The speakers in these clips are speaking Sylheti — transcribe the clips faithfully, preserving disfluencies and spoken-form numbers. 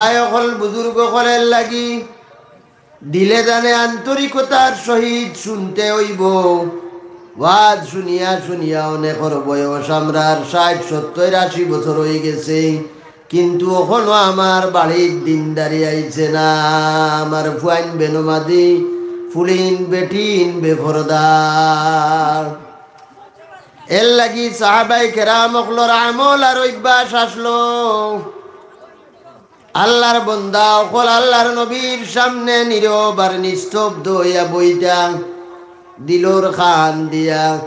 ভাই অকল, বুজুর্গ অকলর লাগি দিলে জানে আন্তরিকতার সহিত শুনতে অইবো। ওয়াজ শুনিয়া শুনিয়া অনেকর বয়স আমরার ষাইট, সত্তইর, আশি বছর অইগেছে, কিন্তু অখনো আমার বাড়িত দিনদারি আইছে না। আমার ফুয়াইন বেনমাজি, ফুড়িন বেটিন বেফরদা। এরলাগি সাহাবায়ে কেরাম অকলর আমল আর অভ্যাস আছলো। আল্লার বন্দা অকল আল্লার নবীর সামনে নীরব আর নিস্তব্ধ অইয়া বইতা, দিলর কান দিয়া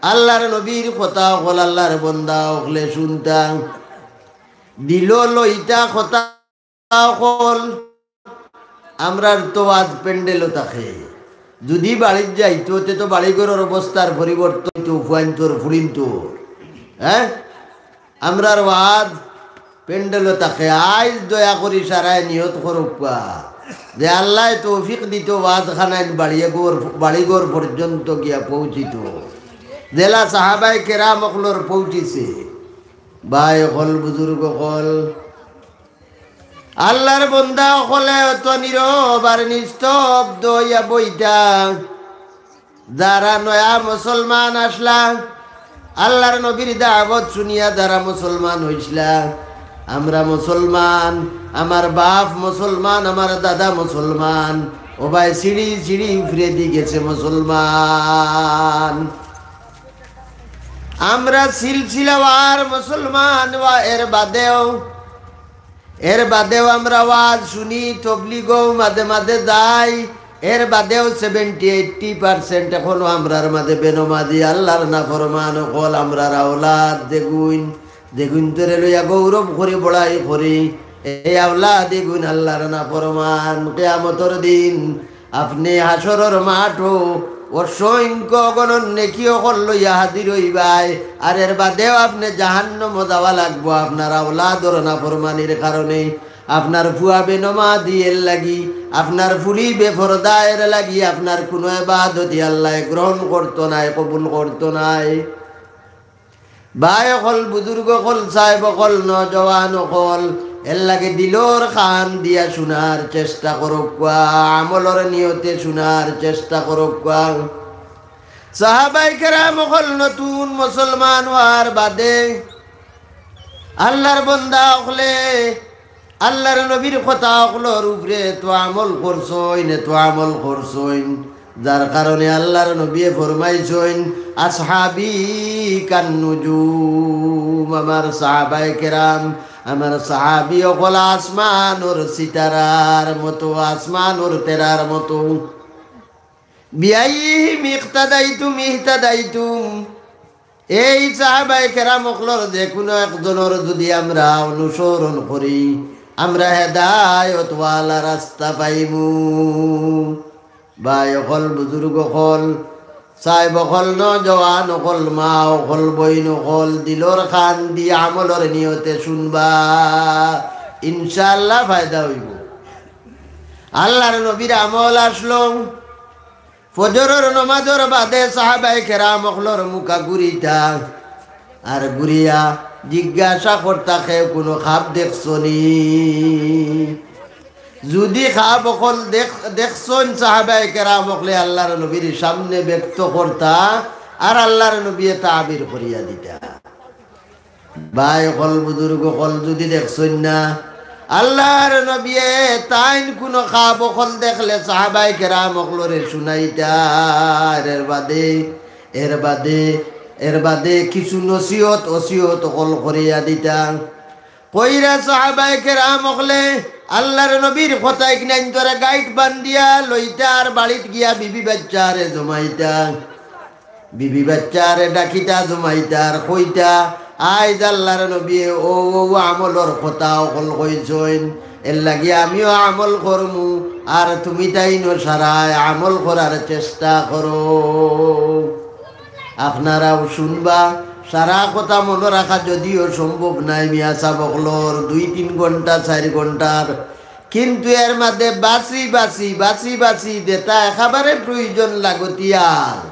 আল্লার নবীর কথা অকল আল্লার বন্দা অকলে শুনতা, দিলো লইতা কথা অকল। আমরার তো ওয়াজ প্যান্ডেলো থাকে, যুদি বাড়িত যাইতো, তে তো বাড়িঘরর অবস্থার পরিবর্তন অইতো, ফুয়াইন্তর, ফুড়িন্তর, হ্যাঁ? আমরার ওয়াজ প্যান্ডেলো থাকে। আইজ দয়া করি সারায় নিয়ত করউক্কা যে আল্লায় তৌফিক দিতো ওয়াজখানাইন বাড়িঘর, বাড়িঘর পর্যন্ত গিয়া পৌঁছিতো, যেলা সাহাবায়ে কেরাম অকলর পৌঁছিছে। ভাই অকল, বুজুর্গ অকল, আল্লার বন্দা অকলে অত নীরব আর নিস্তব্ধ অইয়া বইতা। যারা নয়া মুসলমান আছলা, আল্লার নবীর দাওয়াত শুনিয়া যারা মুসলমান অইছলা, আমরা মুসলমান, আমার বাপ মুসলমান, আমার দাদা মুসলমান, ও ভাই সিঁড়ি সিঁড়ি উপরেদি গেছে মুসলমান। আমরা সিলসিলাওয়ার মুসলমান, ওয়া এর বাদেও এর বাদেও আমরা ওয়াজ শুনি, তবলিগও মাঝে মাঝে যাই। এর বাদেও seventy eighty percent এখনো আমরার মাঝে বেনমাজি, আল্লার নাফরমান অকল। আমরার আওলাদ যেগুইন, যেগুইনতরে লইয়া গৌরব করি, বড়াই করি, এই আওলাদ এগুইন আল্লার নাফরমান। কিয়ামতর দিন আপনে হাশরর মাঠো অসংখ্য অগণন নেকি অকল লইয়া হাজির অইবায়। আর এর বাদেও আপনে জাহান্নামো যাওয়া লাগবো আপনার আওলাদর নাফরমানির কারণে, আপনার ফুয়া বেনমাজি এর লাগি, আপনার ফুড়ি বেফরদা এর লাগি, আপনার কুনু ইবাদতি আল্লায় গ্রহণ করতো নায়, কবুল করতো নায়। ভাই অকল, বুজুর্গ অকল, সাহেব অকল, নওজোয়ান অকল, এর লাগি দিলর কান দিয়া শুনার চেষ্টা করউক্কা, আমলর নিয়তে শুনার চেষ্টা করউক্কা। সাহাবায়ে কেরাম অকল নতুন মুসলমান অওয়ার বাদে আল্লার বন্দা অকলে আল্লার নবীর কথা অকলর উপরে এত আমল করছইন, এত আমল করছইন, যার কারণে আল্লার নবীয়ে ফরমাইছইন, "আসহাবি কান্নুজুম", আমার সাহাবায়ে কেরাম, আমার সাহাবি অকল আসমানর সিতারার মতো, আসমানর তেরার মতো। "বিআইয়িহিম ইক্তাদাইতুম ইহতাদাইতুম", এই সাহাবায়ে কেরাম অকলর যেকুনু একজনর যুদি আমরা অনুসরণ করি, আমরা হেদায়তওয়ালা রাস্তা পাইমু। ভাই অকল, বুজুর্গ অকল, সাহেব অকল, নওজোয়ান অকল, মা অকল, বইন অকল, দিলর কান দি আমলর নিয়তে শুনবা, ইনশাআল্লাহ ফায়দা অইবো। আল্লার নবীর আমল আছলো, ফজরর নমাজর বাদে সাহাবায়ে কেরাম অকলর মুখা ঘুরিতা, আর ঘুরিয়া জিজ্ঞাসা করতা, "কেউ কুনু খাব দেখছো নি?" যুদি খাব অকল দেখ-, দেখছইন সাহাবায়ে কেরাম অকলে আল্লার নবীর সামনে ব্যক্ত করতা, আর আল্লার নবীয়ে তাবির করিয়া দিতা। ভাই অকল, বুজুর্গ অকল, যুদি দেখছইন না, আল্লার নবীয়ে তাইন কুনু খাব অকল দেখলে সাহাবায়ে কেরাম অকলরে শুনাইতা, আর এর বাদে, এর বাদে, এর বাদে কিছু নসিহত, ওসিয়ত অকল করিয়া দিতা। কইরা সাহাবায়ে কেরাম অকলে আল্লার নবীর কথা ইকনাইন ধরে গাইট বান্ধিয়া লইতা আর বাড়িত গিয়া বিবি বাচ্চারে জমাইতা। বিবি বাচ্চারে ডাকিতা, জমাইতা আর কইতা, "আইজ আল্লার নবীয়ে অউ অউ আমলর কথা অকল কইছইন, এর লাগি আমিও আমল করমু, আর তুমি তাইনও সারায় আমল করার চেষ্টা করো।" আপনারাও শুনবা, সারা কথা মনো রাখা যদিও সম্ভব নায় মিয়া সাব অকলর দুই তিন ঘন্টা, চাইর ঘন্টার, কিন্তু এর মাঝে বাছি বাছি, বাছি বাছি যেটা একেবারে প্রয়োজন লাগতিয়াল,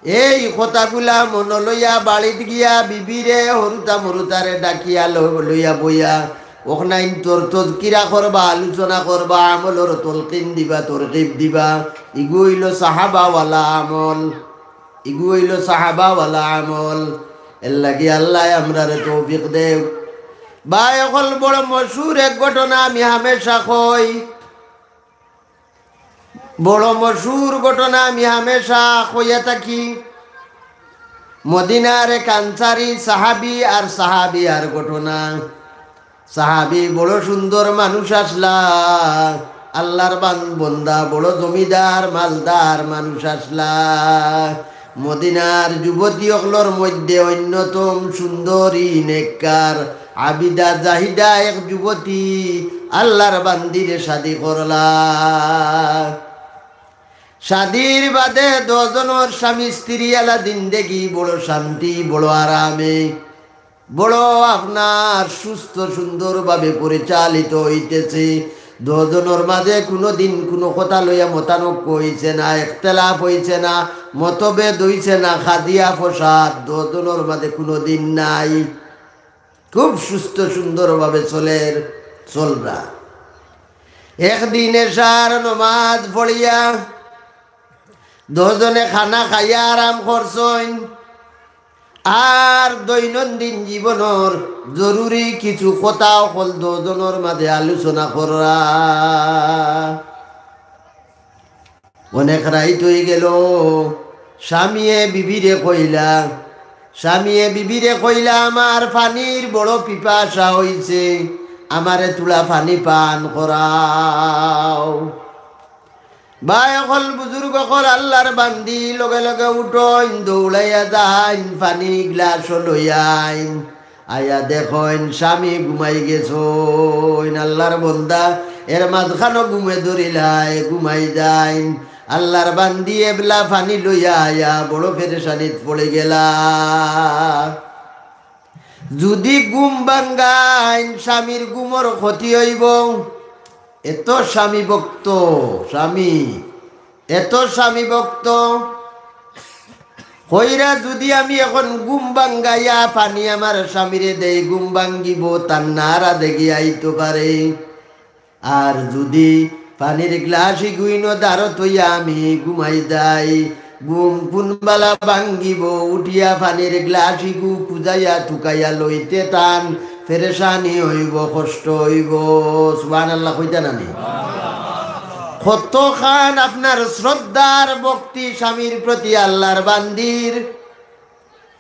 এই কথাগুলা মনো লইয়া বাড়িত গিয়া বিবিরে, হরুতা মরুতারে ডাকিয়া ল-, লইয়া বইয়া অখনাইন্তর তজকিরা করবা, আলোচনা করবা, আমলর তলকিন দিবা, তরগিব দিবা। ইগু অইলো সাহাবাওয়ালা আমল, ইগু অইলো সাহাবাওয়ালা আমল। এরলাগি আল্লায় আমরারে তৌফিক দেউক। ভাই অকল, বড় মশহুর এক ঘটনা আমি হামেশা কই, বড় মশহুর ঘটনা আমি হামেশা কইয়া থাকি। মদিনার এক আনসারি সাহাবী আর সাহাবিয়ার ঘটনা। সাহাবী বড় সুন্দর মানুষ আছলা, আল্লার বান-, বন্দা বড় জমিদার মালদার মানুষ আছলা। মদিনার যুবতী অকলর মধ্যে অন্যতম সুন্দরী, নেককার, আবিদা, জাহিদা এক যুবতী আল্লার বান্দিরে শাদি করলা। শাদির বাদে দুইজনর স্বামী স্ত্রী আলা জিন্দেগি বড় শান্তি, বড় আরামে, বড় আপনার সুস্থ সুন্দরভাবে পরিচালিত অইতেছে। দুইজনর মাঝে কুনুদিন কুনু কথা লইয়া মতানৈক্য অইছে না, ইখতিলাফ অইছে না, মতভেদ অইছে না, কাজিয়া ফসাদ দুইজনর মাঝে কুনুদিন নাই। খুব সুস্থ সুন্দরভাবে চলের, চলরা। একদিন এশার নমাজ পড়িয়া দুইজনে খানা খাইয়া আরাম করছইন। আর দৈনন্দিন জীবনর জরুরি কিছু কথা অকল দুইজনর মাঝে আলোচনা কররা। অনেক রাইত অইগেলো। স্বামীয়ে বিবিরে কইলা, স্বামীয়ে বিবিরে কইলা, "আমার পানির বড় পিপাসা অইছে, আমারে থুড়া পানি পান করাও।" ভাই অকল, বুজুর্গ অকল, আল্লার বান্দি লগে লগে উঠইন, দৌড়াইয়া যাইন, পানি গ্লাসও লইয়া আইন। আইয়া দেখইন স্বামী ঘুমাই গেছইন। আল্লার বন্দা এর মাঝখানো ঘুমে ধরিলায়, ঘুমাই যাইন। আল্লার বান্দি এবলা পানি লইয়া আইয়া বড় পেরেশানিত পড়িগেলা। যুদি ঘুম ভাঙ্গাইন, স্বামীর ঘুমর ক্ষতি অইবো। এত স্বামী ভক্ত, স্বামী, এত স্বামী ভক্ত। কইরা যুদি আমি অখন ঘুম ভাঙ্গাইয়া পানি আমার স্বামীরে দেই, ঘুম ভাঙ্গিবো, তার নারা দেখি আইতো পারে। আর যুদি পানির গ্লাস ইগুইনো দারো থইয়া আমি ঘুমাই যাই, ঘুম কুনবালা ভাঙ্গিবো, উঠিয়া পানির গ্লাস ইগু খুজাইয়া তুকাইয়া লইতে তান পেরেশানি অইবো, কষ্ট অইবো। সুবহানাল্লাহ কইতা নানি? কতখান আপনার শ্রদ্ধার ভক্তি স্বামীর প্রতি আল্লার বান্দির,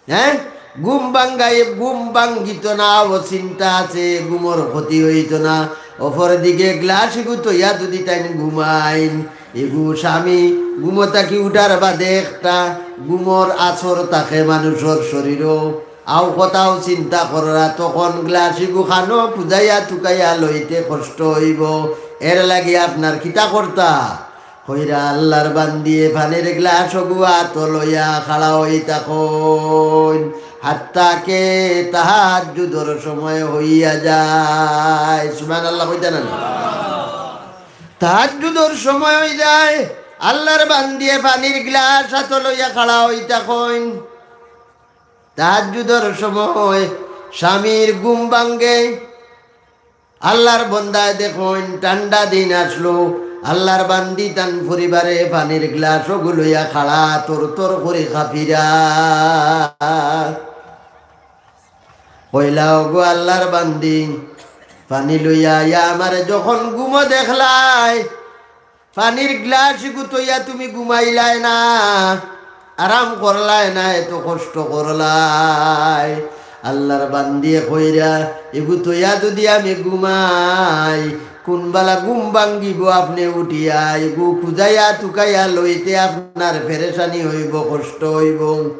হ্যাঁ? ঘুম ভাঙ্গাই, ঘুম ভাঙ্গিতো না, অউ চিন্তা আছে, ঘুমর ক্ষতি অইতো না। অপরদিকে গ্লাস ইগু থইয়া যুদি তাইন ঘুমাইন, ইগু স্বামী ঘুমো থাকি উঠার বাদে একটা ঘুমর আছর থাকে মানুষর শরীরো। আউ কথাও চিন্তা কররা, তখন গ্লাস ইগু খানো খুজাইয়া তুকাইয়া লইতে কষ্ট অইবো। এরলাগি আপনার কিতা করতা? কইরা আল্লার বান্দিয়ে পানির গ্লাস অগু আতো লইয়া খাড়া অই থাকইন, হাত্তা কে তাহাজ্জুদর সময় অইয়া যায়। সুবহানাল্লাহ কইতা নানি? তাহাজ্জুদর সময় অই যায়, আল্লার বান্দিয়ে পানির গ্লাস আতো লইয়া খাড়া অই থাকইন। তাহাজ্জুদর সময় স্বামীর ঘুম ভাঙ্গে। আল্লার বন্দায় দেখইন, ঠান্ডা দিন আছলো, আল্লার বান্দি তান পরিবারে পানির গ্লাস অগু লইয়া খাড়া, তর তর করি কাঁপিরা। কইলা, "ওগো আল্লার বান্দি, পানি লইয়া আইয়া আমারে যখন ঘুমো দেখলায়, পানির গ্লাস ইগু থইয়া তুমি ঘুমাইলায় না, আরাম করলায় না, এত কষ্ট করলায়।" আল্লার বান্দিয়ে কইরা, "ইগু থইয়া যুদি আমি ঘুমাই, কুনবালা ঘুম ভাঙ্গিবো আপনে উঠিয়া, ইগু খুজাইয়া তুকাইয়া লইতে আপনার পেরেশানি অইবো, কষ্ট অইবো,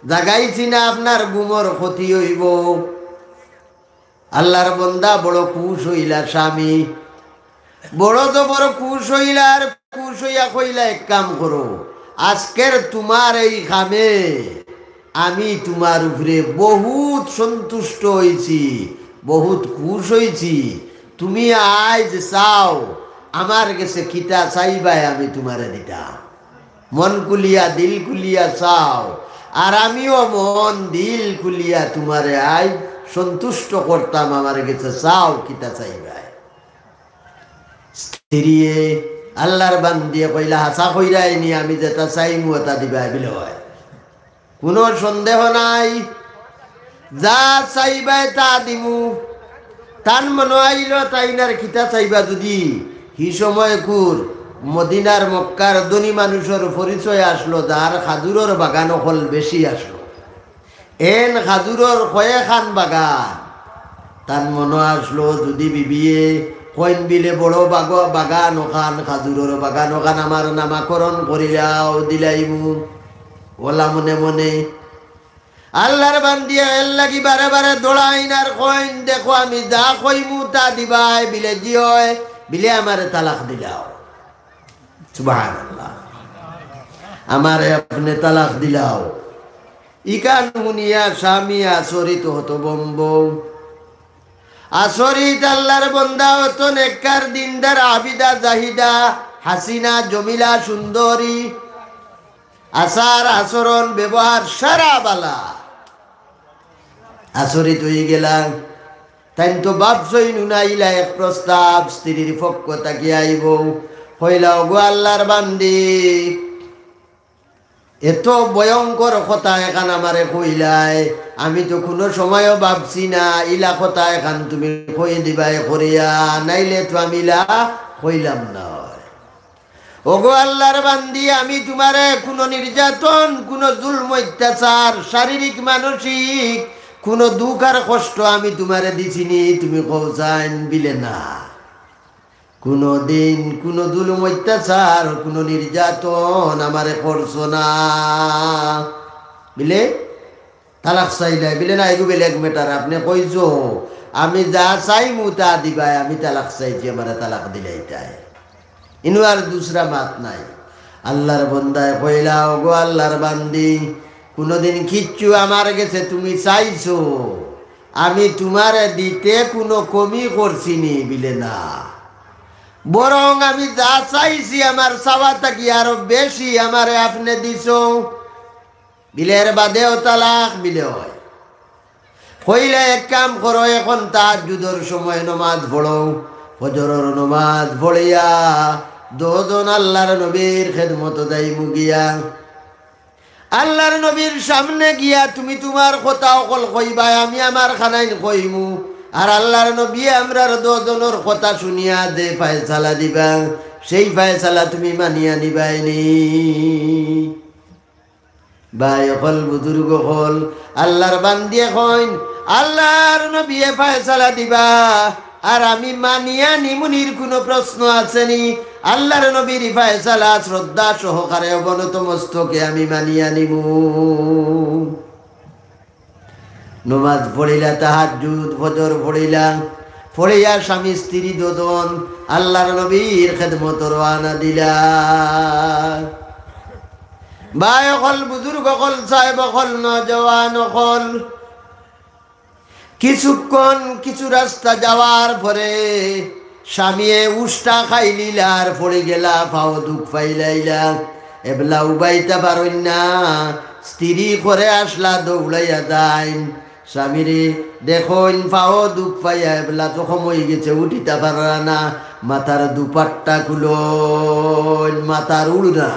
জাগাইছি না আপনার ঘুমর ক্ষতি অইবো।" আল্লার বন্দা বড় খুশ অইলা, স্বামী বড় জবর খুশ অইলা, আর খুশ অইয়া কইলা, "এক কাম করো, আজকের তুমার এই কামে আমি তুমার উপরে বহুত সন্তুষ্ট অইছি, বহুত খুশ অইছি। তুমি আইজ চাও, আমার গেছে কিতা চাইবায় আমি তুমারে দিতাম।" মন খুলিয়া, দিল খুলিয়া চাও, আর আমিও মন দিল খুলিয়া তুমারে আইজ সন্তুষ্ট করতাম, আমার গেছে চাও, কিতা চাইবায়?" স্ত্রীয়ে, আল্লাহর বান্দিয়ে কইলা, "হাছা কইরায়নি, আমি যেটা চাইমু, ওটা দিবায়।" বিলে, "অয়, কুনু সন্দেহ নাই, যা চাইবায় তা দিমু।" তান মনো আইলো, তাইন আর কিতা চাইবা যুদি? হি সময় কুর মদিনার মক্কার ধনী মানুষর পরিচয় আসলো, যার খাজুরর বাগান অকল বেশি আসলো। এন খাজুরর কয়েকখান বাগান। তান মনো আসলো, যুদি বিবিয়ে কইন বিলে বড় বাগ-, বাগান অখান, খাজুরর বাগান অখান আমার নামাকরণ করিলাও, দিলাইমু। অলা মনে মনে আল্লাহর বান্দিয়ে এর লাগি বারে বারে দৌড়াইন আর কইন, "দেখো, আমি যা কইমু তা দিবায়।" বিলে, "জি অয়।" বিলে, "আমারে তালাক দিলাও।" সুবহানাল্লাহ। "আমারে আপনে তালাক দিলাও।" ইখান হুনিয়া স্বামী আচরিত হতভম্ব। আচরিত, আল্লাহর বন্দা, অত নেককার, দিনদার, আবিদা, জাহিদা, হাসিনা, জমিলা, সুন্দরী, আচার, আচরণ, ব্যবহার সারা বালা। আচরিত অইগেলা। তাইন তো ভাবছইন হুনাইলা এক প্রস্তাব স্ত্রীর পক্ষ থাকি আইবো। কইলা, "ওগো আল্লাহর বান্দি, এত ভয়ঙ্কর কথা এখান আমারে কইলায়, আমি তো কুনু সময়ও ভাবছি না, ইলা কথা এখান তুমি কই দিবায় করিয়া, নাইলে তো আমি ইলা কইলাম না অয়।" ওগো আল্লাহর বান্দি, আমি তুমারে কুনু নির্যাতন, কুনু জুলুম অত্যাচার, শারীরিক মানসিক কুনু দুখ আর কষ্ট আমি তুমারে দিছিনি, তুমি কও চাইন? বিলে না। কুনুদিন কুনু জুলুম অত্যাচার, কুনু নির্যাতন আমারে করছো না। বিলে তালাক চাইলাই, বিলে না, এগু বেলেগ matter, আপনে কইছো, আমি যা চাইমু তা দিবায়, আমি তালাক চাইছি, আমারে তালাক দিলাইতায়। ইনো আর দুসরা মাত নাই। আল্লাহর বন্দায় কইলা, "ওগো আল্লাহর বান্দি, কুনুদিন কিচ্ছু আমার গেছে তুমি চাইছো, আমি তুমারে দিতে কুনু কমি করছিনি?" বিলে না, বরং আমি যা চাইছি আমার চাওয়া থাকি আরো বেশি আমারে আপনে দিছো। বিলে এর বাদেও তালাক? বিলে অয়। কইলা, "এক কাম করো, এখন তাহাজ্জুদর সময় নমাজ পড়ো, ফজরর নমাজ পড়িয়া দুইজন আল্লাহর নবীর খেদমতো যাইমু গিয়া। আল্লাহর নবীর সামনে গিয়া তুমি তুমার কথা অকল কইবায়, আমি আমার খানাইন কইমু। আর আল্লাহর নবী আমরার দুইজনর কথা শুনিয়া যে ফয়সালা দিবা, সেই ফয়সালা তুমি মানিয়া নিবায়নি।" ভাই অকল, বুজুর্গ অকল, আল্লাহর বান্দিয়ে কইন, আল্লাহর নবীয়ে ফয়সালা দিবা, আর আমি মানিয়া নিমুনির কুনু প্রশ্ন আছেনি? আল্লাহর নবীর ফয়সালা শ্রদ্ধা সহকারে অবনত মস্তকে আমি মানিয়া নিমু। নমাজ পড়িলা, তাহাজ্জুদ, ফজর পড়িলা, পড়িয়া স্বামী স্ত্রী দুইজন আল্লাহর নবীর খেদমতো রওয়ানা দিলা। ভাই অকল, বুজুর্গ অকল, সাহেব অকল, নওজোয়ান অকল, কিছুক্ষণ কিছু রাস্তা যাওয়ার পরে স্বামীয়ে উষ্টা খাইলিলা আর পড়ি গেলা, পাও দুখ পাইলাইলা। এবলা উবাইতা পারইন না, স্ত্রী করে আসলা দৌড়াইয়া যাইন। স্বামীরে দেখইন পাও দুখ পাইয়া, এবলা জখম অইগেছে, উঠিতা পাররা না, মাথার দুপাট্টা খুলইন, মাথার উড়না,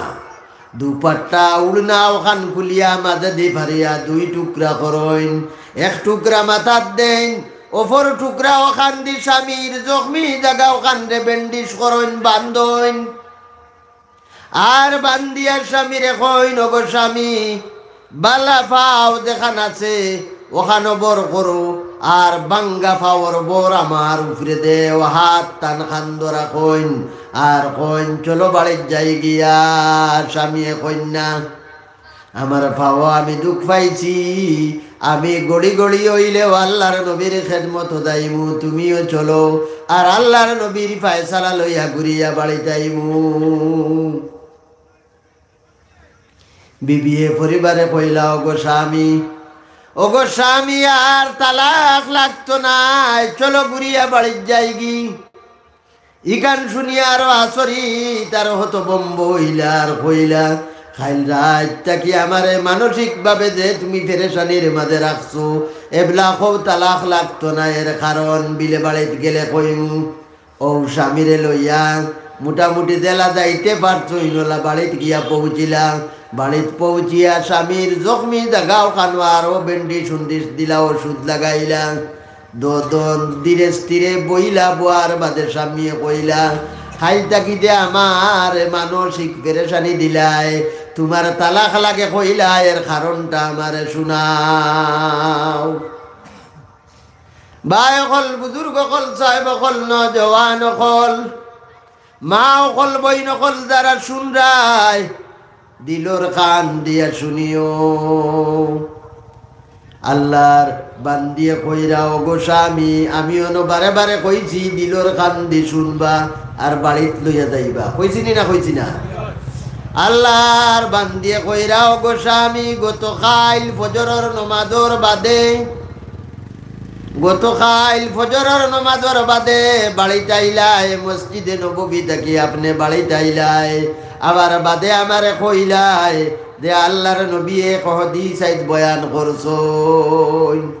দুপাট্টা উড়না অখান খুলিয়া মাঝেদি ফাড়িয়া দুই টুকরা করইন। এক টুকরা মাথাত দেইন, অপর টুকরা অখানদি স্বামীর জখমি জাগা অখানরে bandage করইন, বান্ধইন। আর বান্দিয়া স্বামীরে কইন, "ওগো স্বামী, বালা পাও যেখান আছে, অখানো ভর করো, আর ভাঙ্গা পাওর ভর আমার উপরে দেও।" হাত তান কান্দো রাখইন, আর কইন, "চলো বাড়িত যাই গিয়া।" স্বামীয়ে কইন না, "আমার পাও আমি দুখ পাইছি, আমি গড়ি গড়ি অইলেও আল্লাহর নবীর খেদমতো যাইমু, তুমিও চলো, আর আল্লাহর নবীর ফয়সালা লইয়া ঘুরিয়া বাড়িত আইমু।" বিবিয়ে পরিবারে কইলা, "ওগো স্বামী, ওগো স্বামী, আর তালাক লাগতো নায়, চলো ঘুরিয়া বাড়িত যাইগি।" ইখান শুনিয়া আরো আচরিত, আরো হতভম্ব অইলা আর কইলা, "কাইল রাইত থাকি আমারে মানসিকভাবে যে তুমি পেরেশানির মাঝে রাখছো, এবলা কও তালাক লাগতো না, এর কারণ বিলে বাড়িত গেলে কইমু। অউ স্বামীরে লইয়া মোটামুটি যেলা যাইতে পারছইন অলা বাড়িত গিয়া পৌঁছিলা। বাড়িত পৌঁছিয়া স্বামীর জখমি জাগা অখানো আরো bandage উন্ডিশ দিলা, ওষুধ লাগাইলা। দুইজন ধীরে স্থিরে বইলা, বওয়ার বাদে স্বামীয়ে কইলা, "কাইল থাকি যে আমারে মানসিক পেরেশানি দিলায়, তুমার তালাক লাগে কইলায়, এর কারণটা আমারে শুনাও।" ভাই অকল, বুজুর্গ অকল, সাহেব অকল, নওজোয়ান অকল, মা অকল, বইন অকল, যারা শুনরায়, দিলর কান দিয়া শুনিও। আল্লার বান্দিয়ে কইরা, "ওগো স্বামী, আমি অনো বারে বারে কইছি, দিলর কান দি শুনবা, আর বাড়িত লইয়া যাইবা।" কইছি নি না, কইছি না? আল্লার বান্দিয়ে কইরা, "ওগো স্বামী, গতকাইল ফজরর নমাজর বাদে, গতকাইল ফজরর নমাজর বাদে বাড়িত আইলায়, মসজিদে নববী থাকি আপনে বাড়িত আইলায়, আবার বাদে আমারে কইলায় যে আল্লার নবীয়ে এক হাদিস আইজ বয়ান করছইন।"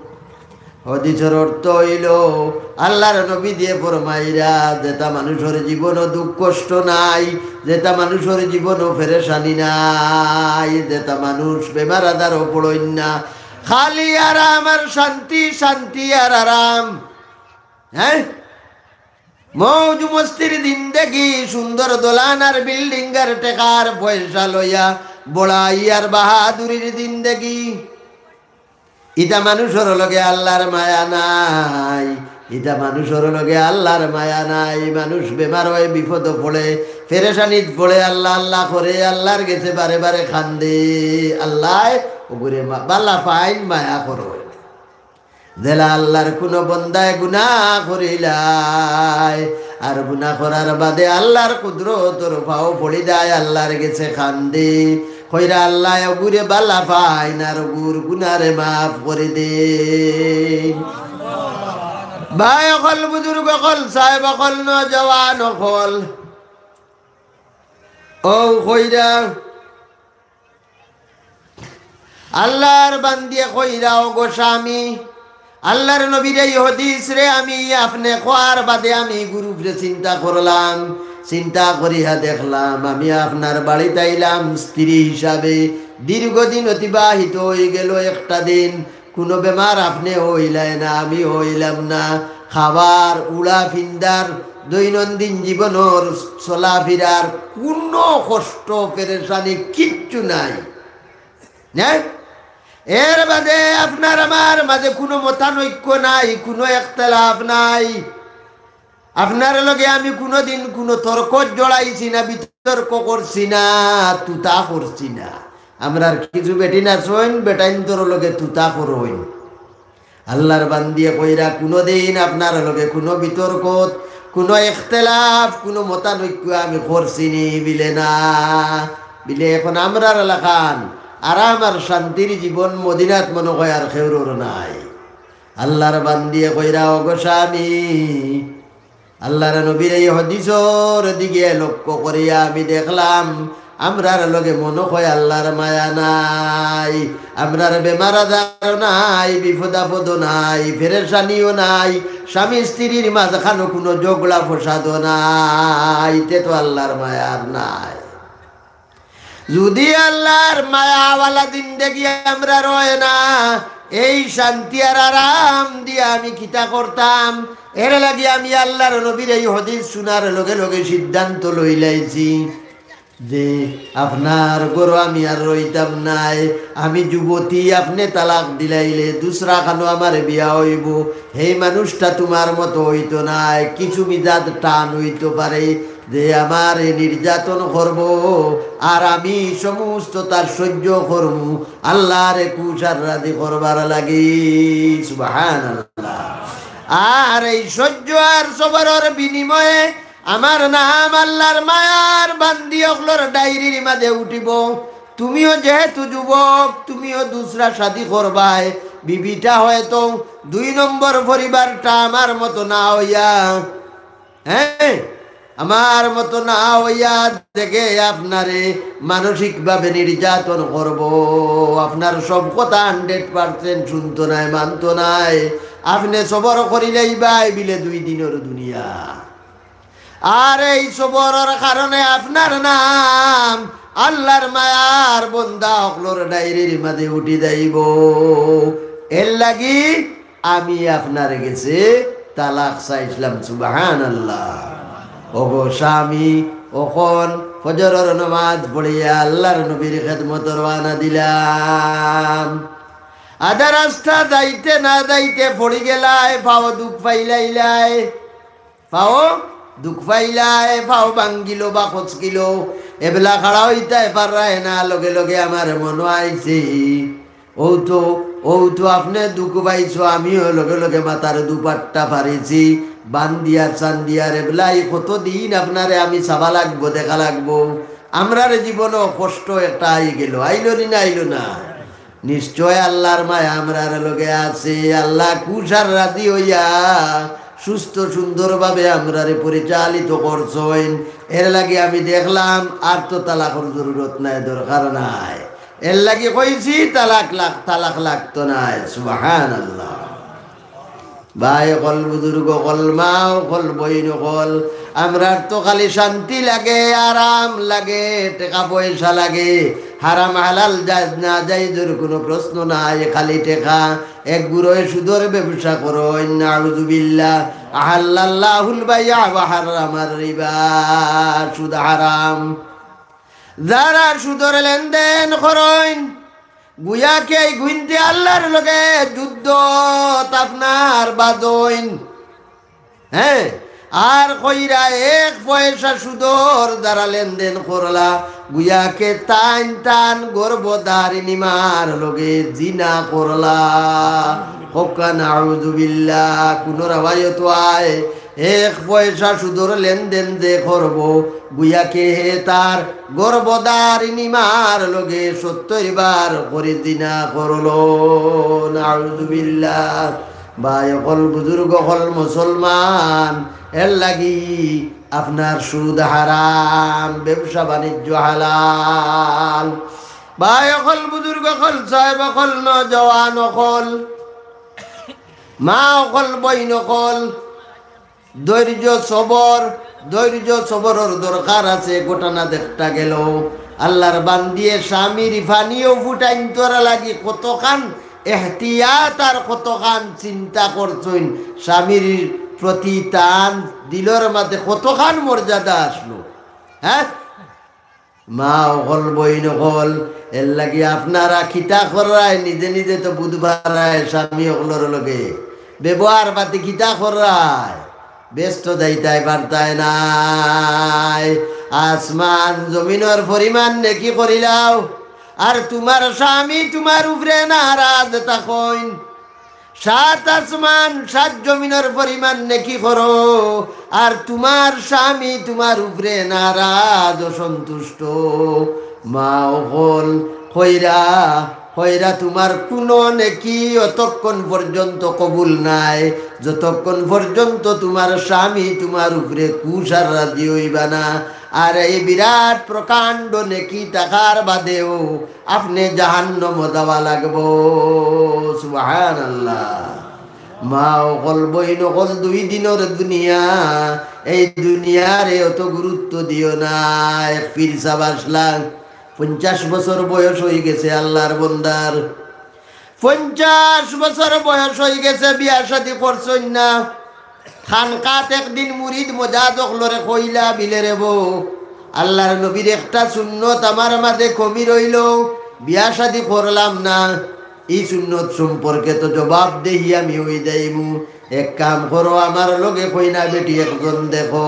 হাদিসর অর্থ অইলো, আল্লার নবীজিয়ে ফরমাইরা, যেতা মানুষর জীবনো দুঃখ কষ্ট নাই, যেতা মানুষর জীবনো পেরেশানি নাই, যেতা মানুষ বেমার আজারো পড়ইন না, খালি আরাম আর শান্তি, শান্তি আর আরাম। হ্যাঁ, মৌজ মস্তির জিন্দেগি, সুন্দর দোলান আর বিল্ডিং আর টেকার পয়সা লইয়া বড়াই আর বাহাদুরির জিন্দেগি। ইতা মানুষর লগে আল্লার মায়া নাই, ইতা মানুষর লগে আল্লার মায়া নাই। মানুষ বেমার অয়, বিপদো পড়ে, পেরেশানিত পড়ে, আল্লা আল্লা করে, আল্লার গেছে বারে বারে কান্দে, "আল্লায়, ওগুরে মা-, বালা পাইন, মায়া করো।" যেলা আল্লার কুনু বন্দায় গুনা করিলায়, আর গুনা করার বাদে আল্লার কুদরতর পাও পড়ি যায়, আল্লার গেছে কান্দে, কইরা, "আল্লায়, ওগুরে বালা পাইন, আর ওগুর গুনারে মাফ করি দেইন।" ভাই অকল, বুজুর্গ অকল, সাহেব অকল, নওজোয়ান অকল, অউ কইরা আল্লার বান্দিয়ে কইরা, "ওগো স্বামী, আল্লার নবীর এই হাদিসরে আমি আপনে কওয়ার বাদে আমি গুরুপরে চিন্তা করলাম, চিন্তা করিয়া দেখলাম, আমি আপনার বাড়িত আইলাম স্ত্রী হিসাবে, দীর্ঘদিন অতিবাহিত অইগেলো, একটা দিন কুনু বেমার আপনে অইলায় না, আমি অইলাম না, খাবার, উড়া, ফিন্দার, দৈনন্দিন জীবনর চলাফিরার কুনু কষ্ট, পেরেশানি কিচ্ছু নাই।" হ্যাঁ? এর বাদে আপনার আমার মাঝে কুনু মতানৈক্য নাই, কুনু একতলাফ নাই। আপনার লগে আমি কুনুদিন কুনু তর্ক জড়াইছি না, বিতর্ক করছি না, তুতা করছি না। আমরার কিছু বেটিন আছইন, বেটাইন্তর লগে তুতা করইন। আল্লার বান্দিয়ে কইরা, "কুনুদিন আপনার লগে কুনু বিতর্কত, কুনু ইখতিলাফ, কুনু মতানৈক্য আমি করছি নি," বিলে না। বিলে এখন আমরার লাখান আরাম আর শান্তির জীবন মদিনাত মনো কয় আর কেউরর নাই। আল্লার বান্দিয়ে কইরা, "ওগো স্বামী, আল্লার নবীর এই হাদিসর দিকে লক্ষ্য করিয়া আমি দেখলাম, আমরার লগে মনো কয় আল্লার মায়া নাই, আমরার বেমার আজারও নাই, বিপদ আপদও নাই, পেরেশানিও নাই, স্বামী স্ত্রীর মাঝখানো কুনু ঝগড়া ফসাদও নাই, তে তো আল্লার মায়া আর নাই।" যুদি আল্লার মায়াওয়ালা জিন্দেগি আমরার অয় না, এই শান্তি আর আরাম দিয়া আমি কিতা করতাম? এর লাগি আমি আল্লার নবীর এই হাদিস শুনার লগে লগে সিদ্ধান্ত লইলাইছি যে আপনার ঘরো আমি আর রইতাম নায়, আমি যুবতী, আপনে তালাক দিলাইলে দুসরা খানো আমার বিয়া অইবো, হেই মানুষটা তুমার মতো অইতো নায়, কিছু মিজাজ টান অইতো পারে, যে আমারে নির্যাতন করবো, আর আমি সমস্ত তার সহ্য করমু, আল্লারে খুশ আর রাজি করবার লাগি। সুবহানাল্লাহ। আর এই সহ্য আর সবরর বিনিময়ে আমার নাম আল্লার মায়ার বান্দি অকলর ডায়েরির মাঝে উঠিবো। তুমিও যেহেতু যুবক, তুমিও দুসরা শাদি করবায়, বিবিটা হয়তো দুই নম্বর পরিবারটা আমার মতো না অইয়া, হ্যাঁ, আমার মতো না অইয়া দেখে আপনারে মানসিকভাবে নির্যাতন করবো। আপনার সব কথা হান্ড্রেড পার্সেন্ট শুনতো নায়, মানতো নায়। আপনে সবর করিলাইবায় বিলে দুই দিনর দুনিয়া। আর এই সবরর কারণে আপনার নাম আল্লার মায়ার বন্দা অকলর ডায়েরির মাঝে উঠি যাইবো। এরলাগি আমি আপনার গেছে তালাক চাইছলাম। সুবহানাল্লাহ। ওগো স্বামী, অখন ফজরর নমাজ পড়িয়া আল্লার নবীর খেদমতো রওয়ানা দিলাম। আধা রাস্তা যাইতে না যাইতে পড়ি গেলায়, পাও দুখ পাইলাইলায়, পাও দুখ পাইলায়, পাও ভাঙ্গিলো বা খচকিলো, এবলা খাড়া অইতায় পাররায় না, লগে লগে আমার মনো আইছে, অউ তো, অউ তো আপনে দুখ পাইছো, আমিও লগে লগে মাথার দুপাট্টা ফাড়িছি, বান্দিয়ার চান্দিয়ার, এবলা ই কতদিন আপনারে আমি চাবা লাগবো, দেখা লাগবো। আমরার জীবনো কষ্ট একটা আইগেলো, আইলো নি না, আইলো না? নিশ্চয় আল্লার মায়া আমরার লগে আছে। আল্লা খুশ আর রাজি অইয়া সুস্থ সুন্দরভাবে আমরারে পরিচালিত করছইন। এরলাগি আমি দেখলাম আর তো তালাকর জরুরত নাই, দরকার নাই। এরলাগি কইছি তালাক লাগ-, তালাক লাগতো নায়। সুবহানাল্লাহ। ভাই অকল, বুজুর্গ অকল, মা অকল, বইন অকল, আমরার তো খালি শান্তি লাগে, আরাম লাগে, টেকা পয়সা লাগে, হারাম হালাল জায়েজ না জায়েজর কুনু প্রশ্ন নাই, খালি টেকা। এক গুরুয়ে সুদর ব্যবসা করইন, নাউজুবিল্লাহ। আহাল্লাল্লাহুল বাইআ ওয়া হাররামার রিবা, সুদ হারাম। যারা সুদর লেনদেন করইন, গুয়াকে এই গুইন্তে আল্লার লগে যুদ্ধত আপনার বাজইন। হ্যাঁ, আর কইরা এক পয়সা সুদর যারা লেনদেন করলা, গুয়াকে তাইন তান গর্ভধারিণী মার লগে জিনা করলা। কউক্কা নাউজুবিল্লাহ। কুনু রেওয়ায়তো আয়, এক পয়সা সুদর লেনদেন যে করবো, গুয়াকে হে তার গর্ভধারিণী মার লগে সত্তইর বার করি জিনা করলো। নাউজুবিল্লাহ। ভাই অকল, বুজুর্গ অকল, মুসলমান, এরলাগি আপনার সুদ হারাম, ব্যবসা বাণিজ্য হালাল। ভাই অকল, বুজুর্গ অকল, সাহেব অকল, নওজোয়ান অকল, মা অকল, বইন অকল, ধৈর্য সবর, ধৈর্য সবরর দরকার আছে। ঘটনা দেখতা গেল, আল্লার বান্দিয়ে স্বামীর পানিও ফুটাইন তোরা লাগি কতখান এহতিয়াত আর কতখান চিন্তা করছইন, স্বামীর প্রতি তান দিলর মাঝে কতখান মর্যাদা আসলো। হ্যাঁ, মা অকল, বইন অকল, এরলাগি আপনারা কিতা কররায়, নিজে নিজে তো বুঝ পাররায়, স্বামী অকলর লগে ব্যবহার পাতি কিতা কররায়, ব্যস্ত যাইতায় পারতায় নায়। আসমান জমিনর পরিমাণ নেকি করিলাও, আর তুমার স্বামী তুমার উপরে নারাজ থাকইন। সাত আসমান, সাত জমিনর পরিমাণ নেকি করো, আর তুমার স্বামী তুমার উপরে নারাজ, অসন্তুষ্ট। মা অকল, কইরা, কইরা তুমার কুনু নেকি অতক্ষণ পর্যন্ত কবুল নায়, যতক্ষণ পর্যন্ত তুমার স্বামী তুমার উপরে খুশ আর রাজি অইবা না। আর এই বিরাট প্রকাণ্ড নেকি থাকার বাদেও আপনে জাহান্নামো যাওয়া লাগবো। সুবহানাল্লাহ। মা অকল, বইন অকল, দুই দিনর দুনিয়া, এই দুনিয়ারে অত গুরুত্ব দিও না। এক পীর সাব আছলা, পঞ্চাশ বছর বয়স অইগেছে আল্লার বন্দার, পঞ্চাশ বছর বয়স অইগেছে, বিয়া শাদি করছইন না। খানকাত একদিন মুরিদ মজাজ অকলরে কইলা, বিলে রেবো, আল্লার নবীর একটা সুন্নত আমার মাঝে কমি রইলো, বিয়া শাদি করলাম না, ই সুন্নত সম্পর্কে তো জবাবদেহি আমি অই যাইমু। এক কাম করো, আমার লগে কইনা বেটি একজন দেখো।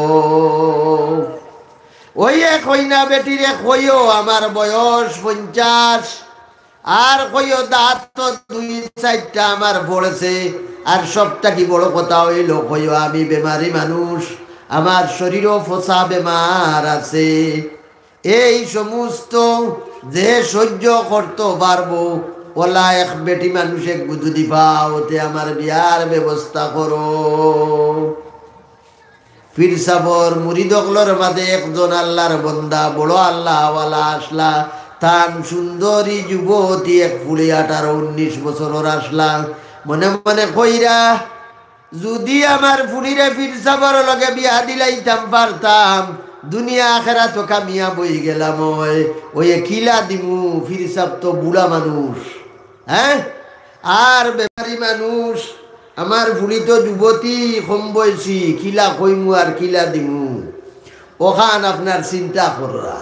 ওই এক কইনা বেটিরে কইও আমার বয়স পঞ্চাশ, আর কইও দাঁত তো দুই চাইরটা আমার পড়ছে, আর সব থাকি বড় কথা অইলো কইও আমি বেমারি মানুষ, আমার শরীরো ফসা বেমার আছে। এই সমস্ত যে সহ্য করতো পারবো, অলা এক বেটি মানুষ এগু যুদি পাও, তে আমার বিয়ার ব্যবস্থা করো। পীর সাবর মুরিদ অকলর মাঝে একজন আল্লার বন্দা, বড় আল্লাওয়ালা আছলা। তান সুন্দরী যুবতী এক ফুড়ি আঠারো উনিশ বছরর আছলা। মনে মনে কইরা, "যুদি আমার ফুড়িরে পীর সাবর লগে বিয়া দিলাইতাম পারতাম, দুনিয়া আখেরাতো কামিয়াব অইগেলাম অয়।" অয় কিলা দিমু, পীর সাব তো বুড়া মানুষ, হ্যাঁ? আর বেমারি মানুষ, আমার ফুড়ি তো যুবতী, কম বয়সী, কিলা কইমু আর কিলা দিমু? অখান আপনার চিন্তা কররা।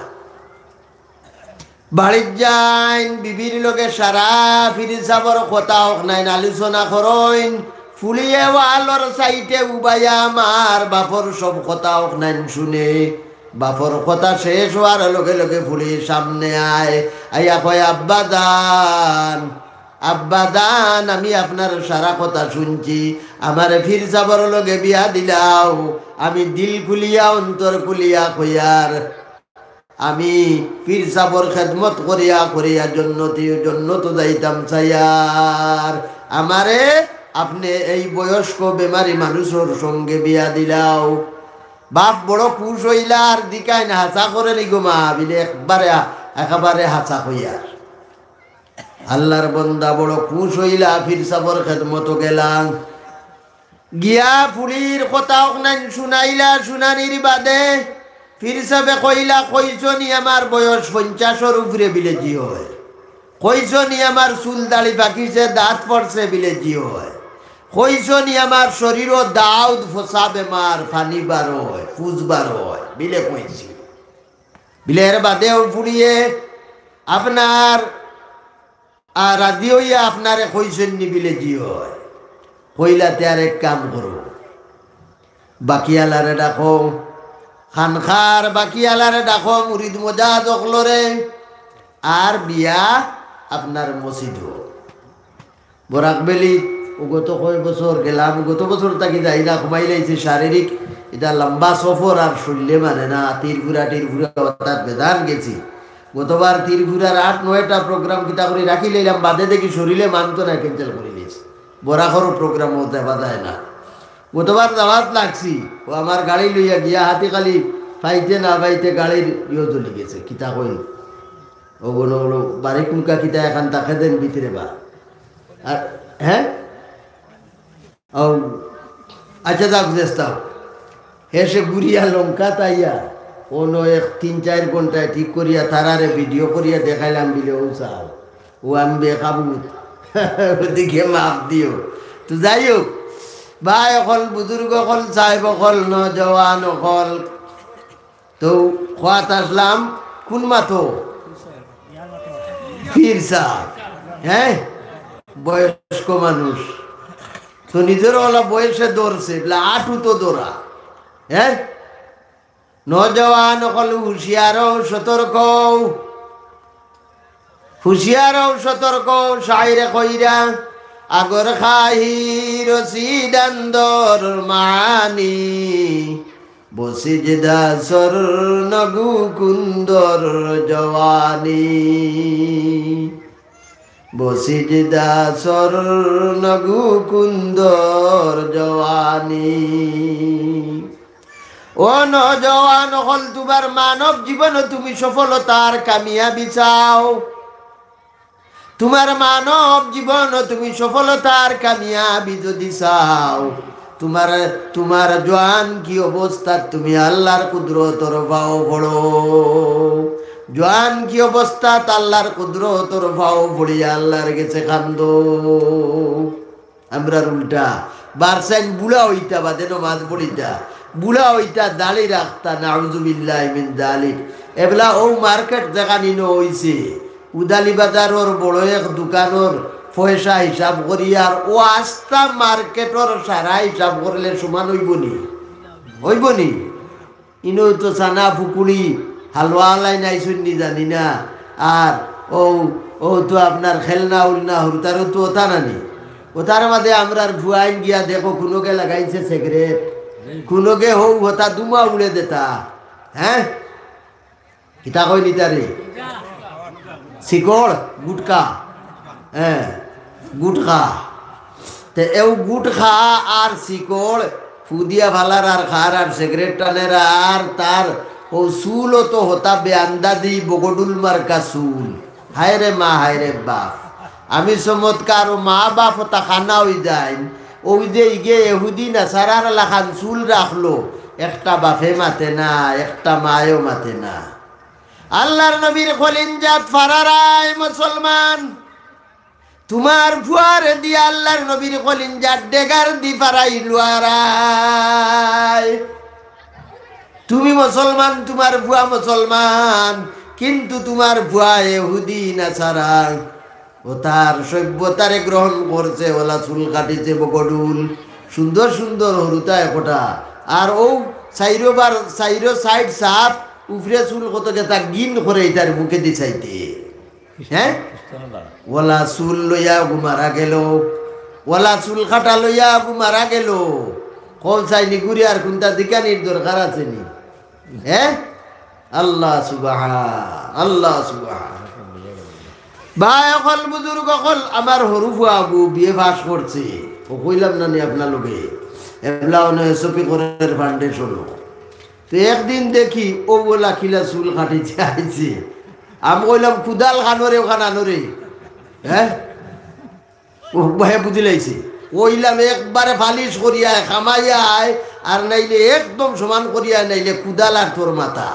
বাড়িত যাইন, বিবির লগে সারা পীর সাবর কথা অখনাইন আলোচনা করইন। ফুড়িয়ে ওয়ালর সাইডে উবাইয়া আমার বাপর সব কথা অখনাইন শুনে। বাপর কথা শেষ অওয়ার লগে লগে ফুড়ি সামনে আয়, আইয়া কয়, "আব্বা জান, আব্বা জান, আমি আপনার সারা কথা শুনছি, আমারে পীর সাবর লগে বিয়া দিলাও, আমি দিল খুলিয়া অন্তর খুলিয়া কইয়ার, আমি পীর সাবর খেদমত করিয়া করিয়া জন্নতি, জন্নত যাইতাম চাইয়ার, আমারে আপনে এই বয়স্ক বেমারি মানুষর সঙ্গে বিয়া দিলাও।" বাপ বড় খুশ অইলা আর জিকাইন, "হাছা করে নি গো মা?" বিলে, "একবারে, একেবারে হাছা কইয়ার।" আল্লার বন্দা বড় খুশ অইলা, পীর সাবর খেদমতো গেলা। গিয়া ফুড়ির কথা অখনাইন শুনাইলা, শুনানির বাদে পীর সাবে কইলা, "কইছো নি আমার বয়স পঞ্চাশর উপরে?" বিলে, "জি অয়।" "কইছো নি আমার চুল দাড়ি পাকিছে, দাঁত পড়ছে?" বিলে, "জি অয়।" "কইছো নি আমার শরীরো দাউদ ফসা বেমার, পানি বার অয়, পুজ বার অয়?" বিলে, "কইছি।" বিলে, এর বাদেও ফুড়িয়ে আপনার আর রাজি অইয়া আপনারে কইছইন নি? বিলে, "জি অয়।" কইলা, "তে আর এক কাম করো, বাকিআলারে ডাকো, খানকার বাকিআলারে ডাকো, মুরিদ মজাজ অকলরে, আর বিয়া আপনার মসজিদো।" বরাক ভ্যালি, ও গত কয় বছর গেলাম, গত বছর থাকি যাই না, কমাই লাইছি শারীরিক, ইটা লম্বা সফর আর শরীরে মানে না, ত্রিপুরা টিরপুরা অর্থাৎ বেদান গেছি। গতবার ত্রিপুরার আট নয়টা program কিতা করি রাখি লাইলাম, বাদে দেখি শরীরে মানতো না, cancel করি লাইছি। বরাকরও program অ দেওয়া যায় না। গতবার যাওয়াত লাগছি, ও আমার গাড়ি লইয়া গিয়া হাতিখালি পাইতে না পাইতে গাড়ির ইয়ে জ্বলি গেছে, কিতা কই। ও বলো, বলো, বাড়ি কুনকা কিতা এখান তাকে দেন ভিতরে বা। আর, হ্যাঁ? ও, আচ্ছা, যাক, চেষ্টা। হে সে গুরিয়া লঙ্কা তাইয়া, অনো এক তিন চাইর ঘন্টায় ঠিক করিয়া তারারে video করিয়া দেখাইলাম বিলে, ও চাও, ও আমি বেকাবুত। ওদিকে মাফ দিও। তো যাই হোক, ভাই অকল, বুজুর্গ অকল, সাহেব অকল, নওজোয়ান অকল, তো খোয়াত আসলাম কোন মাতো? পীর সাব, হ্যাঁ, বয়স্ক মানুষ। তো নিজের ওলা বয়সে ধরছে, বলে আটু তো ধরা, হ্যাঁ? নওজোয়ান অকল হুঁশিয়ার অও, সতর্ক অও, হুঁশিয়ার অও, সতর্ক অও, শাইরে কইরা, আগর খাহি রসিদান্দর মানি, বসিজ দাসর নগু কুন্দর জওয়ানি। বসিজ দাসর নগু কুন্দর জওয়ানি। ও নওজোয়ান অকল, তুমার মানব জীবন তুমি সফলতার কামিয়াবি চাও, তুমার মানব জীবন তুমি সফলতার কামিয়াবি যদি চাও, তুমার, তুমার জোয়ান কি অবস্থাত তুমি আল্লার কুদরতর পাও পড়ো, জোয়ান কি অবস্থাত আল্লার কুদরতর পাও পড়িয়া আল্লার গেছে কান্দো। আমরার উল্টা, বারসাইন বুড়া অইতা বাদে নমাজ পড়িতা, বুড়া অইতা দাড়ি রাখতা, নাউজুবিল্লাহি মিন জালিক। এবলা অউ মার্কেট যেখান ইনো অইছে, উদালি বাজারর বড় এক দোকানর পয়সা হিসাব করিয়ার অউ আস্তা মার্কেটর সারা হিসাব করলে সমান অইবো নি? অইবো নি? ইনো তো চানা ফুকুড়ি, হালুয়া লাইন আইছইন নি জানি না। আর অউ, অউ তো আপনার খেলনা উলনা হুরুতারও তো অতা নানি। অতার মাঝে আমরার ফুয়াইন গিয়া দেখো, কুনগে লাগাইছে সিগারেট, কুনগে হউ হতা ধুমা উড়ে দেতা। হ্যাঁ? কিতা কইন ইতারে? শিকড়, গুটকা। হ্যাঁ, গুটকা। তে এউ গুটকা আর শিকড় ফু দিয়া ফালার আর খার আর সিগারেট টানের আর তার অউ চুলও তো হতা বেআন্দাজি বগডুল মার্কা চুল। হায় রে মা, হায় রে বাপ। আমি চমৎকার, অউ মা বাপ হতা কানা অইযাইন। অউ যে ইগে এহুদি নাসারার লাখান চুল রাখলো, একটা বাপে মাতে না, একটা মায়ও মাতে না। আল্লার নবীর কলিঞ্জাত ফারারায় মুসলমান। তুমার ফুয়ারে দিয়া আল্লার নবীর কলিঞ্জাত ডেগার দি ফারাইলো আরায়। তুমি মুসলমান, তুমার ফুয়া মুসলমান, কিন্তু তুমার ফুয়া এহুদি নাসারা। অউ তার সভ্যতারে গ্রহণ করছে, অলা চুল কাটিছে বগডুল, সুন্দর সুন্দর হুরুতায় কটা। আর অউ চাইরোবার, চাইরো সাইড সাফ, উপরে চুল কত গেতা গিন করে ইতার মুখেদি চাইতে। হ্যাঁ? অলা চুল লইয়া অগু মারা গেলো, অলা চুল কাটা লইয়া অগু মারা গেলো। কও চাইনি ঘুরি আর কুনটা জিকানির দরকার আছে নি? হ্যাঁ? আল্লাহ সুবহান, আল্লাহ সুবহান। ভাই অকল, বুজুর্গ অকল, আমার হুরু ফুয়া অগু বিএ পাস করছে। অউ কইলাম না নি আপনার লগে? এবলা অনে এসওপি করের ফাউন্ডেশনও। তো একদিন দেখি অউ অলা কিলা চুল কাটিছে আইছে। আমি কইলাম, "কুদাল খানরে অখান আনরে।" হ্যাঁ? অউ ভাইয়ে বুঝিলাইছে। কইলাম, "একবারে পালিশ করিয়া খামাইয়া আয়, আর নাইলে একদম সমান করিয়া, নাইলে কুদাল আর তোর মাথা।"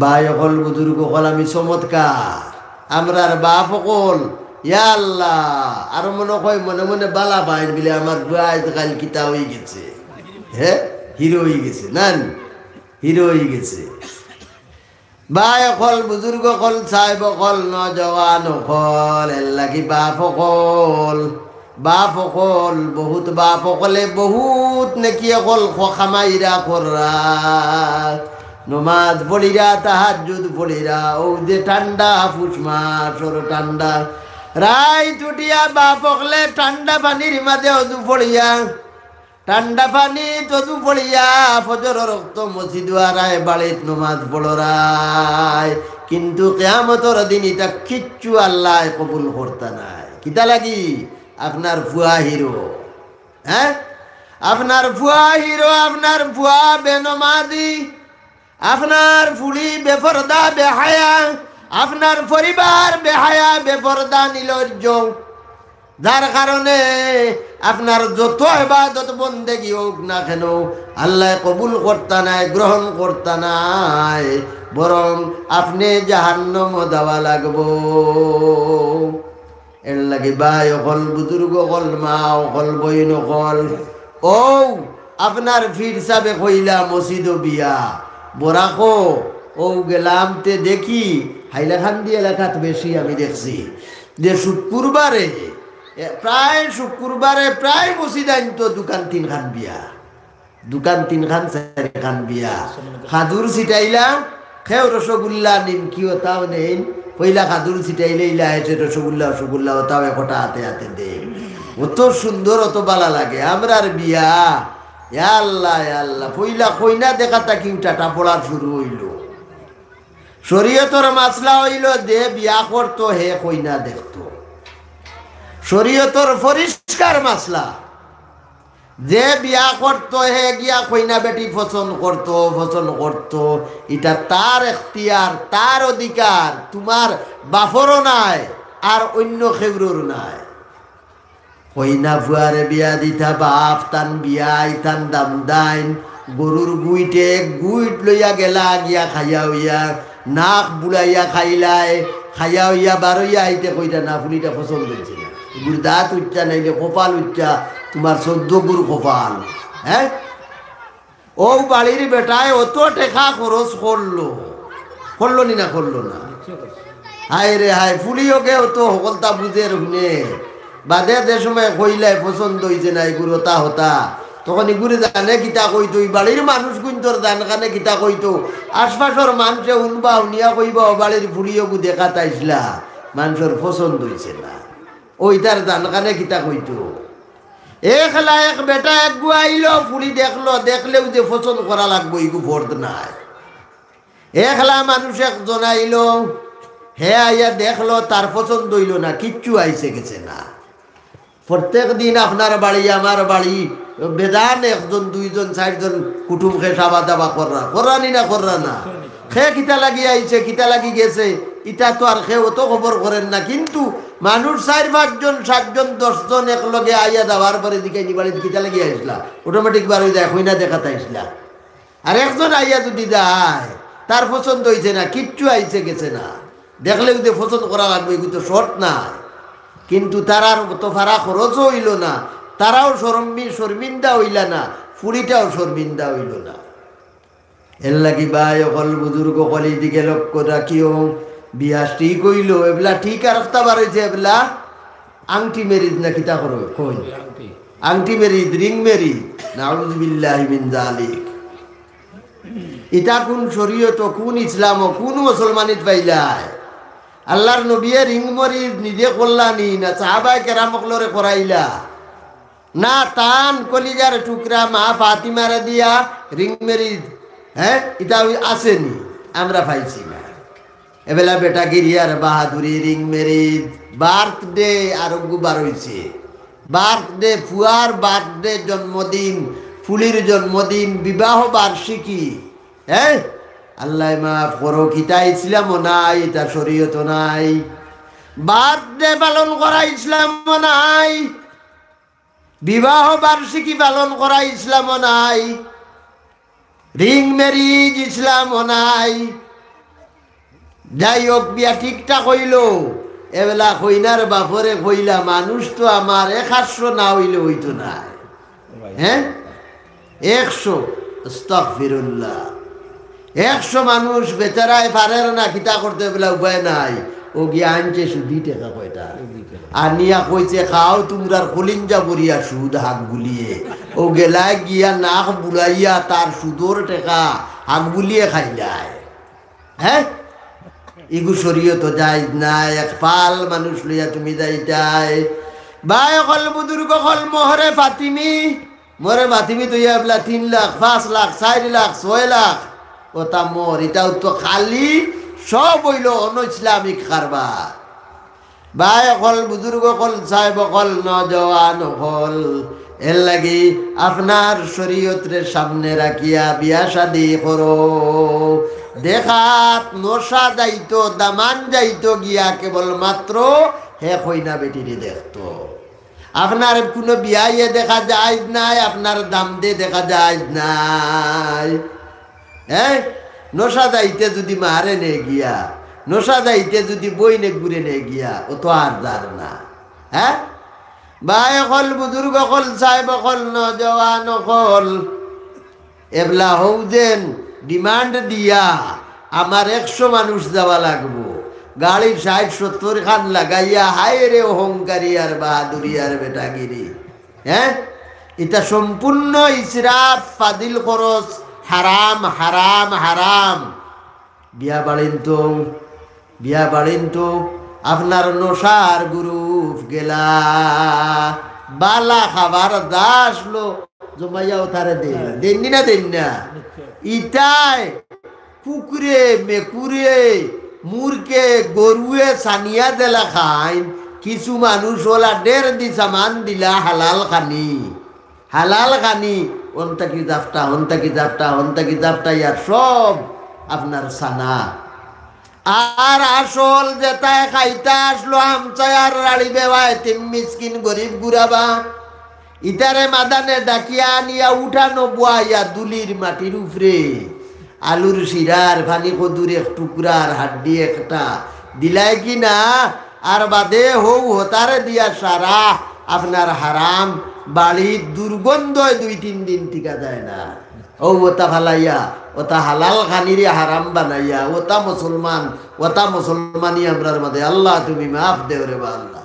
ভাই অকল, বুজুর্গ অকল, আমি চমৎকার। আমরার বাপ অকল, ইয়া আল্লাহ, আরো মনে কয় মনে মনে বালা পাইন বিলে আমার ফুয়া আইজ কাইল কিতা অইগেছে। হ্যাঁ? হিরো অইগেছে, না নি? হিরো অইগেছে। ভাই অকল, বুজুর্গ অকল, সাহেব অকল, নওজোয়ান অকল, এরলাগি বাপ অকল, বাপ অকল, বহুত বাপ অকলে বহুত নেকি অকল খ-, খামাইরা কররা। নমাজ পড়িরা, তাহাজ্জুদ পড়িরা, অউ যে ঠান্ডা পুষ মাসর ঠান্ডা, রাইত উঠিয়া বাপ অকলে ঠান্ডা পানির মাঝে অজু পড়িয়া, ঠান্ডা পানিত অজু পড়িয়া ফজরর অক্ত মসজিদো আরায় বাড়িত নমাজ পড়রায়, কিন্তু কিয়ামতর দিন ইতা কিচ্ছু আল্লায় কবুল করতা নায়। কিতা লাগি? আপনার ফুয়া হিরো, হ্যাঁ? আপনার ফুয়া হিরো, আপনার ফুয়া বেনমাজি, আপনার ফুড়ি বেপর্দা বেহায়া, আপনার পরিবার বেহায়া বেপর্দা নির্লজ্জ, যার কারণে আপনার যত ইবাদত বন্দেগি অউক না কেন, আল্লায় কবুল করতা নায়, গ্রহণ করতা নায়, বরং আপনে জাহান্নামো যাওয়া লাগবো। এরলাগি ভাই অকল, বুজুর্গ অকল, মা অকল, বইন অকল, অউ আপনার পীর সাবে কইলা মসজিদো বিয়া, বরাকো, অউ গেলাম তে দেখি, হাইলাকান্দি এলাকাত বেশি আমি দেখছি, যে শুক্রবারে, এ, প্রায় শুক্রবারে প্রায় মসজিদ আইনতো দুখান তিনখান বিয়া। দুখান তিনখান চাইরখান বিয়া। খাজুর ছিটাইলা, কেউ রসগোল্লা, নিমকি অতাও নেইন। পয়লা খাজুর ছিটাইলে ইলা আইছে রসগোল্লা, রসগোল্লা অতাও একটা আতে আতে দেইন। অত সুন্দর, অত বালা লাগে। আমরার বিয়া, ইয়া আল্লাহ, ইয়া আল্লাহ। পয়লা কইনা দেখা থাকি টাটা পড়া শুরু অইলো। শরীয়তর মাসলা অইলো, যে বিয়া করতো হে কইনা দেখতো। শরীয়তর পরিষ্কার মাসলা। যে বিয়া করতো, হে গিয়া কইনা বেটি পছন্দ করতো, পছন্দ করতো। ইটা তার এখতিয়ার, তার অধিকার, তুমার বাপরও নায়, আর অইন্য কেউরর নায়। কইনা ফুয়ারে বিয়া দিতা বাপ, তান বিয়াই, তান দামদাইন, গরুর গুইটে এক গুইট লইয়া গেলা গিয়া খাইয়া অইয়া, নাক বুলাইয়া খাইলায়, খাইয়া অইয়া বারইয়া আইতে কইতা না, ফুড়িটা পছন্দ অইছে না। এগুর দাঁত উচ্চা নাইলে কপাল উচ্চা, তুমার চৌদ্দ গুর কপাল। হ্যাঁ? অউ বাড়ির বেটায় অত টেকা খরচ করলো, করলো নি না করলো না? হায় রে হায়, ফুড়িও গে অত হকলতা বুঝের হুনে। বাদে যে সময় কইলায় পছন্দ অইছে না, এগুর অতা হতা, তখন এগুরে জানে কিতা কইতো, ই বাড়ির মানুষগুইন্তর জানখানে কিতা কইতো, আশপাশর মানষে হুনবা, হুনিয়া কইবা, অউ বাড়ির ফুড়িওগু দেখাত আইছলা, মানষর পছন্দ অইছে না। অউ ইতার জানখানে কিতা কইতো। একলা এক বেটা একগু আইলো, ফুড়ি দেখলো, দেখলেউ যে পছন্দ করা লাগবো, ইগু ফরজ নায়। একলা মানুষ একজন আইলো, হে আইয়া দেখলো, তার পছন্দ অইলো না, কিচ্ছু আইছে গেছে না। প্রত্যেক দিন আপনার বাড়ি, আমার বাড়ি, বেজান একজন, দুইজন, চাইরজন কুটুম কে সাবা দাবা কররা, কররা নি না, কররা না? কে কিতা লাগি আইছে, কিতা লাগি গেছে, ইতা তো আর কেউ অত খবর করের না। কিন্তু মানুষ চাইর পাঁচজন, সাতজন, দশজন একলগে আইয়া যাওয়ার পরে জিগাইন নি, বাড়িত কিতা লাগি আইছলা, automatic বার অই যায়, কইনা দেখাত আইছলা। আর একজন আইয়া যুদি যায়, তার পছন্দ অইছে না, কিচ্ছু আইছে গেছে না, দেখলেউ যে পছন্দ করা লাগবো, এগু তো শর্ত না। কিন্তু তারার তো ফারা খরচও অইলো না, তারাও শরমি-, শর্মিন্দা অইলা না, ফুড়িটাও শর্মিন্দা অইলো না। এরলাগি ভাই অকল, বুজুর্গ অকল, ইদিকে লক্ষ্য রাখিও। বিয়া ঠিক অইলো, এবলা ঠিক আরক্তা বার অইছে, এবলা আংটি marriage না কিতা করো, কইন? আংটি। আংটি marriage, ring marriage, নাউজুবিল্লাহি মিন জালিক। ইতা কুন শরীয়ত, কুন ইসলাম, কুন মুসলমানিত পাইলায়? আল্লার নবিয়ে ring marriage নিজে করলা নি, না সাহাবায়ে কেরাম অকলরে করাইলা? না, তান কলিজার টুকরা মা ফাতিমারে দিয়া ring marriage, হ্যাঁ, ইতা অউ আছে নি, আমরা পাইছি না। এবেলা বেটাগিরি আর বাহাদুরি, ring marriage, birthday আরোগ্য বার অইছে। Birthday, ফুয়ার birthday, জন্মদিন, ফুলির জন্মদিন, বিবাহ বার্ষিকী। হ্যাঁ? আল্লায় মাফ করো, কিতা ইসলামও নাই, ইতা শরীয়তও নাই। Birthday পালন করা ইসলামও নাই। বিবাহ বার্ষিকী পালন করা ইসলামও নাই, ring marriage ইসলামও নাই। যাই হোক, বিয়া ঠিকঠাক অইলো, এবেলা কইনার বাপরে কইলা, মানুষ তো আমার এক আটশো না অইলে অইতো নায়। হ্যাঁ? একশো, আস্তাগফিরুল্লাহ। একশো মানুষ বেচারায় পারের না, কিতা করতে, এবেলা উপায় নাই। অউ গিয়া আনছে সুদি টেকা কয়টা। আনিয়া কইছে, "খাও তুমরার কলিঞ্জা ভরিয়া সুদ হাক বুলিয়ে।" অউ গেলায় গিয়া নাক বুলাইয়া তার সুদর টেকা হাক বুলিয়ে খাইলায়। হ্যাঁ? ইগু শরীয়তো জায়েজ নায়, এক ফাল মানুষ লইয়া তুমি যাইতায়। ভাই অকল, বুজুর্গ অকল, মোহরে ফাতিমি, মোহরে ফাতিমি তো ইয়া এবলা তিন লাখ, পাঁচ লাখ, চাইর লাখ, ছয় লাখ, অতা মোহর, ইতাউ তো খালি সব অইলো অনৈসলামিক কারবার। ভাই অকল, বুজুর্গ অকল, সাহেব অকল, নওজোয়ান অকল, এরলাগি আপনার শরীয়তরে সামনে রাখিয়া বিয়া শাদি করো। দেখাত নশা যাইতো, দামান যাইতো গিয়া কেবলমাত্র হে কইনা বেটিরে দেখতো। আপনার কুনু বিয়ায়ে দেখা জায়েজ নায়, আপনার দামান্দে দেখা জায়েজ নায়। হ্যাঁ? নশা যাইতে যুদি মারে নে গিয়া, নশা যাইতে যুদি বইনে ঘুরে নে গিয়া, অতো আর যার না। হ্যাঁ? ভাই অকল, বুজুর্গ অকল, সাহেব অকল, নওজোয়ান অকল, এবলা হউ যেন demand দিয়া আমার একশো মানুষ যাওয়া লাগবো। গাড়ি ষাইট সত্তর খান লাগাইয়া, হায় রে অহংকারী আর বাহাদুরি আর বেটাগিরি। হ্যাঁ? ইতা সম্পূর্ণ ইসরাফ, ফাজিল খরচ, হারাম, হারাম, হারাম। বিয়া বাড়িন তো, বিয়া বাড়িন তো আপনার নশার group গেলা, বালা খাবার যা আসলো, জমাইয়া অতারে দেইন, দেইন নি না, দেইন না? ইতায় কুকুরে, মেকুরে, মুরগে, গরুয়ে, ছানিয়ে যেলা খাইন, কিছু মানুষ অলা ঢের দি সামান দিলা হালাল খানি। হালাল খানি, অন থাকি জাফটা, অন থাকি জাফটা, অন থাকি জাফটা, ইয়ার সব আপনার ছানা। আর আসল যেতায় খাইতা আসলো, হামসায়ার রাড়ি বেওয়া, এতিম মিসকিন গরিব গুরাবা, ইতারে মাদানে ডাকিয়া আনিয়া উঠানো বওয়াইয়া ধুলির মাটির উপরে আলুর শিরার পানি কদুর এক টুকরার হাড্ডি একটা দিলায় কি না? আর বাদে হউ হতারে দিয়া সারা আপনার হারাম বাড়িত দুর্গন্ধয় দুই তিন দিন টিকা যায় না। অউ অতা ফালাইয়া, অতা হালাল খানিরে হারাম বানাইয়া, অতা মুসলমান, অতা মুসলমানি আমরার মাঝে। আল্লাহ, তুমি মাফ দেও রে বা আল্লাহ।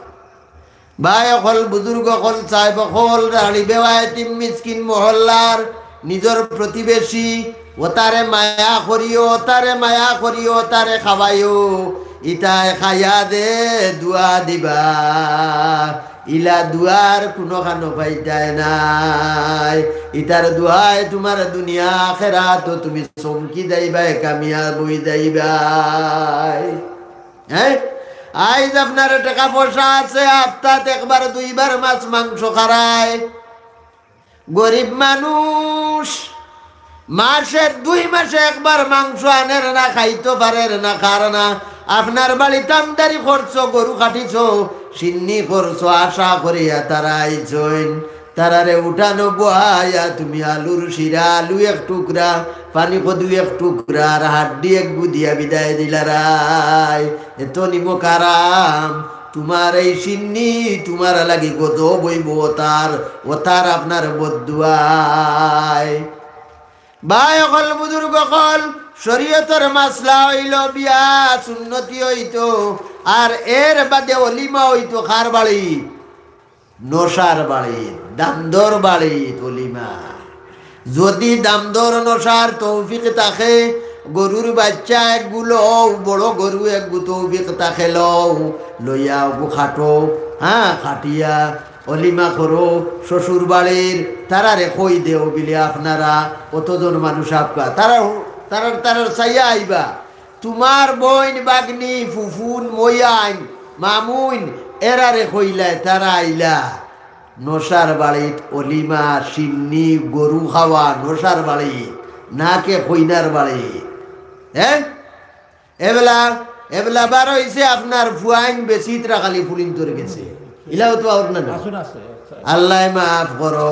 ভাই অকল, বুজুর্গ অকল, সাহেব অকল, রাড়ি বেওয়া, এতিম মিসকিন মহল্লার নিজর প্রতিবেশী, অতারে মায়া করিও, অতারে মায়া করিও, অতারে খাওয়াইও। ইতায় খাইয়া দে দোয়া দিবা, ইলা দোয়ার কুনুখানো পাইতায় নায়। ইতার দোয়ায় তুমার দুনিয়া আখেরাতো তুমি চমকি যাইবায়, কামিয়াব অই যাইবায়। হ্যাঁ, আইজ আপনার টেকা পয়সা আছে, হাপ্তাত একবার দুইবার মাছ মাংস খারায়, গরিব মানুষ, মাসে দুই মাসে একবার মাংস আনের না, খাইতো পারের না, খার না। আপনার বাড়িত আমদানি করছো, গরু কাটিছো, শিন্নি করছো, আশা করিয়া তারা আইছইন। তারারে উঠানো বওয়াইয়া তুমি আলুর শিরা, আলু এক টুকরা, পানি কদু এক টুকরা, আর হাড্ডি এক গুদিয়া বিদায় দিলারায়। এত নিমক আরাম। তুমার এই শিন্নি, তুমার লাগি গজব অইবো অতার, অতার আপনার বদদুয়ায়। ভাই অকল, বুজুর্গ অকল, শরীয়তর মাসলা অইলো বিয়া সুন্নতি অইতো, আর এর বাদে অলিমা অইতো কার বাড়ি? নশার বাড়িত, দামদর বাড়িত অলিমা। যদি দামদর নশার তৌফিক থাকে, গরুর বাইচ্চা একগু লও, বড় গরু একগু তৌফিক থাকে লও, লইয়া অগু কাটো, হ্যাঁ, কাটিয়া অলিমা করো, শ্বশুর বাড়ির তারারে কই দেও বিলে আপনারা, অতজন মানুষ আপকা, তারা, তারার, তারার চাইয়া আইবা। তুমার বইন, বাগনি, ফুফুন, ময়াইন, মামুইন, এরারে কইলায়, তারা আইলা। নশার বাড়িত অলিমা, শিন্নি, গরু খাওয়া, নশার বাড়িত, নাকে কইনার বাড়িত। হ্যাঁ? এবলা, এবলা বার অইছে আপনার ফুয়াইন বেচিত্রা খালি ফুলিন্তর গেছে। ইলাও তো আর না, না। আসুন, আসুন। আল্লায় মাফ করো,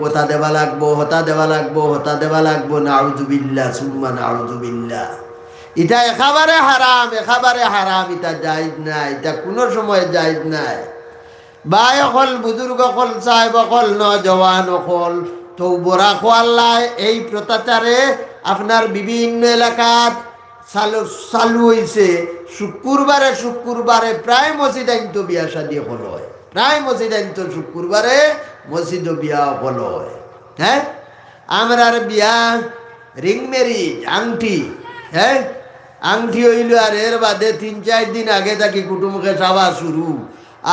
কথা দেওয়া লাগবো, হতা দেওয়া লাগবো, হতা দেওয়া লাগবো, নাউজুবিল্লাহ, সুম্মা নাউজুবিল্লাহ। ইটা একেবারে হারাম, একেবারে হারাম, ইটা জায়েজ নাই, ইটা কুনু সময় জায়েজ নাই। ভাই অকল, বুজুর্গ অকল, সাহেব অকল, নওজোয়ান অকল, তওবা রাখো আল্লায় এই প্রথাটারে আপনার বিভিন্ন এলাকাত চালু, চালু অইছে। শুক্কুরবারে, শুক্কুরবারে প্রায় মসজিদাইন্তো বিয়া শাদি অকল অয়, প্রায় মসজিদাইন্তো শুক্কুরবারে মসজিদো বিয়া অকল অয়। হ্যাঁ, আমরার বিয়া ring marriage, আংটি, হ্যাঁ, আংটি অইলো, আর এর বাদে তিন চাইর দিন আগে থাকি কুটুমকে চাওয়া শুরু,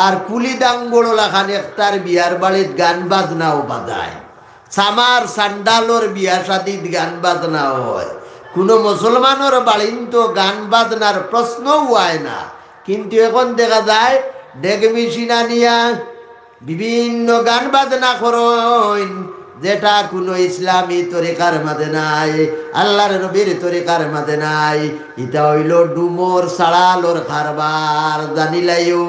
আর কুলি দাঙ্গড় লাখান একটার বিয়ার বাড়িত গান বাজনাও বাজায়। সামার সান্ডালর বিয়া শাদিত গান বাজনা অয়। কুনু মুসলমানর বাড়িন্তো গান বাজনার প্রশ্নও অয় না। কিন্তু এখন দেখা যায় ডেগ মেশিন আনিয়া বিভিন্ন গান বাজনা করইন, যেটা কুনু ইসলামী তরিকার মাঝে নাই, আল্লার নবীর তরিকার মাঝে নাই। ইটা অইলো ডুমর সাড়ালর কারবার, জানিলাইও।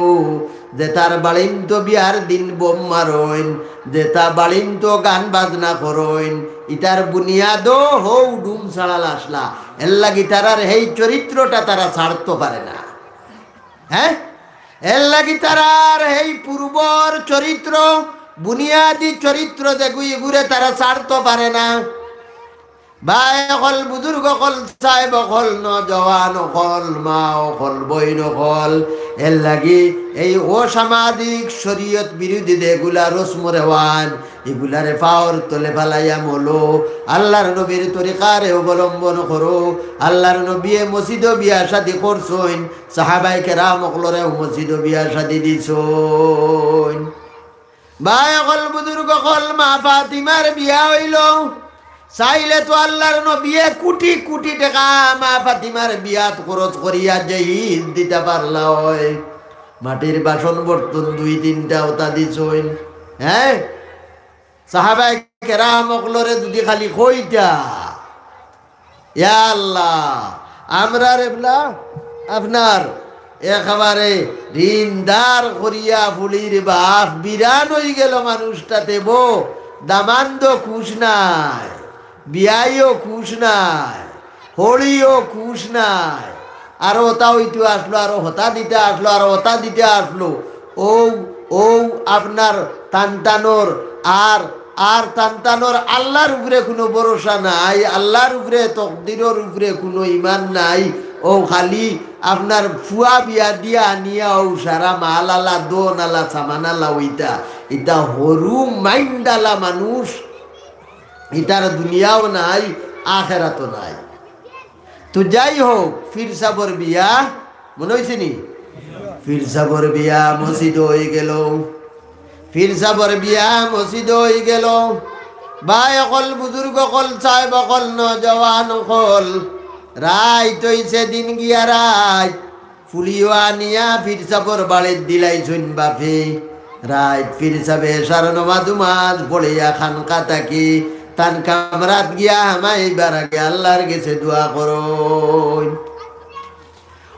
যেতার বাড়িন্তো বিয়ার দিন বোম মারইন, যেতা বাড়িন্তো গান বাজনা করইন, ইতার বুনিয়াদো হউ ডুম সাড়াল আছলা। এরলাগি তারার হেই চরিত্রটা তারা ছাড়তো পারে না। হ্যাঁ, এরলাগি তারার হেই পূর্বর চরিত্র, বুনিয়াদি চরিত্র যেগু, ইগুরে তারা ছাড়তো পারে না। ভাই অকল, বুজুর্গ অকল, সাহেব অকল, নওজোয়ান অকল, মা অকল, বইন অকল, এরলাগি এই অসামাজিক শরীয়ত বিরোধী যেগুলা রসম রেওয়াজ, ইগুলারে পাওর তলে ফালাইয়া মলো, আল্লার নবীর তরিকারে অবলম্বন করো, আল্লার নবীয়ে মসজিদো বিয়া শাদি করছইন, সাহাবায়ে কেরাম অকলরেও মসজিদো বিয়া শাদি দিছইন। ভাই অকল, বুজুর্গ অকল, মা ফাতিমার বিয়া অইলো। চাইলে তো আল্লার নবীয়ে কুটি কুটি টেকা মা ফাতিমার বিয়াত খরচ করিয়া জহিজ দিতা পারলা অয়। মাটির বাসন বর্তন দুই তিনটা অতা দিছইন। হ্যাঁ? সাহাবায়ে কেরাম অকলরে যুদি খালি কইতা, ইয়া আল্লাহ, আমরার এবলা আপনার একেবারে ঋণদার করিয়া ফুলির বাফ বিরান অইগেলো মানুষটা, তেবো দামান্দও খুশ নাই, বিয়াইও খুশ নাই, হড়িও খুশ নাই। আরো অতা অইতো আছলো, আরো হতা দিতা আছলো, আরো হতা দিতা আছলো। অউ, অউ আপনার তান্তানোর আর, আর তান্তানোর আল্লার উপরে কুনু ভরসা নাই, আল্লার উপরে, তকদিরর উপরে কুনু ইমান নাই। অউ খালি আপনার ফুয়া বিয়া দিয়া আনিয়া অউ সারা মাল আলা, দন আলা, সামান আলা অইতা। ইতা হরু মাইন্ড আলা মানুষ, ইতার দুনিয়াও নাই, আখেরাতও নাই। তো যাই হউক, ফির সাবর বিয়া, মনো অইছে নি? ফির সাবর বিয়া মসজিদো অইগেলো, ফির সাবর বিয়া মসজিদো অইগেলো। ভাই অকল, বুজুর্গ অকল, সাহেব অকল, নওজোয়ান অকল, রাইত অইছে, দিন গিয়া রাইত। ফুলিও আনিয়া ফির সাবর বাড়িত দিলাইছইন বাফে। রাইত পীর সাবে এশার নমাজ উমাজ পড়িয়া খানকা থাকি তান কামরাত গিয়া হামাইবার আগে আল্লার গেছে দোয়া করইন।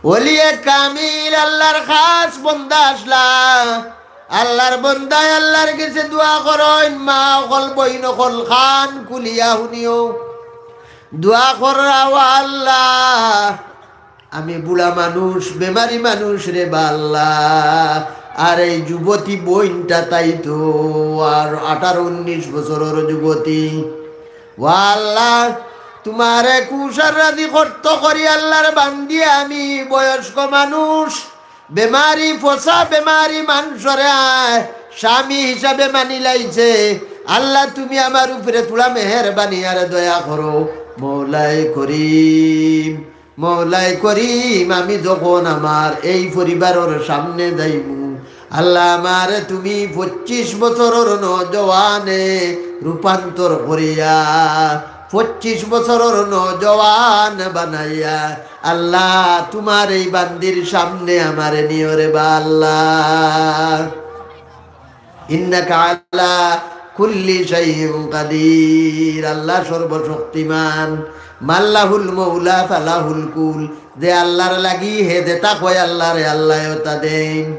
ওলিয়ে কামিল আল্লার খাস বন্দা আছলা। আল্লার বন্দায় আল্লার গেছে দোয়া করইন, মা অকল, বইন অকল, কান খুলিয়া হুনিও। দোয়া কররা, "ও আল্লা, আমি বুড়া মানুষ, বেমারি মানুষ রে বা আল্লা, আর এই যুবতী বইনটা তাই তো আর আঠারো উনিশ বছরর যুবতী। ও আল্লা, তুমারে খুশ আর রাজি করতো করি আল্লার বান্দি আমি, বয়স্ক মানুষ, বেমারি, ফসা বেমারি, মানষরে আয় স্বামী হিসাবে মানি লাইছে। আল্লা, তুমি আমার উপরে থুড়া মেহেরবানি আর দয়া করো। মৌলায় করিম, মৌলায় করিম, আমি যখন আমার এই পরিবারর সামনে যাইমু, আল্লা, আমারে তুমি পঁচিশ বছরর নওজোয়ানে রূপান্তর করিয়া, পঁচিশ বছরর নওজোয়ান বানাইয়া, আল্লা, তুমার এই বান্দির সামনে আমারে নিও রে বা আল্লা।" ইন্নাকা আলা কুল্লি শাইইন কাদির। আল্লা সর্বশক্তিমান। মাল্লাহুল মৌলা ফালাহুল কুল। যে আল্লার লাগি হে যেতা কয় আল্লারে, আল্লায় অতা দেইন।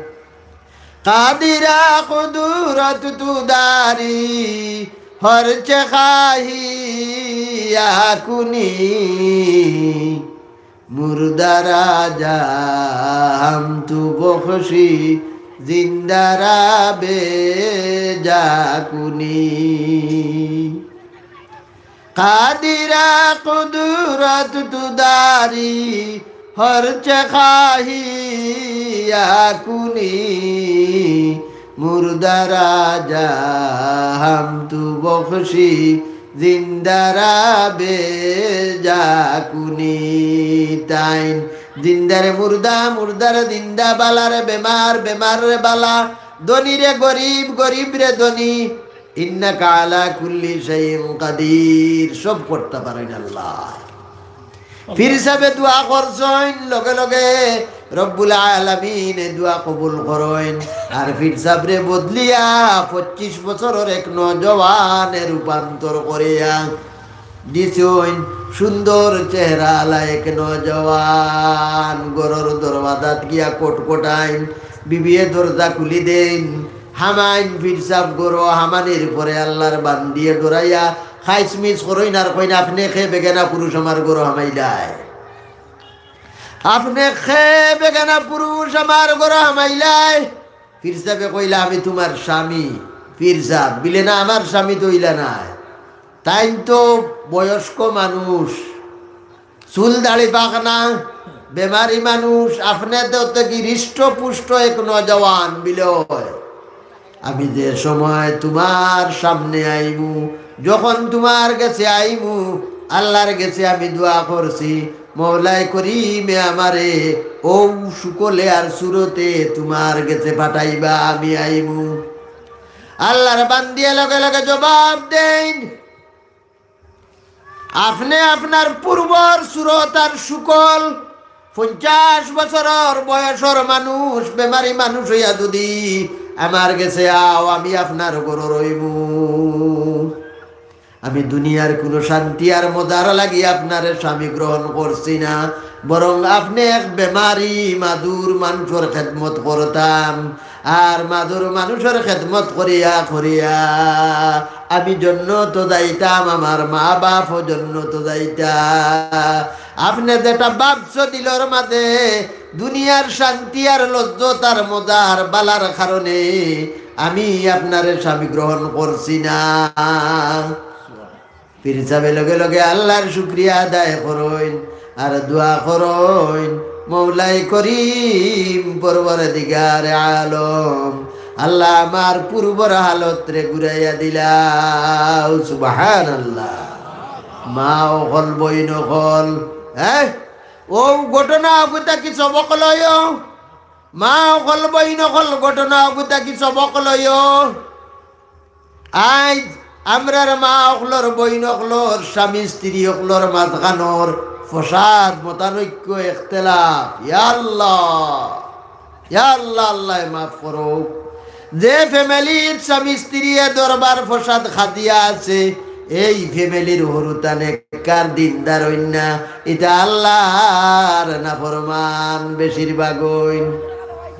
কাদিরা কুদরত তু দারি, হর চে খাহি আকুনি। মুর্দারা জাহাম তু বখশি, জিন্দারা বেজাকুনি। কাদিরা কুদরত তু দারি, হর চে খাহি আকুনি। মুর্দারা জাহাম তু বখশি, জিন্দারা বেজাকুনি। তাইন জিন্দারে মুর্দা, মুর্দারে জিন্দা, বালারে বেমার, বেমাররে বালা, ধনীরে গরিব, গরিবরে ধনী। ইন্নাকা আলা কুল্লি শাইইন কাদির। সব করতা পারইন আল্লা। পীর সাবে দোয়া করছইন, লগে লগে রব্বুল আলামিনে দোয়া কবুল করইন। আর পীর সাবরে বদলিয়া পঁচিশ বছরর এক নওজোয়ানে রূপান্তর করিয়া দিছইন সুন্দর চেহারাআলা এক নওজোয়ান। ঘরর দরওয়াজাত গিয়া কটকটাইন, বিবিয়ে দরজা খুলি দেইন, হামাইন পীর সাব ঘরো। হামানির পরে আল্লার বান্দিয়ে ডরাইয়া খাইছমিছ করইন আর কইন, "আপনে কে বেগানা পুরুষ আমার ঘরো হামাইলায়? আপনে কে বেগানা পুরুষ আমার ঘরো হামাইলায়?" পীর সাবে কইলা, "আমি তুমার স্বামী।" পীর সাব বিলে, "না, আমার স্বামী তো ইলা নায়, তাইন তো বয়স্ক মানুষ।" চুল দাড়ি পাকনা, বেমারি মানুষ, আপনে তো থাকি হৃষ্টপুষ্ট এক নওজোয়ান বিলয়। আমি যে সময় তুমার সামনে আইমু, যখন তুমার গেছে আইমু, আল্লার গেছে আমি দোয়া করছি, মওলায় করিমে আমারে অউ শুকলে আর সুরতে তুমার গেছে পাঠাইবা, আমি আইমু। আল্লার বান্দিয়ে লগে লগে জবাব দেইন, আপনে আপনার পূর্বর সুরত আর শুকল, পঞ্চাশ বছরর বয়সর মানুষ, বেমারি মানুষ অইয়া যুদি আমার গেছে আও, আমি আপনার ঘরো রইমু। আমি দুনিয়ার কুনু শান্তি আর মজার লাগি আপনারে স্বামী গ্রহণ করছি না, বরং আপনে এক বেমারি মাদুর মানুষর খেদমত করতাম। আর মাদুর মানুষর খেদমত করিয়া করিয়া আমি জন্নতো যাইতাম, আমার মা বাপও জন্নতো যাইতা। আপনে যেটা ভাবছো দিলর মাঝে, দুনিয়ার শান্তি আর লজ্জত আর মজা আর বালার কারণে আমি আপনারে স্বামী গ্রহণ করছি না। পীর সাবে লগে লগে আল্লার শুকরিয়া আদায় করইন আর দোয়া করইন, "মওলায় করিম, পরওয়ারদিগারে আলম, আল্লা আমার পূর্বর হালতরে ঘুরাইয়া দিলাও।" সুবহানাল্লাহ। মা অকল, বইন অকল, হ্যাঁ, অউ ঘটনা অগুতা কি সবক লইও? মা অকল, বইন অকল, ঘটনা অগুতা কি সবক লইও? আইজ আমরার মা অকলর, বইন অকলর, স্বামী স্ত্রী অকলর মাঝখানর ফসাদ, মতানৈক্য, ইখতিলাফ, ইয়া আল্লাহ, ইয়া আল্লাহ, আল্লায় মাফ করউক। যে ফ্যামিলির স্বামী স্ত্রীয়ে দরবার ফসাদ খাদিয়া আছে, এই ফ্যামিলির হুরুতা নেককার দিনদার অইন না, ইতা আল্লাহর নাফরমান বেশিরভাগ অইন।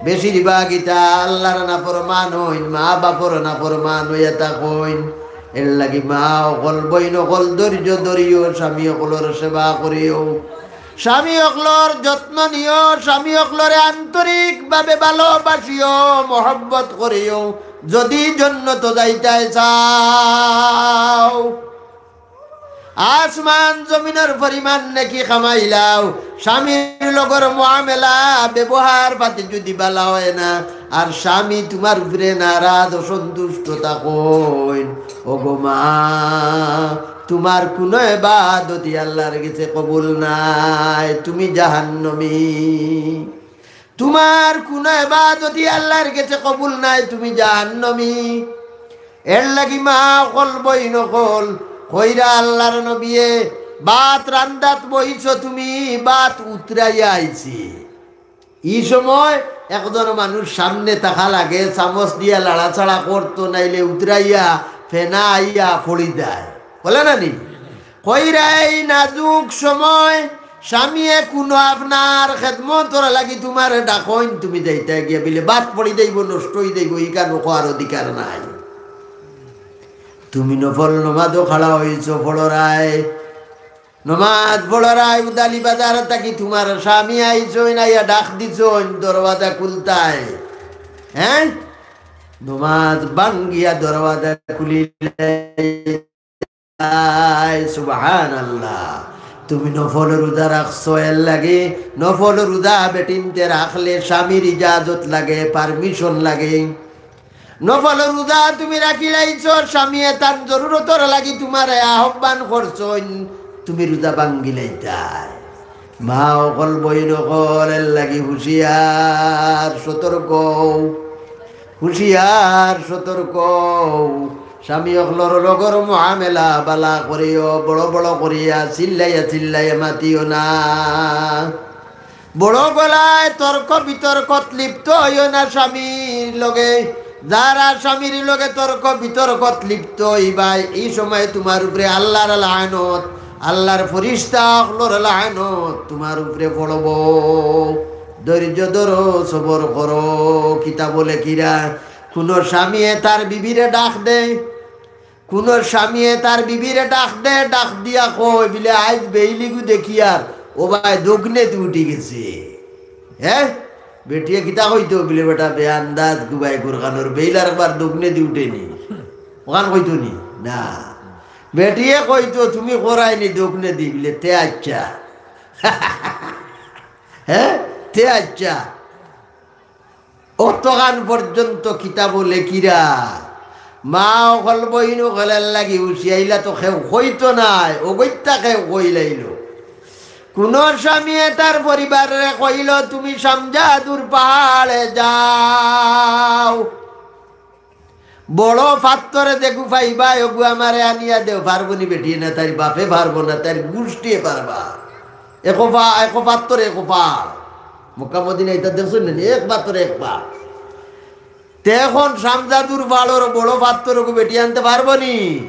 বেশিরভাগ ইতা আল্লাহর নাফরমান অইন, মা বাপর নাফরমান অইয়া থাকইন। এর লাগি মা অকল, বইন অকল, ধৈর্য ধরিও, স্বামী অকলর সেবা করিও, স্বামী অকলর যত্ন নিও, স্বামী অকলরে আন্তরিকভাবে ভালোবাসিও, মহব্বত করিও। যদি জন্নত যাইতায় চাও, আসমান জমিনর পরিমাণ নেকি কামাইলাও, স্বামীর লগর মুআমেলা, ব্যবহার পাতি যদি ভালা অয় না, আর স্বামী তুমার উপরে নারাজ, অসন্তুষ্ট থাকইন, ওগো মা, তুমার কুনু এবাদতই আল্লাহর গেছে কবুল নায়, তুমি জাহান্নামী। তুমার কুনু এবাদতই আল্লাহর গেছে কবুল নায়, তুমি জাহান্নামী। এর লাগি মা অকল, বইন অকল, কইরা আল্লাহর নবিয়ে, ভাত রান্দাত বইছো তুমি, ভাত উতরাইয়া আইছে। ই সময় একজন মানুষ সামনে থাকা লাগে, চামচ দিয়া লাড়াচাড়া করতো, নাইলে উতরাইয়া ফেনা আইয়া পড়ি যায়, বলে না নি? কইরা এই নাজুক সময় স্বামীয়ে কুনু আপনার খেদমতর লাগি তুমারে ডাকইন, তুমি যাইতায় গিয়া বিলে ভাত পড়ি যাইবো, নষ্ট অই যাইবো, ইখান খোয়ার অধিকার নাই। তুমি নফল নমাজো খাড়া অইছো, পড়রায়, নমাজ পড়রায়, উদালি বাজার থাকি তুমার স্বামী আইছইন, আইয়া ডাক দিছইন, দরওয়াজা খুলতায়, হ্যাঁ, নমাজ ভাঙ্গিয়া দরওয়াজা খুলিলে আয়, সুবহানাল্লাহ। তুমি নফল রোজা রাখছো, এর লাগি নফল রোজা বেটিন্তে রাখলে স্বামীর ইজাজত লাগে, permission লাগে। নফল রোজা তুমি রাখিলাইছো, স্বামীয়ে তান জরুরতর লাগি তুমারে আহ্বান করছইন, তুমি রোজা ভাঙ্গিলাইতায়। মা অকল, বইন অকল, এর লাগি হুঁশিয়ার, সতর্ক। হুঁশিয়ার, সতর্ক। স্বামী অকলর লগর মুআমেলা বালা করিও, বড় বড় করিয়া চিল্লাইয়া চিল্লাইয়া মাতিও না। বড় গলায় তর্ক বিতর্কত লিপ্ত অইও না স্বামীর লগে। যারা স্বামীর লগে তর্ক বিতর্কত লিপ্ত অইবায়, ই সময় তুমার উপরে আল্লাহর লানত, আল্লাহর ফিরিস্তা অকলর লানত তুমার উপরে পড়বো। ধৈর্য ধরো, সবর করো। কিতাবো লেখিরা, কুনু স্বামীয়ে তার বিবিরে ডাক দেয়, কুনু স্বামীয়ে তার বিবিরে ডাক দে, ডাক দিয়া কয়, বিলে, "আইজ বেইলিগু দেখিয়ার, ও বায়, দোকনেদি উঠি গেছে।" হ্যাঁ? বেটিয়ে কিতা কইতো, বিলে, "বেটা, বেআন্দাজ, গুবাই গুরখানোর বেইল আরবার দোকনেদি উঠেনি।" অখান কইতো নি? না। বেটিয়ে কইতো, "তুমি করায়নি দোকনেদি?" বিলে, "তে আচ্ছা।" হ্যাঁ? তে আচ্ছা। অতখান পর্যন্ত কিতাবো লেখিরা। মা অকল, বইন অকল, এর লাগি হুঁশিয়াইলা তো কেউ কইতো নায়, অগত্যা কেউ কইলাইলো। কুনু স্বামীয়ে তার পরিবাররে কইলো, "তুমি শামজাদুর পাহাড়ে যাও, বড় পাত্থরে যেগু পাইবায়, অগু আমারে আনিয়া দেও।" পারবো নি বেটিয়ে? না, তাইর বাপে পারবো না, তাইর গুষ্টিয়ে পারবা। একো পা-, একো পাত্থরে একো পাড়। মক্কা মদিনা ইতা দেখছইন না নি? এক পাত্থরে এক পাড়। তে অখন শামজাদুর পাহাড়র বড় পাত্থর অগু বেটি আনতে পারবো নি?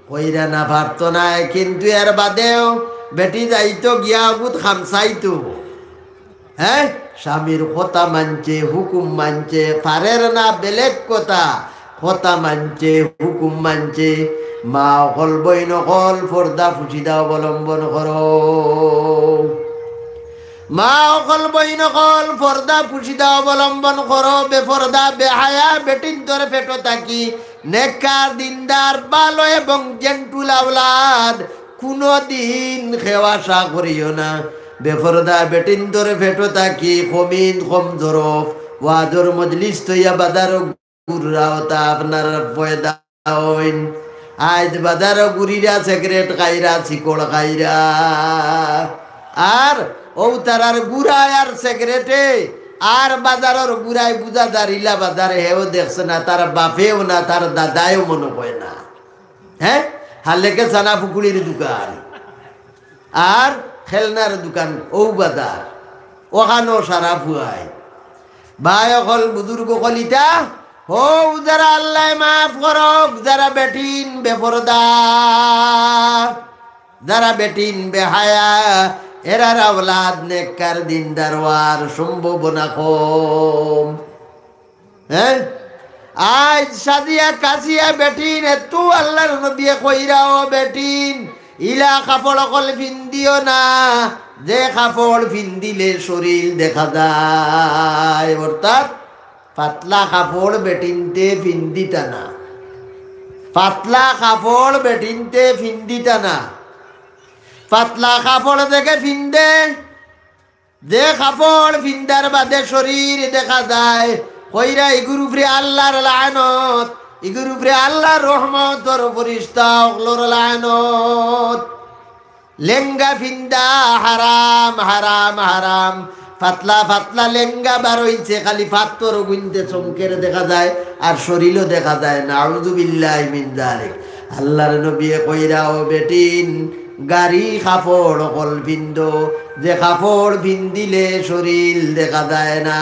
কইরা না, পারতো নায়, কিন্তু এর বাদেও বেটি যাইতো গিয়া অগুত খামচাইতো। হ্যাঁ, স্বামীর কথা মানছে, হুকুম মানছে, পারের না বেলেগ কথা, কথা মানছে, হুকুম মানছে। মা অকল, বইন অকল, পর্দা পুশিদা অবলম্বন করো। মা অকল, বইন অকল, পর্দা পুশিদা অবলম্বন করো। বেপর্দা, বেহায়া বেটিন্তর পেটো থাকি নেককার, দিনদার, ভালো এবং জেন্টুল আওলাদ কুনুদিন কেউ আশা করিও না। বেপর্দা বেটিন্তর পেটো থাকি কমিন কম জরফ, ওয়াজর মজলিস থইয়া বাজারো ঘুররা অতা আপনার পয়দা অইন। আইজ বাজারো ঘুরিরা, সিগারেট খাইরা, শিকড় খাইরা। আর অউ তারার গুড়ায় আর সিগারেটে আর বাজারর গুড়ায় বুঝা যার ইলা বাজারে হেও দেখছে না, তার বাপেও না, তার দাদায়ও মনো কয় না। হ্যাঁ, হালেকে ছানা ফুকুড়ির দোকান আর খেলনার দোকান, অউ বাজার, অখানো সারা ফুয়ায়। ভাই অকল, বুজুর্গ অকল, ইতা হউ যারা, আল্লায় মাফ করউক, যারা বেটিন বেপর্দা, যারা বেটিন বেহায়া, এরার আওলাদ নেককার দিনদার অওয়ার সম্ভাবনা কম। হ্যাঁ? আইজ সাজিয়া কাজিয়া বেটিন, এত্তু আল্লার নবিয়ে কইরা, ও বেটিন, ইলা কাপড় অকল ফিন্দিও না, যে কাপড় ফিন্দিলে শরীল দেখা যায়, অর্থাৎ পাতলা কাপড় বেটিন্তে ফিন্দিতা না, পাতলা কাপড় বেটিন্তে ফিন্দিতা না। পাতলা কাপড় যেগে ফিন্দে, যে কাপড় ফিন্দার বাদে শরীর দেখা যায়, কইরা ইগুর উপরে আল্লার লানত, ইগুর উপরে আল্লার রহমতর ফিরিস্তা অকলর লানত। লেঙ্গা ফিন্দা হারাম, হারাম, হারাম। পাতলা পাতলা লেঙ্গা বার অইছে, খালি পাত্থর গুইন্তে চমকের দেখা যায়, আর শরীলও দেখা যায়। নাউজুবিল্লাহি মিন যালিক। আল্লার নবিয়ে কইরা, ও বেটিন, গারি কাপড় অকল ফিন্দো, যে কাপড় ফিন্দিলে শরীল দেখা যায় না।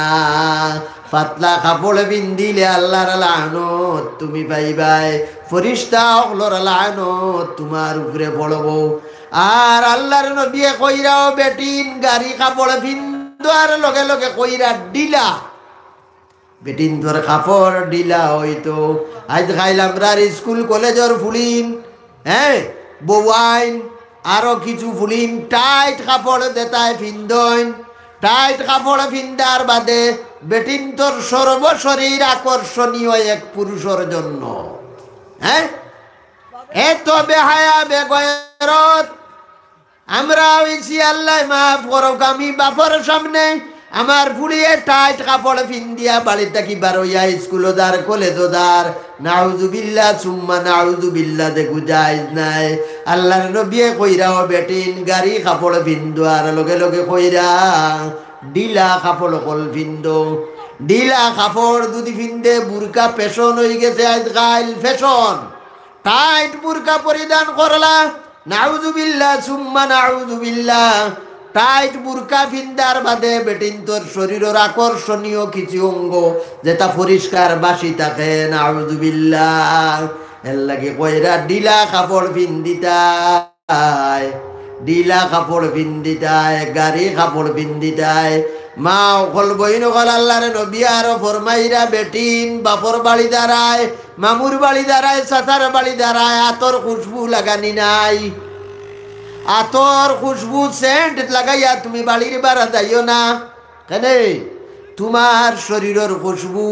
পাতলা কাপড় ফিন্দিলে আল্লার লানত তুমি পাইবায়, ফিরিস্তা অকলর লানত তুমার উপরে পড়বো। আর আল্লার নবিয়ে কইরা, ও বেটিন, গারি কাপড় ফিন্দো, আর লগে লগে কইরা ঢিলা। বেটিন্তর কাপড় ঢিলা অইতো। আইজ কাইল আমরার স্কুল কলেজর ফুড়িন, হ্যাঁ, বউয়াইন, আরো কিছু ফুড়িন টাইট কাপড় যেতায় ফিন্দইন। টাইট কাপড় ফিন্দার বাদে বেটিন্তর সর্বশরীর আকর্ষণীয় এক পুরুষর জন্য। হ্যাঁ? এত বেহায়া বেগয়রত। আমরা অইছি, আল্লায় মাফ করউক, আমি বাপর সামনে আমার ফুড়িয়ে টাইট কাপড় ফিন্দিয়া বাড়ি থাকি বারইয়া স্কুলো যার, কলেজো যার, নাউজুবিল্লাহ সুম্মা নাউজুবিল্লাহ, দেখো জায়েজ নাই। আল্লার নবিয়ে কইরা, ও বেটিন, গারি কাপড় ফিন্দো, আর লগে লগে কইরা ঢিলা কাপড় অকল ফিন্দো। ঢিলা কাপড় যুদি ফিন্দে, বুরকা ফ্যাশন অইগেছে আইজ কাইল, ফ্যাশন। টাইট বুরকা পরিধান করলা, নাউজুবিল্লাহ সুম্মা নাউজুবিল্লাহ। টাইট বুরকা ফিন্দার বাদে বেটিন্তর শরীরর আকর্ষণীয় কিছু অঙ্গ যেতা পরিষ্কার বাসি থাকে, নাউজুবিল্লাহ। এরলাগি কইরা ঢিলা কাপড় ফিন্দিতায়, ঢিলা কাপড় ফিন্দিতায়, গারি কাপড় ফিন্দিতায়। মা অকল, বইন অকল, আল্লার নবী আরো ফরমাইরা, বেটিন বাপর বাড়ি যারায়, মামুর বাড়ি যারায়, চাচার বাড়ি যারায়, আতর খুশবু লাগানি নাই। আতর খুশবু, সেন্ট লাগাইয়া তুমি বাড়ির বারা যাইও না। কেনে? তুমার শরীরর খুশবু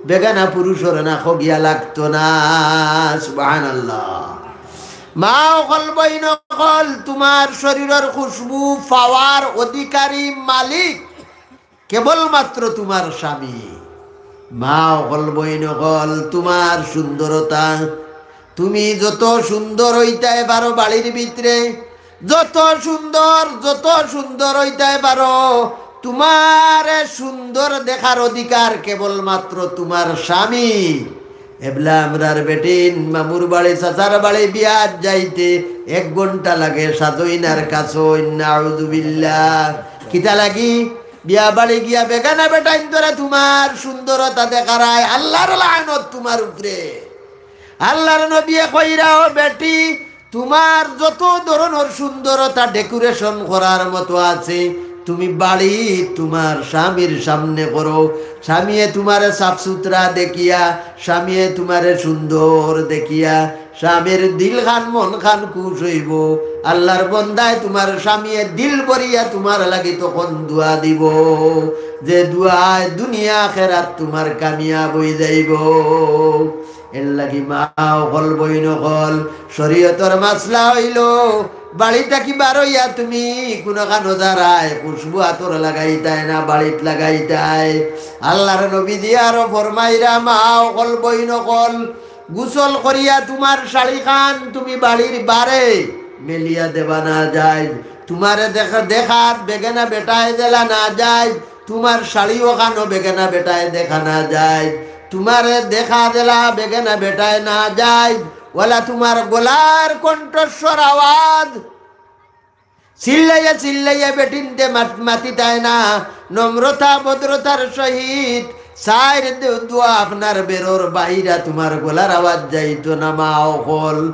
বেগানা পুরুষর নাকো গিয়া লাগতো না। সুবহানাল্লাহ। মা অকল, বইন অকল, তুমার শরীরর খুশবু পাওয়ার অধিকারী মালিক কেবলমাত্র তুমার স্বামী। মা অকল, বইন অকল, তুমার সুন্দরতা, তুমি যত সুন্দর অইতায় পারো বাড়ির ভিতরে, যত সুন্দর, যত সুন্দর অইতায় পারো, তুমারে সুন্দর দেখার অধিকার কেবলমাত্র তুমার স্বামী। এবলা আমরার বেটিন মামুর বাড়ি, চাচার বাড়ি বিয়াত যাইতে এক ঘন্টা লাগে সাজইন আর কাছইন, নাউজুবিল্লাহ। কিতা লাগি? বিয়া বাড়ি গিয়া বেগানা বেটাইন্তরে তুমার সুন্দরতা দেখারায়, আল্লার লানত তুমার উপরে। আল্লার নবিয়ে কইরা, ও বেটি, তুমার যত ধরনর সুন্দরতা decoration করার মতো আছে, তুমি বাড়িত তুমার স্বামীর সামনে করো। স্বামীয়ে তুমারে সাফ সুতরা দেখিয়া, স্বামীয়ে তুমারে সুন্দর দেখিয়া, স্বামীর দিলখান মনখান খুশ অইবো। আল্লার বন্দায়, তুমার স্বামীয়ে দিল ভরিয়া তুমার লাগি তখন দোয়া দিবো, যে দোয়ায় দুনিয়া আখেরাত তুমার কামিয়াব অইযাইবো। এরলাগি মা অকল, বইন অকল, শরীয়তর মাসলা অইলো, বাড়ি থাকি বারইয়া তুমি কুনুখানো যারায়, খুশবু আতর লাগাইতায় না, বাড়িত লাগাইতায়। আল্লার নবীজি আরো ফরমাইরা, মা অকল, বইন অকল, গোসল করিয়া তুমার শাড়িখান তুমি বাড়ির বারে মেলিয়া দেবা না যাইজ। তুমারে দেখা, দেখাত বেগানা বেটায় দেলা না যাইজ। তুমার শাড়ি অখানো বেগানা বেটায় দেখা না যাইজ। তুমারে দেখা দেলা বেগানা বেটায় না যাইজ। ওলা তুমার গলার কণ্ঠস্বর আওয়াজ চিল্লাইয়া চিল্লাইয়া বেটিন্তে মাত-, মাতিতায় না, নম্রতা ভদ্রতার সহিত চাইর দে-, দোয়া আপনার বেরোর বাইরা তুমার গলার আওয়াজ যাইতো না, মা অকল।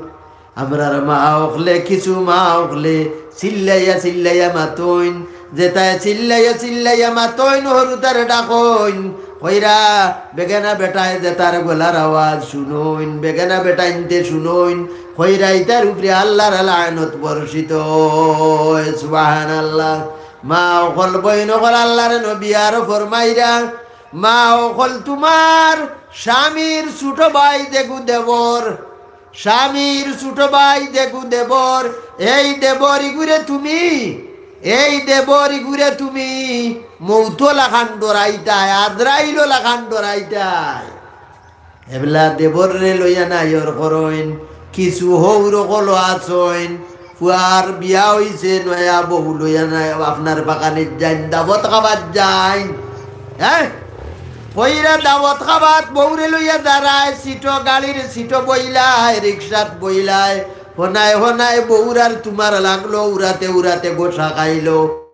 আমরার মা অকলে, কিছু মা অকলে চিল্লাইয়া চিল্লাইয়া মাতইন, যেতায় চিল্লাইয়া চিল্লাইয়া মাতইন, হুরুতারে ডাকইন, কইরা বেগানা বেটায় যেতার গলার আওয়াজ হুনইন, বেগানা বেটাইন্তে হুনইন, কইরা ইতার উপরে আল্লার লানত বর্ষিত অয়। সুবহানাল্লাহ। মা অকল, বইন অকল, আল্লার নবী আরো ফরমাইরা, মা অকল, তুমার স্বামীর ছোট ভাই যেগু দেবর, স্বামীর ছোট ভাই যেগু দেবর, এই দেবর ইগুরে তুমি, এই দেবর ইগুরে তুমি মৌত লাখান ডরাইতায়, আজরাইল লাখান ডরাইতায়। এবলা দেবররে লইয়া নায়র করইন, কিছু হউর অকল আছইন, ফুয়ার বিয়া অইছে, নয়া বউ লইয়া নাই, আপনার বাগানিত যাইন, দাওয়াত খাবার যাইন। হ্যাঁ? কইরা দাওয়াত খাবাত বউরে লইয়া দাঁড়ায়, সিটো, গাড়ির সিটো বইলায়, রিক্সাত বইলায়, হনায় হনায় বউর আর তুমার লাগলো, উড়াতে উড়াতে গোসা খাইলো।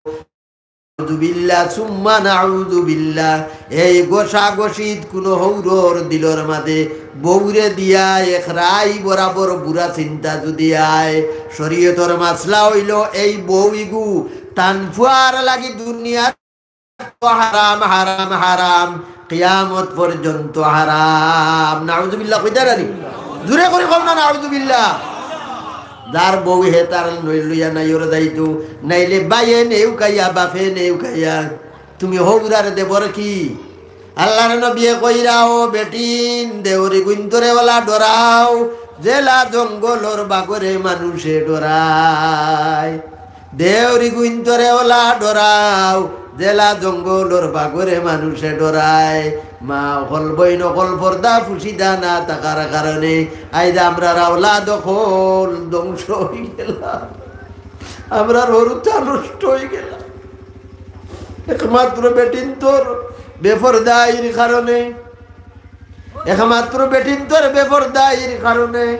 নাউজুবিল্লাহ, সুম্মা নাউজুবিল্লাহ। এই গোসা গসিত কুনু হউরর দিলর মাঝে বউরে দিয়া এক রাই বরাবর বুরা চিন্তা যুদি আয়, শরীয়তর মাসলা অইলো এই বউ ইগু তান ফুয়ার লাগি দুনিয়াত হারাম, হারাম, হারাম, কিয়ামত পর্যন্ত হারাম। নাউজুবিল্লাহ কইতা নানি? জুরে করি কও না, নাউজুবিল্লাহ। যার বউ হে তার লই-, লইয়া নায়র যাইতো, নাইলে বাইয়ে নেউকাইয়া, বাফে নেউকাইয়া, তুমি হউরার দেবর কি? আল্লার নবিয়ে কইরা, ও বেটিন, দেওরি গুইন্তরে ওলা ডরাও, যেলা জঙ্গলর বাগরে মানুষে ডরায়। দেওরি গুইন্তরে ওলা ডরাও, যেলা জঙ্গলর বাগরে মানুষে ডরায়। মা অকল, বইন অকল, পর্দা ফুশিদা না থাকার কারণে আইজ আমরার আওলাদ অকল ধ্বংস অইগেলা, আমরার হুরুতা নষ্ট অইগেলা। একমাত্র বেটিন্তর বেপর্দাইর কারণে, একমাত্র বেটিন্তর বেপর্দাইর কারণে।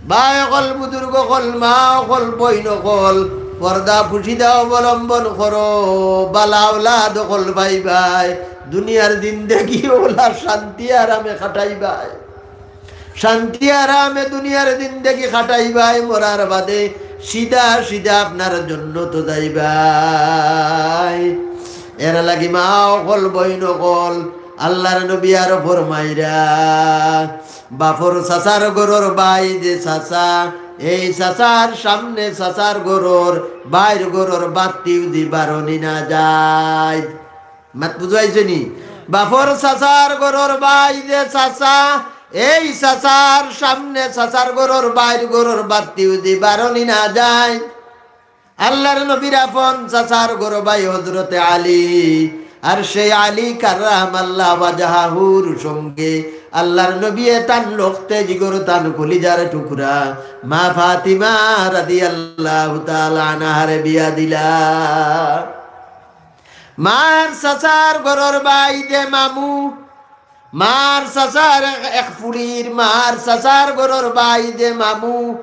ভাই অকল, বুজুর্গ অকল, মা অকল, বইন অকল, পর্দা ফুশিদা অবলম্বন করো, বালা আওলাদ অকল পাইবায়, দুনিয়ার জিন্দেগি ওলা শান্তি আরামে কাটাইবায়। শান্তি আরামে দুনিয়ার জিন্দেগি কাটাইবায়, মরার বাদে সিধা সিধা আপনার জন্নত যাইবায়। এর লাগি মা অকল, বইন অকল, আল্লার নবী আরো ফরমাইরা, বাফর চাচার ঘরর বাই যে চাচা, এই চাচার সামনে চাচার ঘরর বাইর ঘরর বাত্তিও দি বারনি না যায়। মাত বুঝাইছে নি? বাফর চাচার ঘরর বাই যে চাচা, এই চাচার সামনে চাচার ঘরর বাইর ঘরর বাত্তিও দি বারনি না যায়। আল্লার নবীর আপন চাচার ঘরর বাই হজরতে আলী, আর সেই আলী কাররামাল্লাহু ওয়াজহাহুর সঙ্গে আল্লার নবীয়ে তান লখতে জিগর তান কলিজার টুকরা মা ফাতিমা রাদিয়াল্লাহু তাআলা আনহারে বিয়া দিলা। মার চাচার ঘরর বাই দে মামু, মার চাচার এক, এক ফুড়ির, মার চাচার ঘরর বাই দে মামু,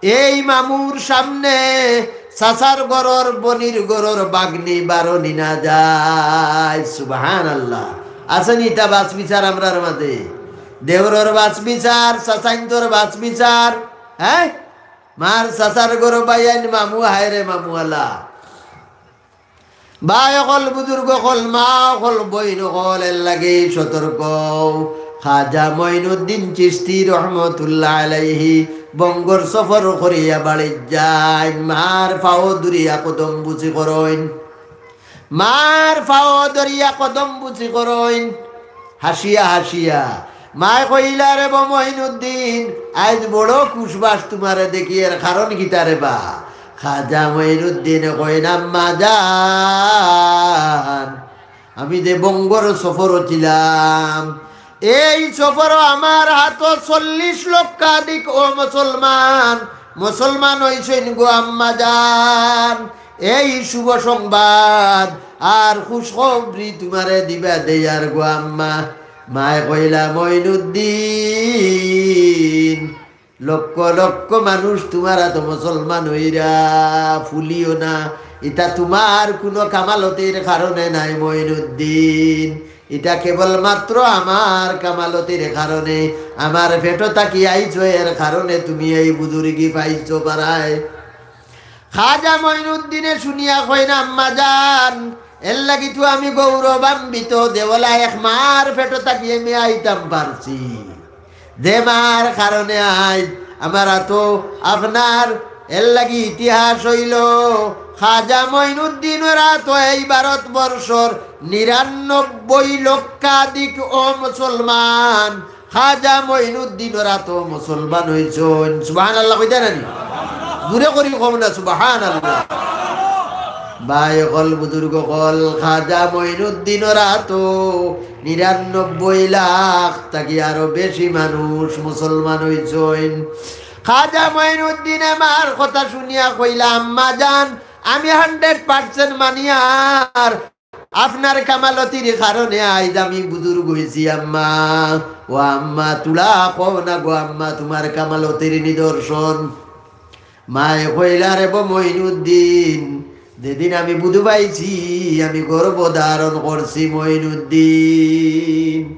এই মামুর সামনে চাচার ঘরর বইনর ঘরর বাগনি বারনি না যায়। সুবহানাল্লাহ। আছে নি ইতা বাছ বিচার আমরার মাঝে? দেওরর বাছ বিচার, চাচাইন্তর বাছ বিচার, হ্যাঁ? মার চাচার ঘরর বাইয়াইন মামু, হায় রে মামু আলা। ভাই অকল, বুজুর্গ অকল, মা অকল, বইন অকল, এর লাগি সতর্ক। খাজা মঈনুদ্দিন চিশতি রহমতুল্লাহ আলাইহি বঙ্গর সফর করিয়া বাড়িত যাইন, মার পাও ধরিয়া কদম বুসি করইন, মার পাও ধরিয়া কদম বুসি করইন। হাসিয়া হাসিয়া মায় কইলা, "রে বা মঈনুদ্দিন, আইজ বড় খুশবাস তুমারে দেখি, এর কারণ কিতা রে বা?" খাজা মঈনুদ্দিন কইন, "আম্মা জান, আমি যে বঙ্গর সফর ছিলাম, এই সফর আমার হাতো চল্লিশ লক্ষাধিক অমুসলমান মুসলমান অইছইন গো আম্মা জান, এই শুভ সংবাদ আর খুশখবরি তুমারে দিবা দেয়ার গো আম্মা।" মায় কইলা, "মঈনুদ্দিন, লক্ষ লক্ষ মানুষ তুমার আতো মুসলমান অইরা, ফুলিও না, ইতা তুমার কুনু কামালতির কারণে নায় মঈনুদ্দিন, ইটা কেবলমাত্র আমার কামালতির কারণে, আমার পেটো থাকি আইছো, এর কারণে তুমি এই বুজুর্গি পাইছো পারায়।" খাজা মঈনুদ্দিনে শুনিয়া কইন, "আম্মা জান, এর লাগি তো আমি গৌরবান্বিত, দেওলা এক মার পেটো থাকি আমি আইতাম পারছি, যে মার কারণে আইজ আমার আতো আপনার।" এর লাগি ইতিহাস অইলো, খাজা মঈনুদ্দিনর আতো এই ভারতবর্ষর নিরানব্বই লক্ষাধিক অমুসলমান খাজা মঈনুদ্দিনর আতো মুসলমান অইছইন। সুবহানাল্লাহ কইতা নানি? জুরে করি কও না সুবহানাল্লাহ। ভাই অকল, বুজুর্গ অকল, খাজা মঈনুদ্দিনর আতো নিরানব্বই লাখ থাকি আরো বেশি মানুষ মুসলমান অইছইন। খাজা মঈনুদ্দিনে মার কথা শুনিয়া কইলা, "আম্মা জান, আমি hundred percent মানিয়ার, আপনার কামালতির কারণে আইজ আমি বুজুর্গ অইছি আম্মা।" "ও আম্মা, তুলা কও না গো আম্মা, তুমার কামালতির নিদর্শন।" মায়ে কইলা, "রে বো মঈনুদ্দিন, যেদিন আমি বুধ পাইছি, আমি গর্ভ ধারণ করছি মঈনুদ্দিন।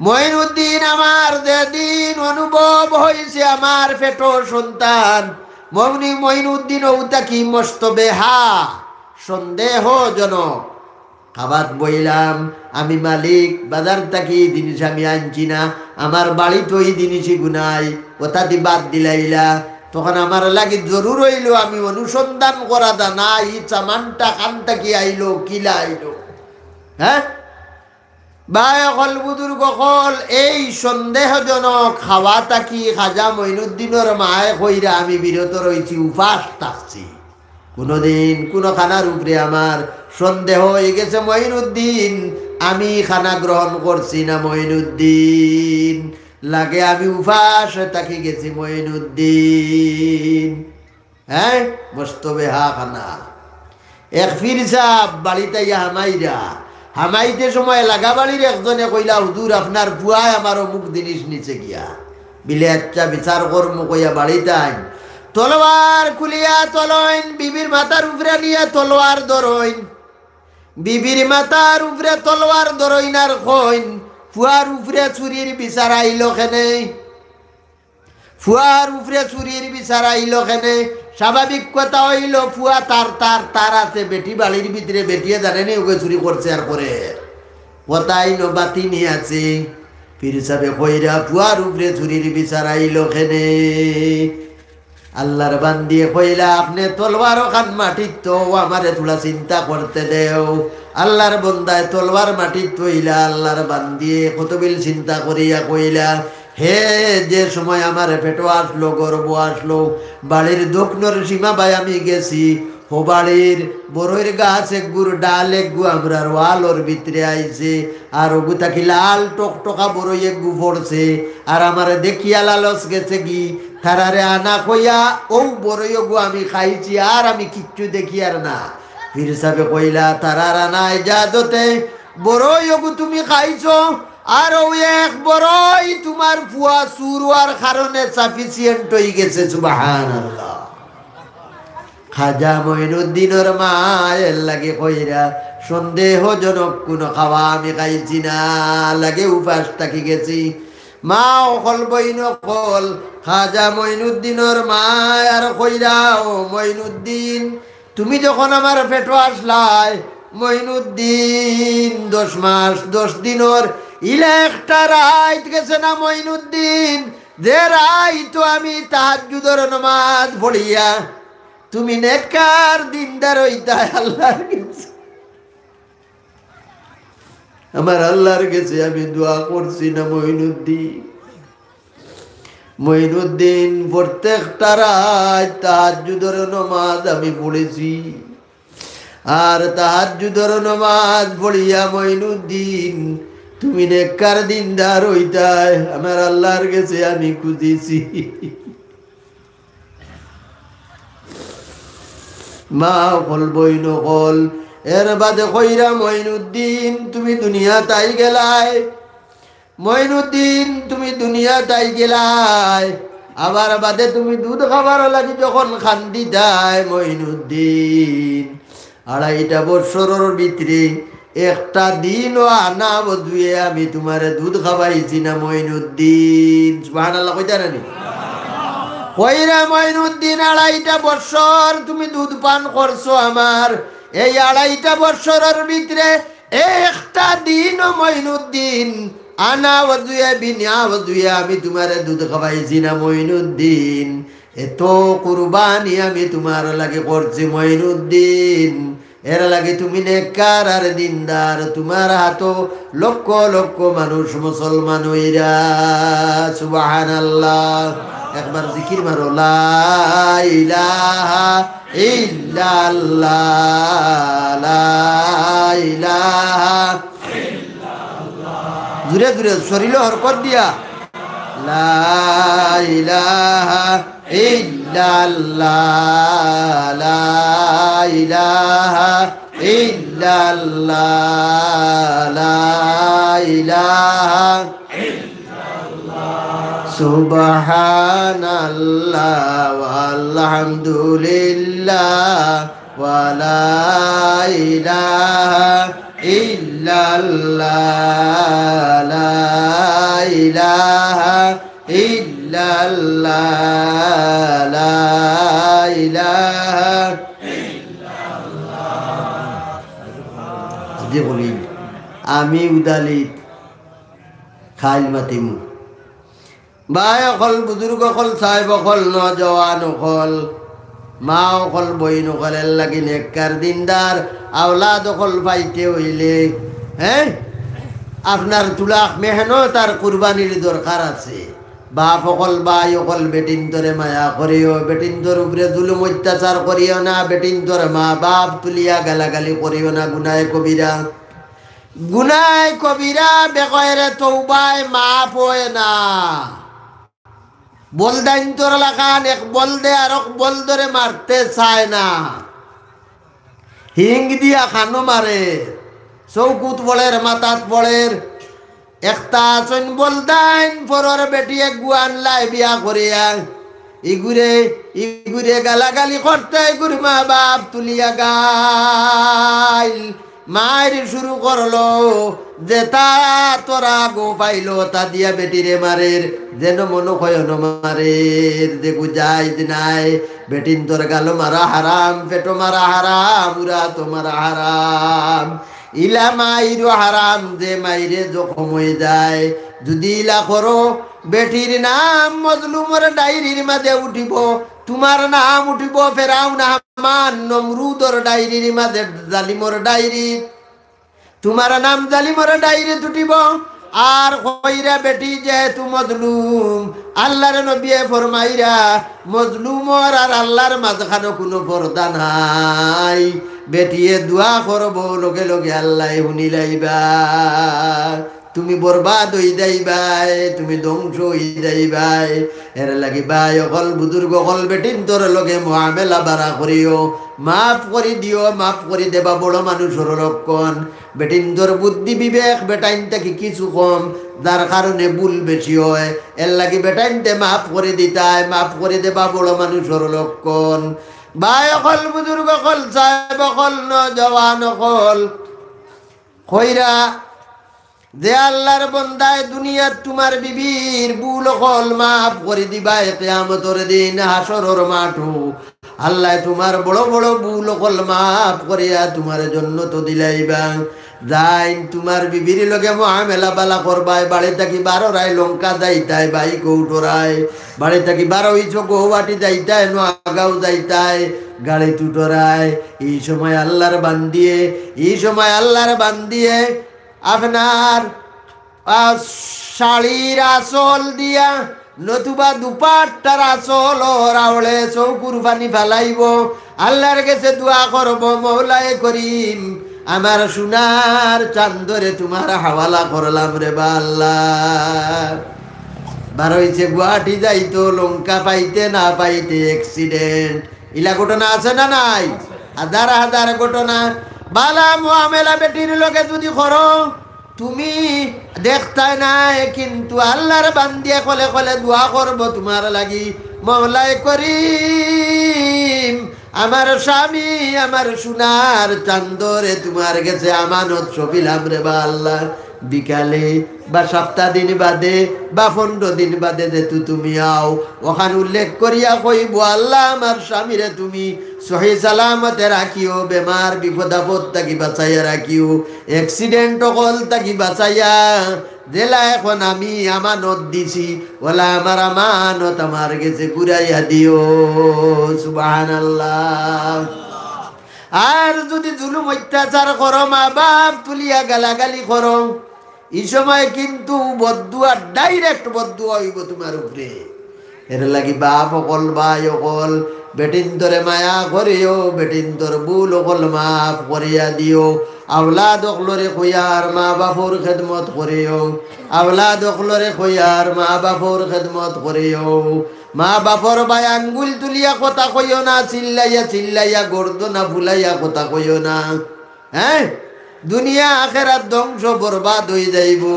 মঈনুদ্দিন আমার যেদিন অনুভব হইছে আমার পেটো সন্তান, মৌনি মঈনুদ্দিন অউ থাকি মস্ত বেহা, সন্দেহজনক। খাবাত বইলাম, আমি মালিক, বাজার থাকি ই জিনিস আমি আনছি না, আমার বাড়িত ই জিনিস ইগু নাই, অতাদি বাদ দিলাইলা। তখন আমার লাগি জরুর অইলো আমি অনুসন্ধান করা জানা, ই সামানটা কান থাকি আইলো, কিলা আইলো।" হ্যাঁ? ভাই অকল, বুজুর্গ অকল, এই সন্দেহজনক খাওয়া থাকি খাজা মঈনুদ্দিনর মায়ে কইরা আমি বিরত রইছি, উপাস থাকছি। কুনুদিন কুনু খানার উপরে আমার সন্দেহ অইগেছে মঈনুদ্দিন, আমি খানা গ্রহণ করছি না মঈনুদ্দিন, লাগে আমি উপাস থাকি গেছি মঈনুদ্দিন। হ্যাঁ, মস্ত বেহা খানা। এক পীর সাব বাড়িত আইয়া হামাইরা, হামাইতে সময় লাগা বাড়ির একজনে কইলা, "হুজুর, আপনার পুয়ায় আমার অমুক জিনিস নিছে গিয়া।" বিলে, "আচ্ছা, বিচার করমু," কইয়া বাড়িত আইন। তলোয়ার খুলিয়া তলইন, বিবির মাথার উপরে নিয়া তলোয়ার ধরইন। বিবির মাথার উপরে তলোয়ার ধরইন আর কইন, "পুয়ার উপরে চুরির বিচার আইলো কেনে?" ফুয়ার উপরে চুরির বিচার আইলো কেনে? স্বাভাবিক কথা অইলো, ফুয়া তার, তার, তার আছে, বেটি বাড়ির ভিতরে, বেটিয়ে জানে নি ওকে চুরি করছে আর করে। কথাই ন বাতিনি আছে। পীর সাবে কইরা ফুয়ার উপরে চুরির বিচার আইলো কেনে? আল্লাহর বান্দিয়ে কইলা, "আপনে তলোয়ার ওখান মাটিত তো, আমারে থুড়া চিন্তা করতে দেও।" আল্লাহর বন্দায় তলোয়ার মাটিত থইলা, আল্লাহর বান্দিয়ে কতবিল চিন্তা করিয়া কইলা, হে, যে সময় আমার পেটো আসলো, গর্ভ আসলো, বাড়ির দক্ষিণর সীমা বায় আমি গেছি, হো বাড়ির বড়ইর গাছ এগুর ডাল এগু আমরার ওয়ালর ভিতরে আইছে, আর ওগু থাকি লাল টকটকা বড়ই এগু পড়ছে, আর আমারে দেখিয়া লালচ গেছে গি, তারারে আনা কইয়া, ও বড়ই ওগু আমি খাইছি, আর আমি কিচ্ছু দেখিয়ার না। পীর সাবে কইলা, তারার আনা ইজাজতে বড়ই ওগু তুমি খাইছো, আর ও এক বড়ই তুমার ফুয়া চুর অওয়ার কারণে sufficient অইগেছে। সুবহানাল্লাহ। খাজা মঈনুদ্দিনর মায় এর লাগি কইরা, সন্দেহজনক কুনু খাওয়া আমি খাইছি না, লাগে উপাস থাকি গেছি। মা অকল, বইন অকল, খাজা মঈনুদ্দিনর মায় আর কইরা, ও মঈনুদ্দিন, তুমি যখন আমার পেটো আসলায়, মঈনুদ্দিন, দশ মাস, দশ দিনর ইলা একটা রাইত গেছে না মঈনুদ্দিন, যে রাইতো আমি তাহাজ্জুদর নমাজ পড়িয়া তুমি নেককার দিনদার অইতায় আল্লাহর গেছে। আমার আল্লাহর গেছে আমি দোয়া করছি না মঈনুদ্দিন? মঈনুদ্দিন, প্রত্যেকটা রাইত তাহাজ্জুদর নমাজ আমি পড়েছি। আর তাহাজ্জুদর নমাজ পড়িয়া মঈনুদ্দিন, তুমি নেককার দিনদার অইতায়, আমার আল্লাহর গেছে আমি খুঁজেছি। মা অকল, বইন অকল, এর বাদে কইরা, মঈনুদ্দিন, তুমি দুনিয়াত আইগেলায়। মঈনুদ্দিন, তুমি দুনিয়াত আইগেলায়। আবার বাদে তুমি দুধ খাবার লাগি যখন কান্দিতায়, মঈনুদ্দিন, আড়াইটা বৎসরর ভিতরে একটা দিনও আনা অজুয়ে আমি তুমারে দুধ খাওয়াইছি না মইনুদ্দিন। সুবহানাল্লাহ কইতা নানি? কইরা মইনুদ্দিন, আড়াইটা বছর তুমি দুধ পান করছো আমার, এই আড়াইটা বছরর ভিতরে একটা দিনও মইনুদ্দিন আনা অজুয়ে বিনা অজুয়ে আমি তুমারে দুধ খাওয়াইছি না মইনুদ্দিন। এত কুরবানি আমি তুমার লাগি করছি মইনুদ্দিন, এর লাগি তুমি নেককার আর দিনদার, তুমার হাতো লক্ষ লক্ষ মানুষ মুসলমান অইরা। সুবহানাল্লাহ। একবার জিকির মারো, লা ইলাহা ইল্লাল্লাহ, লা ইলাহা। জুরে জুরে শরীলো হরকত দিয়া, লা ইলাহা ইল্লাল্লাহ, লা ইলাহা ইল্লাল্লাহ, লা ইলাহা। সুবহানাল্লাহ ওয়ালহামদুলিল্লাহ ওয়ালা ইলাহা ইল্লাল্লাহ, লা ইলাহা ইল্লাল্লাহ, লা ইলাহা। আজি কইল, আমি উদালিত খাইল মাতিমু। ভাই অকল, বুজুর্গ অকল, সাহেব অকল, নওজোয়ান অকল, মা অকল, বইন অকল, এর লাগি নেককার দিনদার আওলাদ অকল পাইতে অইলে, হে, আপনার তুলাক মেহনত আর কুরবানির দরকার আছে। বাপ অকল, ভাই অকল, বেটিন্তরে মায়া করিও, বেটিন্তর উপরে জুলুম অত্যাচার করিও না, বেটিন্তর মা বাপ তুলিয়া গালাগালি করিও না, গুনায় কবিরা। গুনায় কবিরা বেগয়রে তওবায় মাফ অয় না। বলদাইন্তর লাখান এক বলদে আরক বলদরে মারতে চায় না। হিং দিয়া খানো মারে, চউকুত পড়ের, মাথাত পড়ের। একটা আছইন বলদাইন পরর বেটিয়ে গুয়ান লাই বিয়া করিয়া। ইগুরে, ইগুরে গালাগালি করতে, ইগুর মা বাপ তুলিয়া গাইল মাইর শুরু করলো, যেতা তোরা গো পাইলো তা দিয়া বেটিরে মারের, যেন মনো কয় অনো মারের, যেগু জায়েজ নাই। বেটিন্তর গালো মারা হারাম, পেটো মারা হারাম, উরাতো মারা হারাম, ইলা মাইরও হারাম, যে মাইরে জখম অই যায়। যুদি ইলা করো, বেটির নাম মজলুমর ডায়েরির মাঝে উঠিবো, তুমার নাম উঠিবো ফেরাউন, হামান, নমরুদর ডায়েরির মাঝে, জালিমর ডায়েরিত। তুমার নাম জালিমর ডায়েরিত উঠিবো। আর কইরা বেটি যেহেতু মজলুম, আল্লার নবিয়ে ফরমাইরা, মজলুমর আর আল্লার মাঝখানো কুনু পর্দা নাই। বেটিয়ে দোয়া করবো, লগে লগে আল্লায় হুনিলাইবা। তুমি বরবাদ অই যাইবায়, তুমি ধ্বংস অই যাইবায়। এর লাগি ভাই অকল, বুজুর্গ অকল, বেটিন্তর লগে মুআমেলা বারা করিও, মাফ করি দিও। মাফ করি দেবা বড় মানুষর লক্ষণ। বেটিন্তর বুদ্ধি বিবেক বেটাইন থাকি কিছু কম, যার কারণে ভুল বেশি অয়। এর লাগি বেটাইন্তে মাফ করি দিতায়, মাফ করি দেবা বড় মানুষর লক্ষণ। ভাই অকল, বুজুর্গ অকল, সাহেব অকল, নওজোয়ান অকল, কইরা যে আল্লার বন্দায় দুনিয়াত তুমার বিবির ভুল অকল মাফ করি দিবায়, কিয়ামতর দিন হাশরর মাঠো আল্লায় তুমার বড় বড় ভুল অকল মাফ করিয়া তুমার জন্নত দিলাইবা। যাইন তুমার বিবির লগে মুআমেলা বালা করবায়, বাড়ি থাকি বারোরায় লঙ্কা যাইতায়, বাইকো উঠোরায়, বাড়ি থাকি বারোইছো গৌহাটি যাইতায়, নগাঁও যাইতায়, গাড়িত উঠোরায়। ই সময় আল্লার বান্দিয়ে, ই সময় আল্লার বান্দিয়ে আপনার, আহ, শাড়ির আঁচল দিয়া, নতুবা দুপাট্টার আঁচলর আওড়ে চউখর পানি ফালাইবো, আল্লার গেছে দোয়া করবো, "মওলায়ে করিম, আমার সোনার চান্দরে তুমার হাওয়ালা করলাম রেবা আল্লা।" বারোইছে গুয়াহাটি যাইতো, লঙ্কা পাইতে না পাইতে accident। ইলা ঘটনা আছে না নাই? হাজার হাজার ঘটনা। বালা মুআমেলা বেটির লগে যুদি করো, তুমি দেখতায় নায়, কিন্তু আল্লার বান্দিয়ে কলে কলে দোয়া করবো তুমার লাগি, "মওলায়ে করিম, আমার স্বামী, আমার সোনার চান্দরে তুমার গেছে আমানত সপিলাম রে বা আল্লাহ। বিকালে বা সাপ্তা দিন বাদে বা পনরো দিন বাদে যেতু তুমি আও, অখান উল্লেখ করিয়া কইবো, "আল্লাহ, আমার স্বামীরে তুমি সহি সালামতে রাখিও, বেমার বিপদ আপদ থাকি বাঁচাইয়া রাখিও, accident অকল থাকি বাঁচাইয়া।" যেলা এখন আমি আমানত দিছি, অলা আমার আমানত আমার গেছে ঘুরাইয়া দিও। সুবহানাল্লাহ। আর যুদি জুলুম অত্যাচার করো, মা বাপ তুলিয়া গালাগালি করো, ই সময় কিন্তু বদদুয়া, direct বদদুয়া অইবো তুমার উপরে। এর লাগি বাপ অকল, ভাই অকল, বেটিন্তরে মায়া করিও, বেটিন্তর ভুল অকল মাফ করিয়া দিও। আওলাদ অকলরে কইয়ার মা বাপর খেদমত করিও, আওলাদ অকলরে কইয়ার মা বাপর খেদমত করিও। মা বাপর বায় আঙ্গুল তুলিয়া কথা কইও না, চিল্লাইয়া চিল্লাইয়া গর্দনা ফুলাইয়া কথা কইও না। হ্যাঁ, দুনিয়া আখেরাত ধ্বংস বরবাদ অই যাইবো।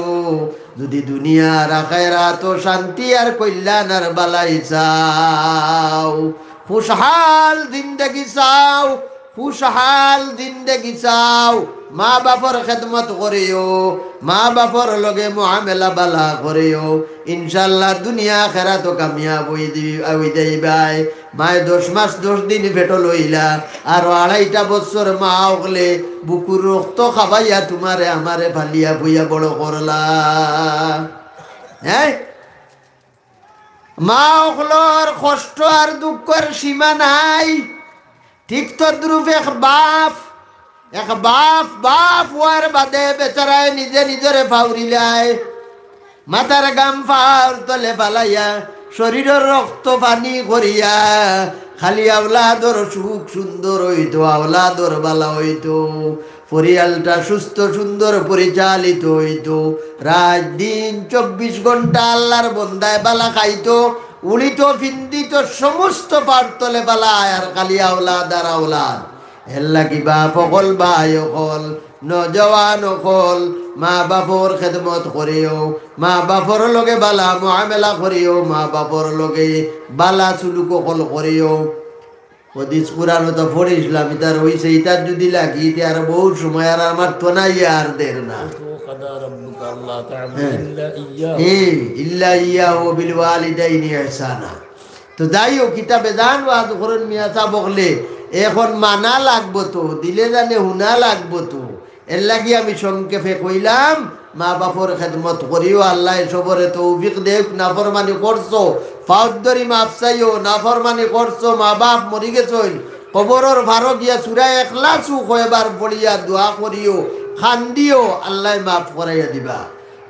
যুদি দুনিয়ার আখেরাতো শান্তি আর কল্যাণ আর বালাই চাও, খুশহাল জিন্দেগি চাও, খুশহাল জিন্দেগি চাও, মা বাপর খেদমত করিও, মা বাপর লগে মুআমেলা বালা করিও, ইনশাআল্লাহ দুনিয়া আখেরাতো কামিয়াব অই দি-, অই যাইবায়। মায় দশ মাস দশ দিন পেটো লইলা, আরো আড়াইটা বছর মা অকলে বুকুর রক্ত খাবাইয়া তুমারে আমারে ফালিয়া ফুইয়া বড় করলা। হ্যাঁ, মা অকলর কষ্ট আর দুঃখর সীমা নাই। ঠিক তদ্রূপ এক বাপ, এক বাপ, বাপ অওয়ার বাদে বেচারায় নিজে নিজরে ফাউরিলায়। মাথার ঘাম পাওর তলে ফালাইয়া, শরীরর রক্ত পানি করিয়া, খালি আওলাদর সুখ সুন্দর অইতো, আওলাদর বালা অইতো, পরিয়ালটা সুস্থ সুন্দর পরিচালিত অইতো, রাইত দিন চব্বিশ ঘন্টা আল্লার বন্দায় বালা খাইতো, উড়িতো, ফিন্দিতো, সমস্ত পাওর তলে ফালায়, আর খালি আওলাদ আর আওলাদ। এর লাগি বাপ অকল, ভাই অকল, নওজোয়ান অকল, মা বাপর খেদমত করিও, মা বাপর লগে বালা মুআমেলা করিও, মা বাপর লগে বালা সুলুক অকল করিও। হাদিস কুরআনো তো পড়ছিলাম, ইতার অইছে, ইতার যুদি লাগি, ইতে আর বউত সময় আর আমার তো নাই আর দের না। وقضى ربك ألا تعبدوا হ্যাঁ। إلا إياه। হ্যাঁ, إلا إياه وبالوالدين إحسانا। তো যাই হোক, কিতাবে জান ওয়াজ করইন মিয়া সাব অকলে, এখন মানা লাগবো তো, দিলে জানে হুনা লাগবো তো। এর লাগি আমি সংক্ষেপে কইলাম, মা বাপর খেদমত করিও, আল্লায় সবরে তৌফিক দেউক। নাফরমানি করছো, পাওত ধরি মাফ চাইও, নাফরমানি করছো, মা বাপ মরি গেছইন, কবরর পারো গিয়া সুরা ইখলাসউ কয়বার পড়িয়া দোয়া করিও, কান্দিও, আল্লায় মাফ করাইয়া দিবা।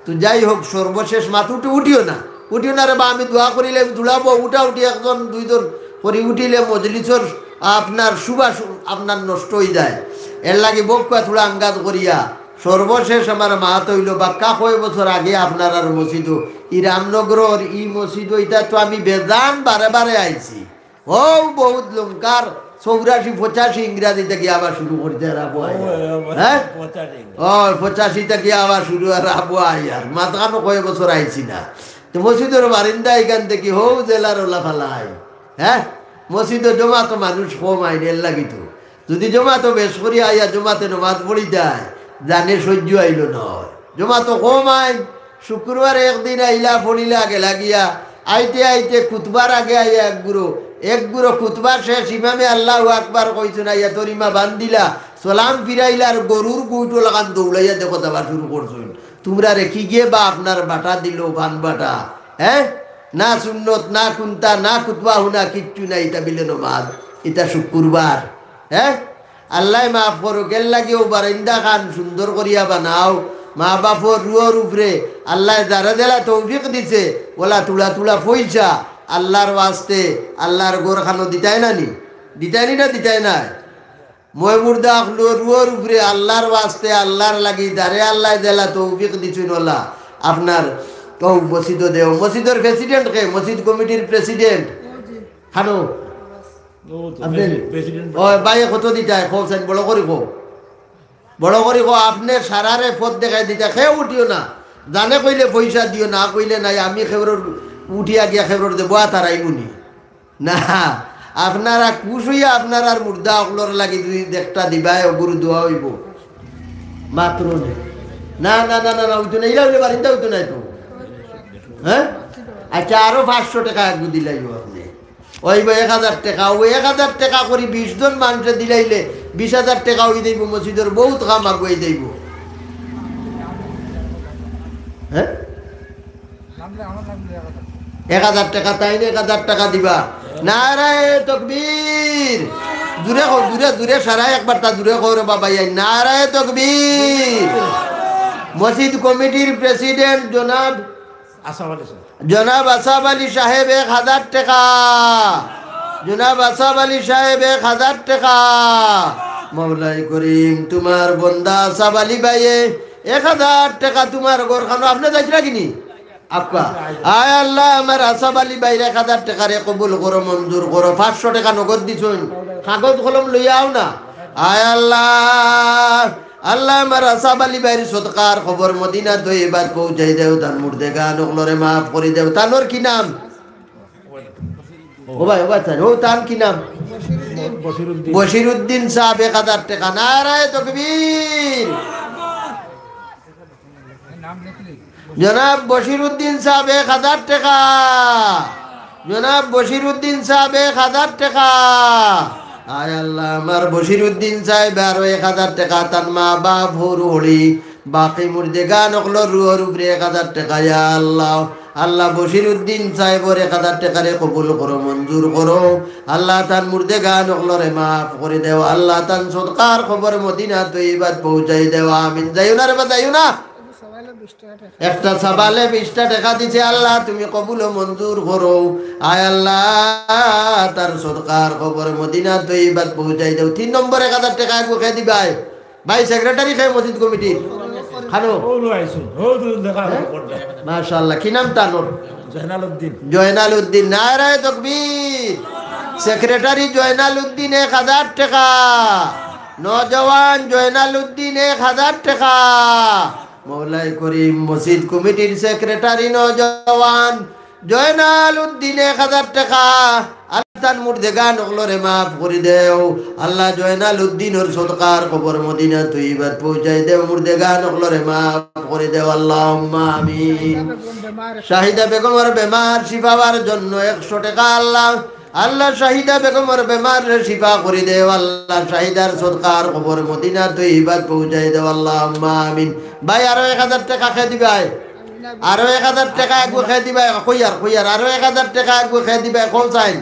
তো যাই হোক, সর্বশেষ মাত উঠি-, উঠিও না, উঠিও না রে বা, আমি দোয়া করিলে আমি দুলাবো, উঠা উঠি একজন দুইজন করি উঠিলে মজলিসর আপনার সুবাস আপনার নষ্ট অই যায়। এর লাগি বউক্কা থুড়া আন্দাজ করিয়া সর্বশেষ আমার মাত অইলো, বাক্কা কয় বছর আগে আপনারার মসজিদো, ই রামনগরর ই মসজিদো, ইতা তো আমি বেজান বারে বারে আইছি। অউ বউত লঙ্কার চৌরাশি পঁচাশি ইংরাজি থাকি আবার শুরু করতে আর আবু আইয়ার। হ্যাঁ? পঁচাশি। অয়, পঁচাশি থাকি আবার শুরু আর আবু আইয়ার। মাঝখানো কয় বছর আইছি না। তো মসজিদর বারিন্দা ইখান থাকি হউ জেলার ওলা ফালাই। হ্যাঁ? মসজিদো জমাতো মানুষ কম আইন, এর লাগি তো। যুদি জমাতো বেশ করি আইয়া জমাতে নমাজ পড়ি যায়, জানে সইজ্য আইলো নয়। জমাতো কম আইন, শুক্রবারে একদিন আইলা, পড়িলা, গেলা গিয়া, আইতে আইতে খুতবার আগে আইয়া এক গুরু, এক গুরু খুতবা শেষ, ইমামে আল্লাহু আকবার কইছইন, আইয়া তরিমা বান্দিলা, সালাম ফিরাইলা, আর গরুর গুইটো লাখান দৌড়াইয়া দেখো যাবা শুরু করছইন। তুমরারে কিগে বা আপনার বাটা দিলো, পান বাটা, হ্যাঁ? না সুন্নত, না কুন্তা, না খুতবা হুনা, কিচ্ছু নাই, ইতা বিলে নমাজ, ইতা শুক্রবার, হ্যাঁ? আল্লায় মাফ করউক, এর লাগি অউ বারাইন্দা খান সুন্দর করিয়া বানাও। মা বাপর রুহর উপরে আল্লায় যারা যেলা তৌফিক দিছে, ওলা থুড়া থুড়া পয়সা আল্লার ওয়াস্তে, আল্লার ঘর খানো দিতায় না নি? দিতায় নি না দিতায় নায়? ময় মুর্দা আখলু রুহর উপরে আল্লার ওয়াস্তে, আল্লার লাগি, যারে আল্লায় যেলা তৌফিক দিছইন ওলা, আপনার অউ মসজিদো দেও। মসজিদর president কে? মসজিদ কমিটির president? খানো? ও তো আপনি? President। ও ভাই, কত দিতায়? কও চাইন, বড় করি কও। বড় করি কও, আপনে সারারে পথ দেখাই দিতা, কেউ উঠিও না। জানে কইলে পয়সা দিও, না কইলে নাই। আমি কেউরর উঠিয়া গিয়া কেউরর দেবো, আর তারাই মুনি। না, আপনারা খুশ অইয়া আপনারার মুর্দা অকলর লাগি দুই একটা দিবায়, অগুর দোয়া অইবো। মাত্র নে। না, না, না, না, না, অইতো না, ইলা অইলে বারিন্দা অইতো না তো। হ্যাঁ? আচ্ছা, আরো পাঁচশো টেকা একগু দিলাইও আপনে। অইবো এক হাজার টেকা, অউ এক হাজার টেকা করি বিশ জন মানষে দিলাইলে বিশ হাজার টেকা অই যাইবো, মসজিদর বউত কাম আগুয়াই যাইবো। হ্যাঁ? এক হাজার টেকা, তাইন এক হাজার টেকা দিবা। নারায়ে তকবীর। জুরে কও, জুরে, জুরে, সারায় একবার তা জুরে কও রে বাবা, এই নারায়ে তকবীর। মসজিদ কমিটির প্রেসিডেন্ট জনাব আসাব আলী সাহেব। জনাব আসাব আলী সাহেব এক হাজার টেকা। জনাব আসাব আলী সাহেব এক হাজার টেকা। মওলাই করিম, তুমার বন্দা আসাব আলী ভাইয়ে এক হাজার টেকা তুমার ঘরখানো, আপনে যাইতরা কিনি? আপা। আয় আল্লাহ, আমার আসাব আলী ভাইর এক হাজার টেকারে কবুল করো, মঞ্জুর করো। পাঁচশো টেকা নগদ দিছইন, কাগজ কলম লইয়া আও না। আয় আল্লাহ, আল্লাহ আমার আসাব আলী ভাইর সদকার খবর মদিনা তৈবাত পৌঁছাই দেও, তান মুর্দেগান অকলরে মাফ করি দেও। তানর কি নাম? ও ভাই, ও ভাই, তান, ও তান কি নাম? বশিরউদ্দিন। বশিরউদ্দিন সাহেব এক হাজার টেকা। নারায়ে তকবীর। জনাব বশিরউদ্দিন সাহেব এক হাজার টেকা। জনাব বশিরউদ্দিন সাহেব এক হাজার টেকা। আয় আল্লাহ, আমার বশিরউদ্দিন সাহেব আরো এক হাজার টেকা, তান মা বাপ হরু হরি, বাকি মুর্দেগান অকলর রুহর উপরে এক হাজার টেকা। ইয়া আল্লাহ, আল্লাহ বশিরউদ্দিন সাহেবর এক হাজার টেকারে কবুল করো, মঞ্জুর করো। আল্লাহ তান মুর্দেগান অকলরে মাফ করি দেও। আল্লাহ তান সদকার খবর মদিনা তৈবাত পৌঁছাই দেও। আমিন। যাইও না রে বা, যাইও না। একটা সাবালে বিশটা টেকা দিছে, আল্লাহ তুমি কবুল ও মঞ্জুর করো। আয় আল্লাহ, তার সদকার খবর মদিনা তৈবাত পৌঁছাই দেও। তিন নম্বর এক হাজার টেকা একগু কে দিবায়? ভাই, সেক্রেটারি কে মসজিদ কমিটির? খানো? ও লো আইছুন, ও দুজন দেখা হ্যাঁ? করবে। মাশাআল্লাহ, কি নাম তানোর? জয়নাল উদ্দিন। জয়নাল উদ্দিন, নারায়ে তকবীর। সেক্রেটারি জয়নাল উদ্দিন এক হাজার টেকা। নওজোয়ান জয়নাল উদ্দিন এক হাজার টেকা। মওলাই করিম মসজিদ কমিটির সেক্রেটারি নওজোয়ান জয়নাল উদ্দিন এক হাজার টেকা। আল্লাহ তান মুর্দেগান অকলরে মাফ করি দেও। আল্লাহ জয়নাল উদ্দিনর সদকার খবর মদিনা তৈবাত পৌঁছাই দেও, মুর্দেগান অকলরে মাফ করি দেও। আল্লাহুম্মা আমিন। শাহিদা বেগমর বেমার শিফা অওয়ার জন্য একশো টেকা আল্লাহ। আল্লাহ শাহিদা বেগমর বেমাররে শিফা করি দেও। আল্লাহ শাহিদার সদকার খবর মদিনা তৈবাত পৌঁছাই দেও। আল্লাহুম্মা আমিন। ভাই, আরো এক হাজার টেকা কে দিবায়? আরো এক হাজার টেকা একগু কে দিবায়? কইয়ার, কইয়ার, আরো এক হাজার টেকা একগু কে দিবায়? কও চাইন।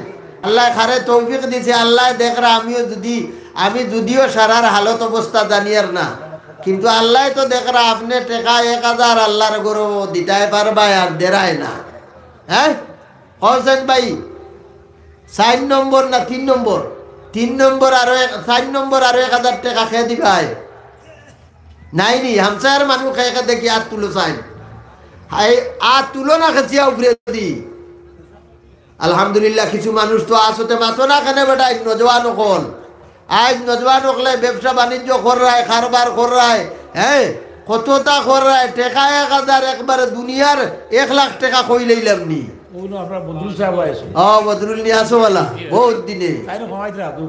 আল্লাহ কারে তৌফিক দিছে, আল্লাহ দেখরা, আমিও যদি, আমি যদিও সারার হালত অবস্থা জানিয়ার না, কিন্তু আল্লাহ তো দেখরা, আপনে টেকা এক হাজার আল্লাহর ঘরো দিতায় পারবায় আর দেরায় না। হ্যাঁ? হোসেন ভাই, চাইর নম্বর না তিন নম্বর? তিন নম্বর আরো এক, চাইর নম্বর আরো এক হাজার টেকা কে দিবায়? নাই নি, হামসায়ার মানুষ কে কে দেখি আত তুলো চাইন। হাই, আত তুলো না খেছিয়া উপরে দি। আলহামদুলিল্লাহ, কিছু মানুষ তো আসতে মাতো না কেনে বেটা, নজওয়ান অকল। আইজ নজওয়ান অকলে ব্যবসা বাণিজ্য কররায়, কারবার কররায়, হ্যাঁ, কততা কররায়, টেকা এক হাজার একবারে দুনিয়ার এক লাখ টেকা কইলাইলাম নি। ও না, আপনার বদরুল সাহেব আইছে। ও, বদরুল নি আসো বালা, বহুত দিনে। তাই না, কমাইতে রাখবো।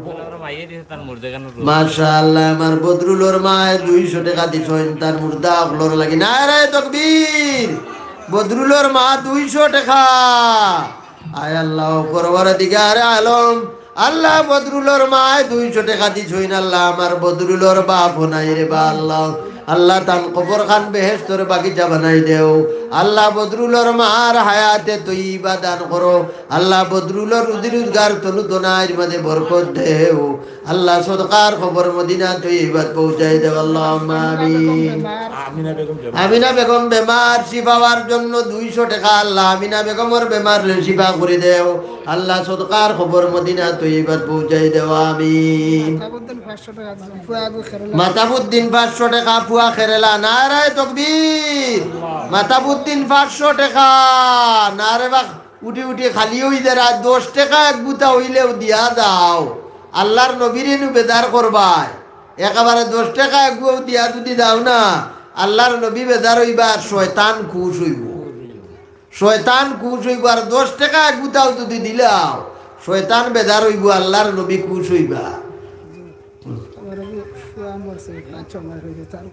মাশাআল্লাহ, আমার বদরুলর মায় দুইশো টেকা দিছইন তার মুর্দা অকলর লাগি। নারায়ে তকবীর। বদরুলর মা দুইশো টেকা। আয় আল্লাহ, পরওয়ারদিগারে আলম, আল্লাহ বদরুলর মায় দুইশো টেকা দিছইন। আল্লাহ, আমার বদরুলর বাপ নাই রে বা আল্লাহ। আল্লাহ, তান কবরখান বেহেশতর বাগিচা বানাই দেও। আল্লাহ, বদরুলর মার হায়াতে তৈবা দান করো। আল্লাহ, বদরুলর রুজি রোজগার তনু তনাইর মাঝে বরকত দেও। আল্লাহ, সদকার খবর মদিনা তৈবাত পৌঁছাই দেও। আল্লাহুম্মা আমিন। আমিনা বেগম বেমার। আমিনা বেগম বেমার, শিফা অওয়ার জন্য দুইশো টেকা। আল্লাহ, আমিনা বেগমর বেমাররে শিফা করি দেও। আল্লাহ, সদকার খবর মদিনা তৈবাত পৌঁছাই দেও। আমিন। মাতাবুদ্দিন পাঁচশো টেকা দিছে, ফুয়া আগুয়া কেরালা। মাতাবুদ্দিন পাঁচশো টেকা, ফুয়া কেরালা। নারায়ে তকবীর। মাতাবুদ্দিন পাঁচশো টেকা। নারে বাক উঠি উঠি খালি অই যে রাইত দশ টেকা এক গুতা অইলেও দিয়া যাও। আল্লাহর নবীরে নু বেজার করবায়। একেবারে দশ টেকা এক গুও দিয়া যুদি যাও না, আল্লাহর নবী বেজার অইবা আর শয়তান খুশ অইবো। শয়তান খুশ অইবো। আর দশ টেকা এক গুতাও যুদি দিলাও, শয়তান বেজার অইবো, আল্লার নবী খুশ অইবা। আমার ফুয়া মরছে, পাঁচ ছয় মাস অইছে, তার,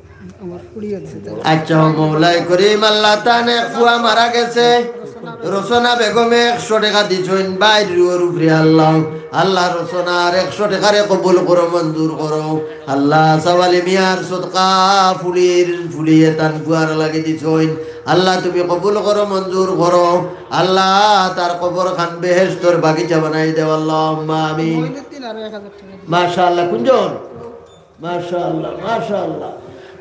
আমার ফুড়িয়ে দিছে, তার আচ্ছা, মৌলাই করিম, আল্লাহ তান এক ফুয়া মারা গেছে, রচনা বেগমে একশো টেকা দিছইন, বাইর রুহর উপরে আল্লাহ, আল্লাহ রচনার একশো টেকারে কবুল করো, মঞ্জুর করো। আল্লাহ, সাওয়ালি মিয়ার সদকা ফুলির, ফুলিয়ে তান ফুয়ার লাগি দিছইন। আল্লাহ, তুমি কবুল করো, মঞ্জুর করো। আল্লাহ, তার কবর খান বেহেশতর বাগিচা বানাই দেও, আল্লাহুম্মা আমিন। মঈনুদ্দিন আরো এক হাজার টেকা দিছে। মাশাআল্লাহ, কুনজন? মাশাআল্লাহ, মাশাআল্লাহ।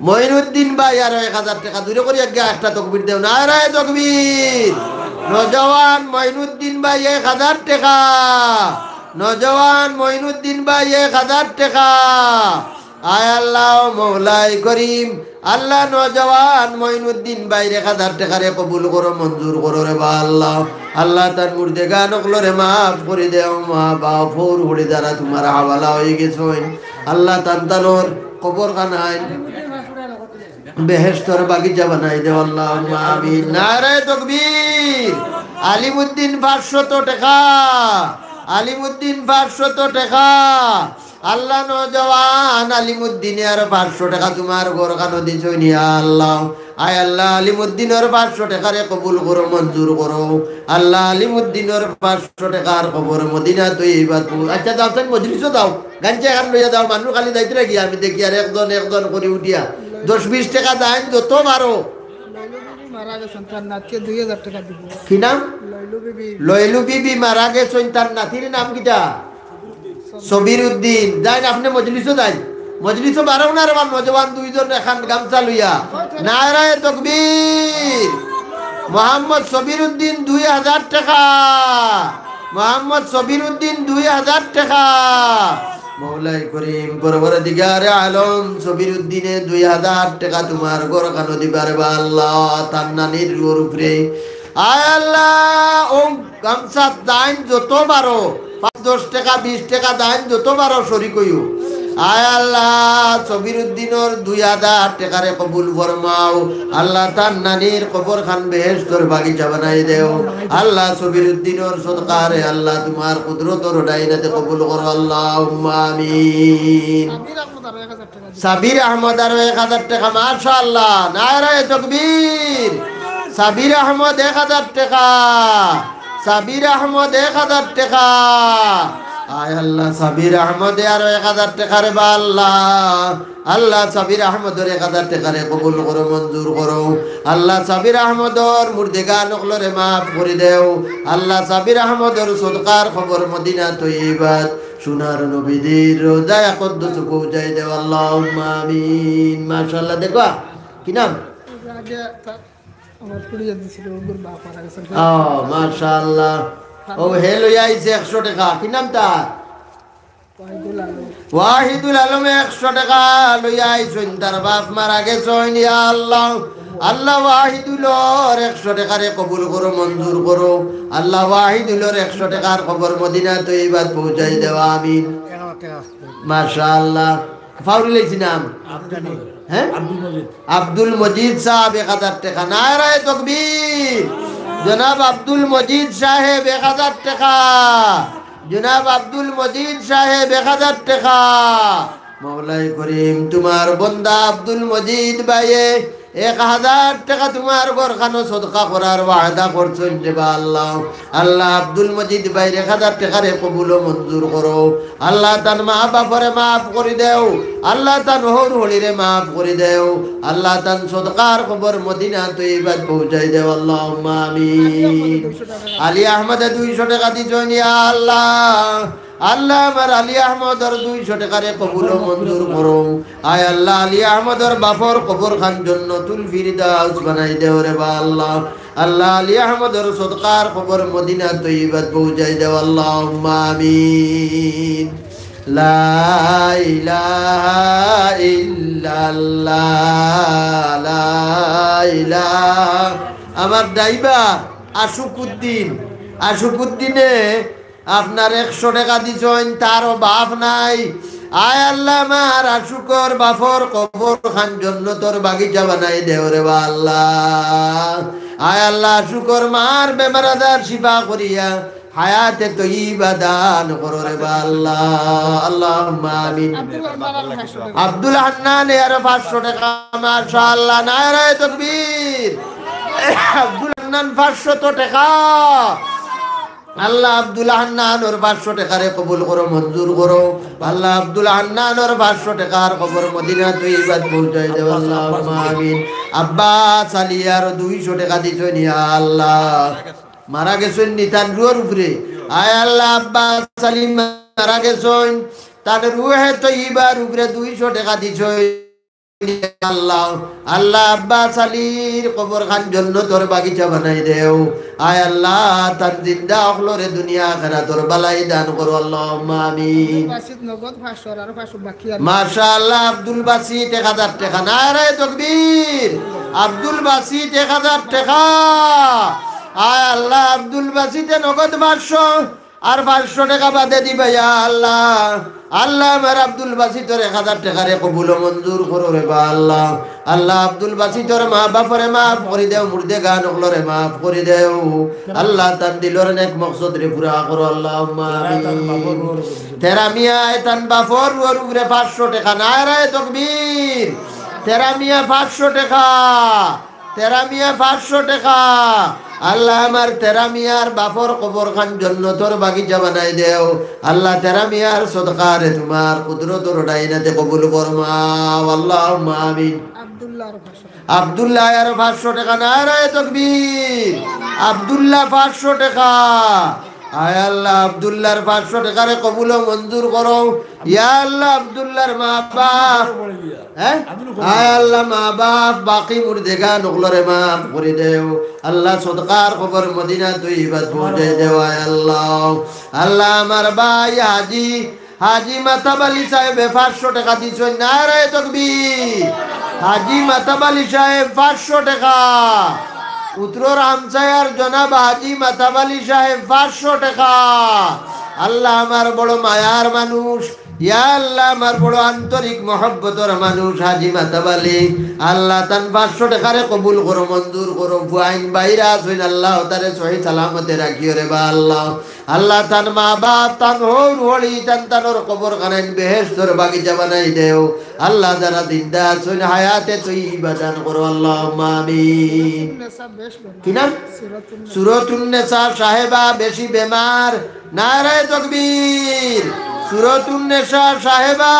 মঈনুদ্দিন ভাই আরো এক হাজার টেকা, জুরে করি আগে একটা তকবীর দেও, নারায়ে তকবীর। নওজোয়ান মঈনুদ্দিন ভাই এক হাজার টেকা, নওজোয়ান মঈনুদ্দিন ভাই এক হাজার টেকা। আয় আল্লাহ, ও মৌলাই করিম, আল্লাহ, নওজোয়ান মঈনুদ্দিন ভাইর এক হাজার টেকারে কবুল করো, মঞ্জুর করো রে বা আল্লাহ। আল্লাহ, তান মুর্দেগান অকলরে মাফ করি দেও, মা বাপ হউর হড়ি যারা তুমার হাওয়ালা অইগেছইন, আল্লাহ, তান তানর কবর খানাইন বেহেশতর বাগিচা বানাই দেও, আল্লাহুম্মা আমিন। নারায়ে তকবীর। আলিমুদ্দিন পাঁচশত টেকা, আলিমুদ্দিন পাঁচশত টেকা। আল্লাহ, নওজোয়ান আলিমুদ্দিনে আরো পাঁচশো টেকা তুমার ঘর খানো দিছইন, ইয়া আল্লাহ। আয় আল্লাহ, আলিমুদ্দিনর পাঁচশো টেকারে কবুল করো, মঞ্জুর করো। আল্লাহ, আলিমুদ্দিনর পাঁচশো টেকার কবর মদিনা তৈবাত। আচ্ছা, যাও, তাই মজলিসো যাও, গাঞ্জা এখান লইয়া যাও, মানুষ খালি যাইতরা গিয়া আমি দেখি, আর একজন একজন করি উঠিয়া দশ বিশ টেকা দেইন যত পারো। লইলু বিবি মারা গেছইন, তার নাতিয়ে দুই হাজার টেকা দিবো। কি নাম? লইলু বিবি। লইলু বিবি মারা গেছইন, তার নাতির নাম কিতা? সবির উদ্দিন। যাইন, আপনে মজলিসো যাইন। মজলিসো বারো না রে বা, নওজোয়ান দুইজন এখান গামছা লইয়া। নারায়ে তকবীর। মোহাম্মদ সবির উদ্দিন দুই হাজার টেকা। মোহাম্মদ সবির উদ্দিন দুই হাজার টেকা। মৌলাই করিম, পরওয়ারদিগারে আলম, সবির উদ্দিনে দুই হাজার টেকা তুমার ঘর খানো দিবা রে বা আল্লাহ, তার নানির রুহর উপরে। আয় আল্লাহ, ও গামছা দাইন যত পারো, পাঁচ দশ টেকা, বিশ টেকা দাইন যত পারো শরিক অইও। আয় আল্লাহ, সবির উদ্দিনর দুই হাজার টেকারে কবুল ফরমাও। আল্লাহ, তার নানির কবর খান বেহেশতর বাগিচা বানাই দেও। আল্লাহ, সবির উদ্দিনর সদকারে আল্লাহ তুমার কুদরতর ডাইনাতে কবুল করো, আল্লাহুম্মা আমিন। সাবির আহমদ আরো এক হাজার টেকা, মাশাআল্লাহ, নারায়ে তকবীর। সাবির আহমদ এক হাজার টেকা, সাবির আহমদ এক হাজার টেকা। আয় আল্লাহ, সাবির আহমদে আরো এক হাজার টেকা রে বা আল্লাহ। আল্লাহ, সাবির আহমদর এক হাজার টেকারে কবুল করো, মঞ্জুর করো। আল্লাহ, সাবির আহমদর মুর্দেগান অকলরে মাফ করি দেও। আল্লাহ, সাবির আহমদর সদকার কবর মদিনা তৈবাত সোনার নবীজির রোজা আকদ্দুস পৌঁছাই দেও, আল্লাহুম্মা আমিন। মাশাআল্লাহ, দেখো, কি নাম? আগে তা-, আমার ফুড়িয়ে দিছিল, ওগুর বাপ মারা গেছে। ও, মাশাআল্লাহ। ও, হে লইয়া আইছে একশো টেকা। কি নাম তার? ওয়াহিদুল আলম। ওয়াহিদুল আলম একশো টেকা লইয়া আইছইন, তার বাপ মারা গেছইন, ইয়া আল্লাহ। আল্লাহ, ওয়াহিদুলর একশো টেকারে কবুল করো, মঞ্জুর করো। আল্লাহ, ওয়াহিদুলর একশো টেকার কবর মদিনা তৈবাত পৌঁছাই দেও, আমিন। মাশাআল্লাহ। ফাউরি লাইছি নাম? আব্দুল মজিদ। হ্যাঁ? আব্দুল মজিদ। আব্দুল মজিদ সাহেব এক হাজার টেকা। নারায়ে তকবীর। জনাব আব্দুল মজিদ সাহেব এক হাজার টেকা। জনাব আব্দুল মজিদ সাহেব এক হাজার টেকা। মৌলাই করিম, তুমার বন্দা আব্দুল মজিদ ভাইয়ে এক হাজার টেকা তুমার ঘরখানো সদকা করার ওয়াদা করছইন রে বা আল্লাহ। আল্লাহ, আব্দুল মজিদ ভাইর এক হাজার টেকারে কবুল ও মঞ্জুর করো। আল্লাহ, তান মা বাপরে মাফ করি দেও। আল্লাহ, তান হউর হড়িরে মাফ করি দেও। আল্লাহ, তান সদকার কবর মদিনা তৈবাত পৌঁছাই দেও। আল্লাহুম্মা আমিন। আলী আহমদে দুইশো টেকা দিছইন, ইয়া আল্লাহ। আল্লাহ, আমার আলী আহমদর দুইশো টেকারে কবুল ও মঞ্জুর করো। আয় আল্লাহ, আলী আহমদর বাপর কবর খান জন্নতুল ফিরদাউস বানাই দেও রে বা আল্লাহ। আল্লাহ, আলী আহমদর সদকার কবর মদিনা তৈবাত পৌঁছাই দেও। আল্লাহুম্মা আমিন। লা ইলাহা ইল্লাল্লাহ, লা ইলাহা। আমার ড্রাইভার আশুকুদ্দিন, আশুকুদ্দিনে আপনার একশো টেকা দিছইন, তারও বাপ নাই। আয় আল্লাহ, আমার আশুকর বাপর কবর খান জন্নতর বাগিচা বানাই দেও রে বা আল্লাহ। আয় আল্লাহ, আশুকর মার বেমার আজার শিফা করিয়া হায়াতে তৈয়বা দান করো রে বা আল্লাহ। আল্লাহুম্মা আমিন। আব্দুল হান্নান আরো পাঁচশো টেকা। আব্দুল হান্নান আরো পাঁচশো টেকা, মাশাআল্লাহ, নারায়ে তাকবীর। আব্দুল হান্নান পাঁচশত টেকা। আল্লাহ আব্দুল হান্নানর পাঁচশো টেকারে কবুল করো, মঞ্জুর করো। আল্লাহ আব্দুল হান্নানর পাঁচশো টেকার কবর মদিনা তৈয়বাত পৌঁছাই দেও, আল্লাহুম্মা আমিন। আব্বাস আলী আরো দুইশো টেকা দিছইন, ইয়া আল্লাহ। মারা গেছইন নি তান রুহর উপরে। আয় আল্লাহ, আব্বাস আলী মারা গেছইন, তান রুহে তৈয়বার উপরে দুইশো টেকা দিছইন। আল্লাহ, আল্লাহ আব্বাস আলীর কবর খান জন্নতর বাগিচা বানাই দেও। আয় আল্লাহ, তান জিন্দা অকলরে দুনিয়া আখেরাতর বালাই দান করো, আল্লাহুম্মা আমিন। বাসিত নগদ পাঁচশো, আরো পাঁচশো বাকি আছে। মাশাআল্লাহ, আব্দুল বাসিত এক হাজার টেকা। নারায়ে তাকবীর। আব্দুল বাসিত এক হাজার টেকা। আয় আল্লাহ, আব্দুল বাসিতে নগদ পাঁচশো, আর পাঁচশো টেকা বাদে দিবা, ইয়া আল্লাহ। আল্লাহ, আমার আব্দুল বাসিতর এক হাজার টেকারে কবুল ও মঞ্জুর করো রে বা আল্লাহ। আল্লাহ, আব্দুল বাসিতর মা বাপরে মাফ করি দেও, মুর্দেগান অকলরে মাফ করি দেও। আল্লাহ, তান দিলর নেক মকসদরে পুরা করো, আল্লাহুম্মা আমিন। তেরা মিয়ায় তান বাপর রুহর উপরে পাঁচশো টেকা, নারায়ে তাকবীর। তেরা মিয়া পাঁচশো টেকা। তেরা মিয়া পাঁচশো টেকা। আল্লাহ, আমার তেরা মিয়ার বাপর কবর খান জন্নতর বাগিচা বানাই দেও। আল্লাহ, তেরা মিয়ার সদকারে তুমার কুদরতর ডাইনাতে কবুল ফরমাও। আল্লাহুম্মা আমিন। আব্দুল্লাহ আরো পাঁচশো টেকা। আব্দুল্লাহ আরো পাঁচশো টেকা। নারায়ে তাকবীর। আব্দুল্লাহ পাঁচশো টেকা। আয় আল্লাহ, আব্দুল্লাহর পাঁচশো টেকারে কবুল ও মঞ্জুর করো। ইয়া আল্লাহ, আব্দুল্লাহর মা বাপ, হ্যাঁ? আয় আল্লাহ, মা বাপ, বাকি মুর্দেগান অকলরে মাফ করি দেও। আল্লাহ, সদকার কবর মদিনা তৈয়বাত পৌঁছাই দেও, আয় আল্লাহ। আল্লাহ, আমার ভাই হাজি, হাজি মাতাব আলী সাহেবে পাঁচশো টেকা দিছইন, নারায়ে তাকবীর। হাজি মাতাব আলী সাহেব পাঁচশো টেকা। উত্তরর হামসায়ার জনাব হাজি মাতাব আলী সাহেব পাঁচশো টেকা। আল্লাহ, আমার বড় মায়ার মানুষ, ইয়া আল্লাহ, আমার বড় আন্তরিক মহব্বতর মানুষ হাজি মাতাব আলী। আল্লাহ, তান পাঁচশো টেকারে কবুল করো, মঞ্জুর করো। ফুয়াইন বাইরা আছইন, আল্লাহ, তারে সহি সালামতে রাখিও রে বা আল্লাহ। আল্লাহ, তান মা বাপ, তান হউর হড়ি, তান তানর কবর খানাইন বেহেশতর বাগিচা বানাই দেও। আল্লাহ, যারা জিন্দা আছইন, হায়াতে তৈয়বা দান করো, আল্লাহুম্মা আমিন। কি নাম? সুরতুন নেসা সাহেবা বেশি বেমার। নারায়ে তাকবীর। সুরতুন নেসা সাহেবা।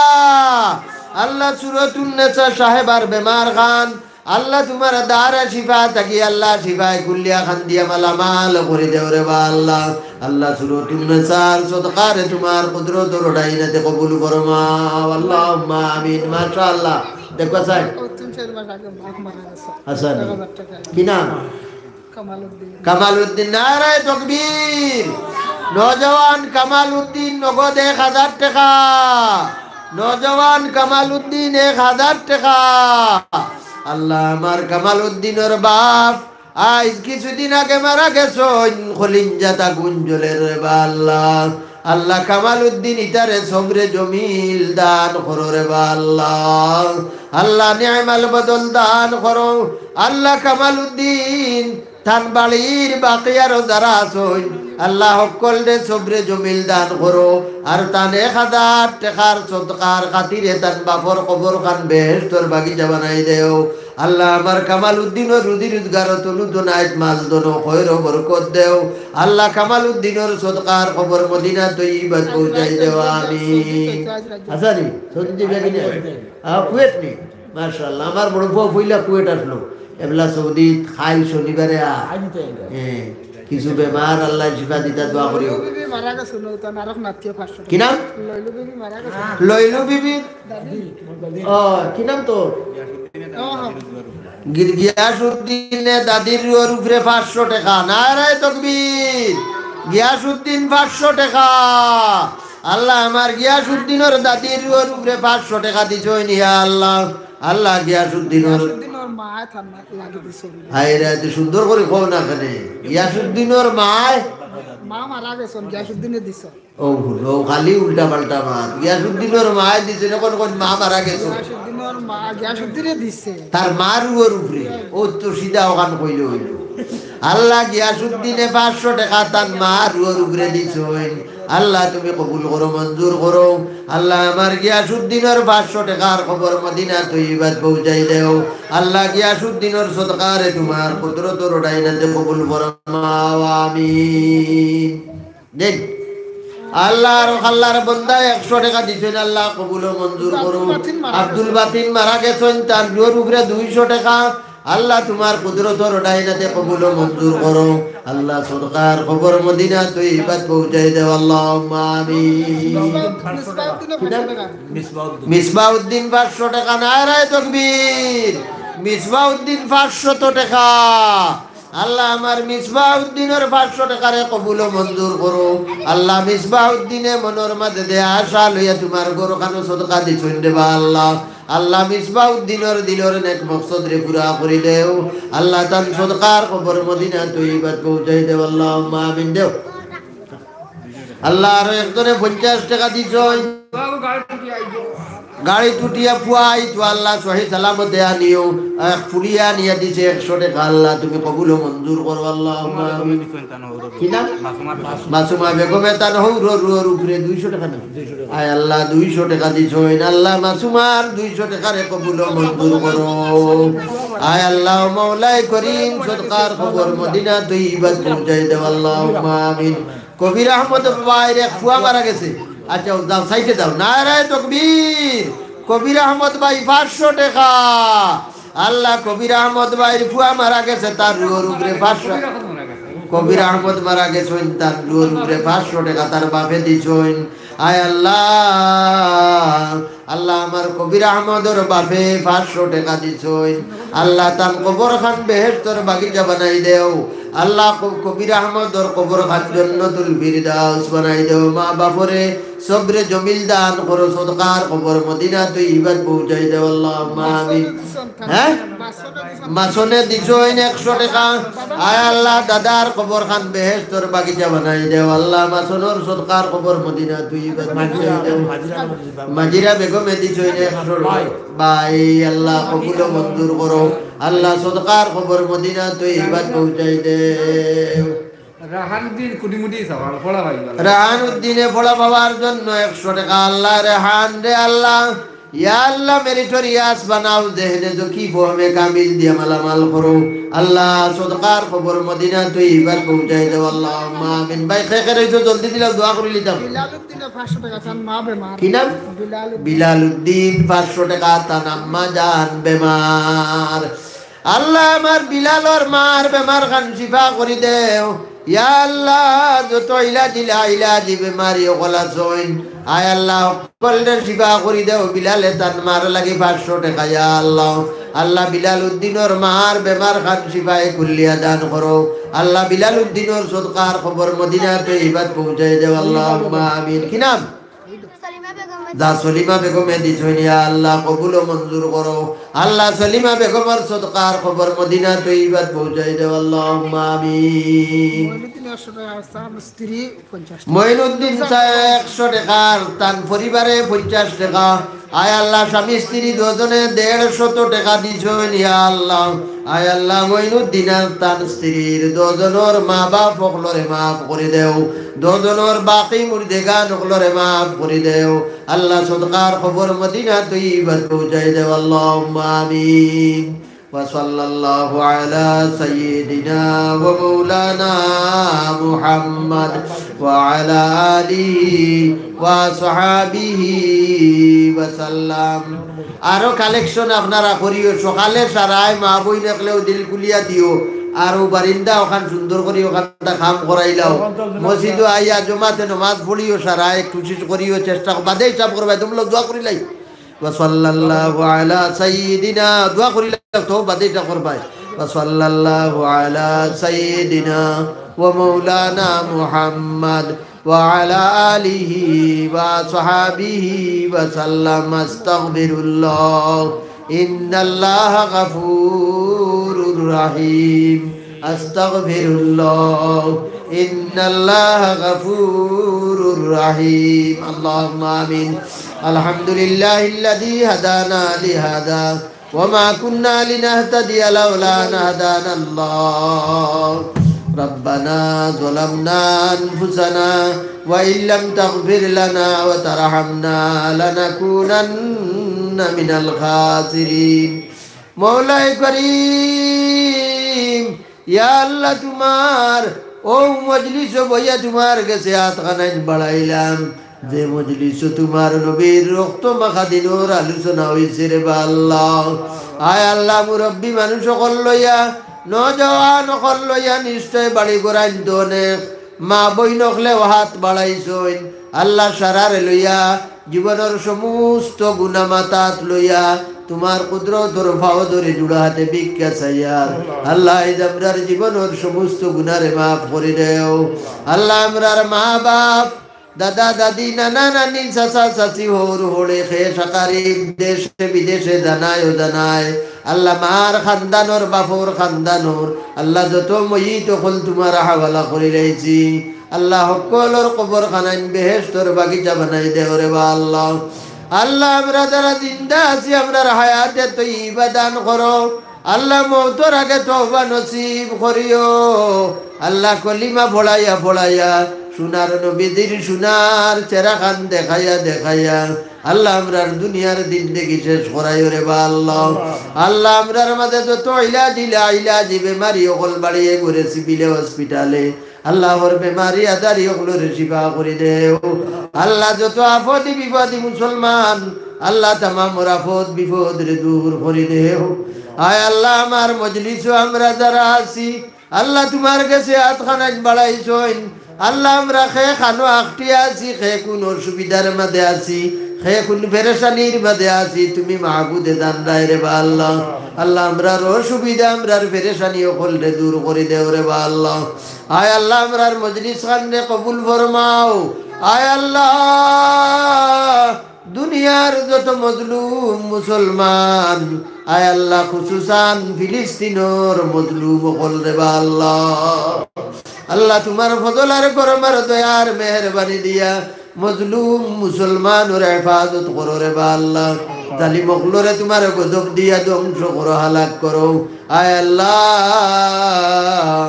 আল্লাহ, সুরতুন নেসা সাহেবার বেমার খান আল্লাহ, তুমার দারে শিফা থাকি আল্লাহ, শিফায়ে কুল্লিয়া খান দিয়া মালামাল করি দেও রে বা আল্লাহ। আল্লাহ, সুরতুন নেসার সদকারে তুমার কুদরতর ডাইনাতে কবুল ফরমাও। আল্লাহুম্মা আমিন। মাশাআল্লাহ। দেখবা চাই? ও তিন চার মাস আগে বাপ মারা গেছে। আচ্ছা। এক হাজার টেকা। কি নাম? কামালউদ্দিন। কামালউদ্দিন, নারায়ে তাকবীর। নওজোয়ান কামালউদ্দিন, নগদ এক হাজার টেকা। নওজোয়ান কামালউদ্দিন, এক হাজার টেকা। আল্লাহ, আমার কামালউদ্দিনর বাপ আইজ কিছুদিন আগে মারা গেছইন, কলিজাত আগুন জ্বলের রে বা আল্লাহ। আল্লাহ, কামালউদ্দিন ইতারে সবরে জমিল দান করো রে বা আল্লাহ। আল্লাহ, নিয়ামাল বদল দান করো। আল্লাহ, কামালউদ্দিন তান বাড়ির বাকি আরো যারা আছইন, আল্লাহ, হক্কলরে সবরে জমিল দান করো। আর তান এক হাজার টেকার সদকার খাতিরে তান বাপর কবর খান বেহেশতর বাগিচা বানাই দেও। আল্লাহ, আমার কামালউদ্দিনর রুজি রোজগার তলু দনাইত মাল ধন খয়র বরকত দেও। আল্লাহ, কামালউদ্দিনর সদকার কবর মদিনা তৈয়বাত পৌঁছাই দেও। আমিন। আচ্ছা নি, সৌদি বেগিনে? আ, কুয়েত নি? মাশাআল্লাহ, আমার বড় ফুয়া পয়লা কুয়েত আছলো। এবলা সৌদিত খাইল শনিবারে আ-, আইজ তো আইল। হ্যাঁ, কিছু বেমার আল্লাহ শিফা দিতা দোয়া করিও। লইলু বিবি মারা গেছে, নতুন আরক নাতিয়ে পাঁচশো টেকা। কি নাম? লইলু বিবি মারা গেছে। লইলু বিবি? দাদি। ও, কি নাম তো? ও, হ্যাঁ। গি-, গিয়াসউদ্দিনে দাদির রুহর উপরে পাঁচশো টেকা। নারায়ে তাকবীর। গিয়াসউদ্দিন পাঁচশো টেকা। আল্লাহ, আমার গিয়াসউদ্দিনর দাদির রুহর উপরে পাঁচশো টেকা দিছইন, ইয়া আল্লাহ। আল্লাহ, গিয়াসউদ্দিনর গিয়াসউদ্দিনর মায় তান লাগি দিছইন। হায় রে, এত সুন্দর করি কও না কেনে? গিয়াসউদ্দিনর মায়? মা মারা গেছইন, গিয়াসউদ্দিনে দিছইন। ও হুনো, খালি উল্টা পাল্টা মাত। গিয়াসউদ্দিনর মায় দিছইন, অখন কইন মা মারা গেছইন। গিয়াসউদ্দিনর মা, গিয়াসউদ্দিনে দিছে। তার মার রুহর উপরে। ও তো সিধা অখান কইলে অইলো। আল্লাহ গিয়াসউদ্দিনে পাঁচশো টেকা তান মার রুহর উপরে দিছইন। আল্লাহ তুমি কবুল করো, মঞ্জুর করো। আল্লাহ আমার গিয়াসউদ্দিনর পাঁচশো টেকার কবর মদিনা তৈয়বাত পৌঁছাই দেও। আল্লাহ গিয়াসউদ্দিনর সদকারে তুমার কুদরতর ডাইনাতে কবুল ফরমাও, আমিন। দেন। আল্লাহ আর আল্লাহর বন্দা একশো টেকা দিছইন, আল্লাহ কবুল ও মঞ্জুর করো। আব্দুল বাতিন মারা গেছইন, তান রুহর উপরে দুইশো টেকা। আল্লাহ তুমার কুদরতর ডাইনাতে কবুল ও মঞ্জুর করো। আল্লাহ সদকার কবর মদিনা তৈয়বাত পৌঁছাই দেও, আল্লাহুম্মা আমিন। মিসবাউদ্দিন পাঁচশো টেকা, নারায়ে তকবীর। মিসবাউদ্দিন পাঁচশত টেকা। আল্লাহ আমার মিসবাউদ্দিনর পাঁচশো টেকারে কবুল ও মঞ্জুর করো। আল্লাহ মিসবাউদ্দিনে মনর মাঝে দেয়া আশা লইয়া তুমার ঘরখানো সদকা দিছইন রে বা আল্লাহ। আল্লাহ মিসবাউদ্দিনর দিলর নেক মকসদরে পুরা করি দেও। আল্লাহ তান সদকার কবর মদিনা তৈয়বাত পৌঁছাই দেও, আল্লাহুম্মা আমিন দেও। আল্লাহ আরো একজনে পঞ্চাশ টেকা দিছইন। গাড়ি তুটিয়া পুয়াই তো আল্লাহ সহি সালামতে আনিও। এক ফুড়িয়ে আনিয়া দিছে একশো টেকা, আল্লাহ তুমি কবুল ও মঞ্জুর করো, আল্লাহুম্মা আমিন। কি নাম? মাসুমা বেগমে তান হৌর রুহর উপরে দুইশো টেকা না? আয় আল্লাহ দুইশো টেকা দিছইন, আল্লাহ মাসুমার দুইশো টেকারে কবুল ও মঞ্জুর করো। আয় আল্লাহ মাওলায় করিম সদকার কবর মদিনা তৈয়বাত পৌঁছাই দেও, আল্লাহুম্মা আমিন। কবির আহমদ ভাইর এক ফুয়া মারা গেছে। আচ্ছা, যাও, সাইডে যাও। নারায়ে তকবীর। কবির আহমদ ভাই পাঁচশো টেকা। আল্লাহ কবির আহমদ ভাইর ফুয়া মারা গেছে, তার রুহর উপরে পাঁচশো। কবির আহমদ মারা গেছইন, তার রুহর উপরে পাঁচশো টেকা তার বাপে দিছইন। আয় আল্লাহ, আল্লাহ আমার কবির আহমদর বাপে পাঁচশো টেকা দিছইন। আল্লাহ তান কবরখান বেহেশতর বাগিচা বানাই দেও। আল্লাহ ক-, কবির আহমদর কবরখান জন্নতুল ফিরদাউস বানাই দেও। মা বাপরে সবরে জমিল দান করো, সদকার কবর মদিনা তৈয়বাত পৌঁছাই দেও, আল্লাহুম্মা আমিন। হ্যাঁ? মাসনে দিছইন একশো টেকা। আয় আল্লাহ দাদার কবরখান বেহেশতর বাগিচা বানাই দেও, আল্লাহ মাসনর সদকার কবর মদিনা তৈয়বাত পৌঁছাই দেও। মাজিরা বেগমে দিছইন একশো টেকা। ভাই, আল্লাহ কবুল ও মঞ্জুর করো। আল্লাহ সদকার কবর মদিনা তৈয়বাত পৌঁছাই দেও। রাহানুদ্দিন কুটিমুটি সওয়াল, পড়া ভাই বলো। রাহানুদ্দিনে পড়া বাবার জন্য একশো টেকা। আল্লাহ রেহান রে আল্লাহ, ইয়া আল্লাহ মেরিটরিয়াস বানাও, জেহেনে জকি ফহমে কামিল দিয়া মালামাল করো। আল্লাহ সদকার কবর মদিনা তৈয়বাত পৌঁছাই দেও, আল্লাহুম্মা আমিন। ভাই কে কে রইছো জলদি দিলাও, দোয়া করি লিতাম। বিলালউদ্দিনে পাঁচশো টেকা, তান মা বেমার। কি নাম? বিলালউদ্দিন। বিলালউদ্দিন পাঁচশো টেকা, তান আম্মা জান বেমার। আল্লাহ আমার বিলালর মার বেমারখান শিফা করি দেও। ইয়া আল্লাহ যত ইলাজি লা ইলাজি বেমারি অকল আছইন, আয় আল্লাহ হকলরে শিফা করি দেও। বিলালে তান মার লাগি পাঁচশো টেকা, ইয়া আল্লাহ। আল্লাহ বিলালউদ্দিনর মার বেমারখান শিফায়ে কুল্লিয়া দান করো। আল্লাহ বিলালউদ্দিনর সদকার কবর মদিনা তৈয়বাত পৌঁছাই দেও, আল্লাহুম্মা আমিন। কি নাম? যা সলিমা বেগমে দিছইন, ইয়া আল্লাহ কবুল ও মঞ্জুর করো। আল্লাহ সলিমা বেগমর সদকার কবর মদিনা তৈয়বাত পৌঁছাই দেও, আল্লাহুম্মা আমিন। মঈনুদ্দিন একশো টেকা, তান স্ত্রী পঞ্চাশ টেকা। মঈনুদ্দিন সাহেব একশো টেকার, তান পরিবারে পঞ্চাশ টেকা। আয় আল্লাহ স্বামী স্ত্রী দুজনে দেড়শত টেকা দিছইন, ইয়া আল্লাহ। আয় আল্লাহ মঈনুদ্দিন আর তান স্ত্রীর দুজনর মা বাপ অকলরে মাফ করি দেও। দুজনর বাকি মুর্দেগান অকলরে মাফ করি দেও। আল্লাহ সদকার কবর মদিনা তৈয়বাত পৌঁছাই দেও, আল্লাহুম্মা আমিন। وصلى الله على سيدنا ومولانا محمد وعلى آله وصحبه وسلم. আরো কালেকশন আপনারা করিও, সকালে সারায় মা বইন অকলেও দিল খুলিয়া দিও, আর ও বারিন্দা ওখান সুন্দর করি ওখানটা কাম করাইলাও। মসজিদো আইয়া জমাতে নমাজ পড়িও, সারায় কোশিশ করিও, চেষ্টা বাদে হিসাব করবায়, তোমরা দোয়া করিলাই। وصلى الله على سيدنا, দোয়া করিলাই তো বাদে হিসাব করবায়। وصلى الله على سيدنا ومولانا محمد وعلى آله وصحبه وسلم. أستغفر الله، إن الله غفور رحيم. أستغفر الله، إن الله غفور رحيم. اللهم آمين. الحمد لله الذي هدانا لهذا وما كنا لنهتدي لولا أن هدانا الله. ربنا ظلمنا أنفسنا وإن لم تغفر لنا وترحمنا لنكونن من الخاسرين. মওলায় করিম, ইয়া আল্লাহ, তুমার অউ মজলিসো বইয়া তুমার গেছে আতখানাইন বাড়াইলাম, যে মজলিসো তুমার নবীর রক্ত মাখা দিনর আলোচনা অইছে রে বা আল্লাহ। আয় আল্লাহ, মুরব্বি মানুষ অকল লইয়া, নওজোয়ান অকল লইয়া, নিশ্চয় বাড়ি ঘর আনতো অনেক, মা বইন অকলেও হাত বাড়াইছইন। আল্লাহ, সারারে লইয়া, জীবনর সমস্ত গুনা মাথাত লইয়া, তুমার কুদরতর পাও ধরি জুড়া হাতে ভিক্ষা চাইয়ার। আল্লাহ, আইজ আমরার জীবনর সমস্ত গুনারে মাফ করি দেও। আল্লাহ, আমরার মা বাপ, দাদা দাদি, নানা নানি, চাচা চাচি, হউর হড়ে, খেশ আকারিব, দেশে বিদেশে, জানায় অজানায়, আল্লাহ, মার খান্দানর, বাপর খান্দানর, আল্লাহ, যত মইত অকল তুমার হাওয়ালা করি লাইছি। আল্লাহ, হক্কলর কবর খানাইন বেহেশতর বাগিচা বানাই দেও রে বা আল্লাহ। আল্লাহ, আমরা যারা জিন্দা আছি, আমরার হায়াতে তৈবা দান করো। আল্লাহ, মউতর আগে তওবা নসিব করিও। আল্লাহ, কলিমা পড়াইয়া পড়াইয়া, সোনার নবীজির সোনার চেহারাখান দেখাইয়া দেখাইয়া, আল্লাহ, আমরার দুনিয়ার জিন্দেগি শেষ করাইও রে বা আল্লাহ। আল্লাহ, আমরার মাঝে যত ইলাজি লাইলাজি বেমারি অকল বাড়িয়ে ঘরে সিভিলে হসপিটালে, আল্লাহ, হউর বেমারি আজারি অকলরে শিফা করি দেও। আল্লাহ, যত আফদি বিপদি মুসলমান, আল্লাহ, তামামর আফদ বিপদরে দূর করি দেও। আয় আল্লাহ, আমার মজলিসো আমরা যারা আছি, আল্লাহ, তুমার গেছে আতখানাইন বাড়াইছইন। আল্লাহ, আমরা কে খানো আখটিয়া আছি, কে কুন অসুবিধার মাঝে আছি, কে কুন পেরেশানির মাঝে আছি, তুমি মাবুদে জানরায় রে বা আল্লাহ। আল্লাহ, আমরার অসুবিধা, আমরার পেরেশানি অকলরে দূর করি দেও রে বা আল্লাহ। আয় আল্লাহ, আমরার মজলিস খানরে কবুল ফরমাও। আয় আল্লাহ, দুনিয়ার যত মজলুম মুসলমান, আয় আল্লাহ, খুসুসান ফিলিস্তিনর মজলুম অকলরে বা আল্লাহ। আল্লাহ, তুমার ফজল আর করম আর দয়ার মেহেরবানি দিয়া মজলুম মুসলমানর হেফাজত করো রে বা আল্লাহ। জালিম অকলরে তুমার গজব দিয়া ধ্বংস করো, হালাক করো। আয় আল্লাহ,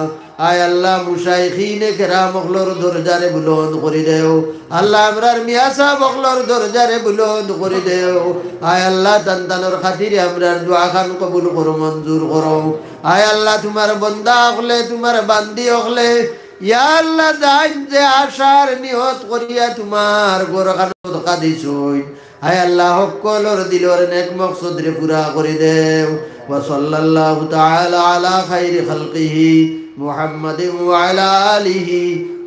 আয় আল্লাহ, মুশাইখিনে কেরাম অকলর দরজারে বুলন্দ করি দেও। আল্লাহ, আমরার মিয়া সাব অকলর দরজারে বুলন্দ করি দেও। আয় আল্লাহ, তান তানর খাতিরে আমরার দোয়াখান কবুল করো, মঞ্জুর করো। আয় আল্লাহ, তুমার বন্দা অকলে, তুমার বান্দি অকলে, ইয়া আল্লাহ, যাইন যে আশার নিয়ত করিয়া তুমার ঘরখানো সদকা দিছইন, হায় আল্লাহ, হক্কলর দিলর নেক মকসদরে পুরা করি দেও। وصلى الله تعالى على خير خلقه محمد وعلى آله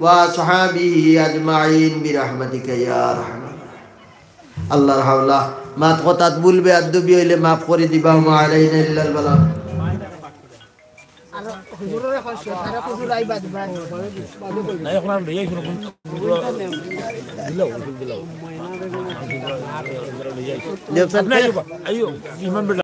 وأصحابه أجمعين برحمتك يا أرحم الراحمين. আল্লাহর হাওলা, মাত কথাত ভুল বেয়াদবি অইলে মাফ করি দিবা, وما علينا إلا البلاغ. আর হুজুররে কইছে, তারা হুজুর আইবা দিবা। না, এখন আর লইয়া আইছো না, কোন দিলাও, দিলাও। আপনি আইও বা, আইও, ইমাম বেটা।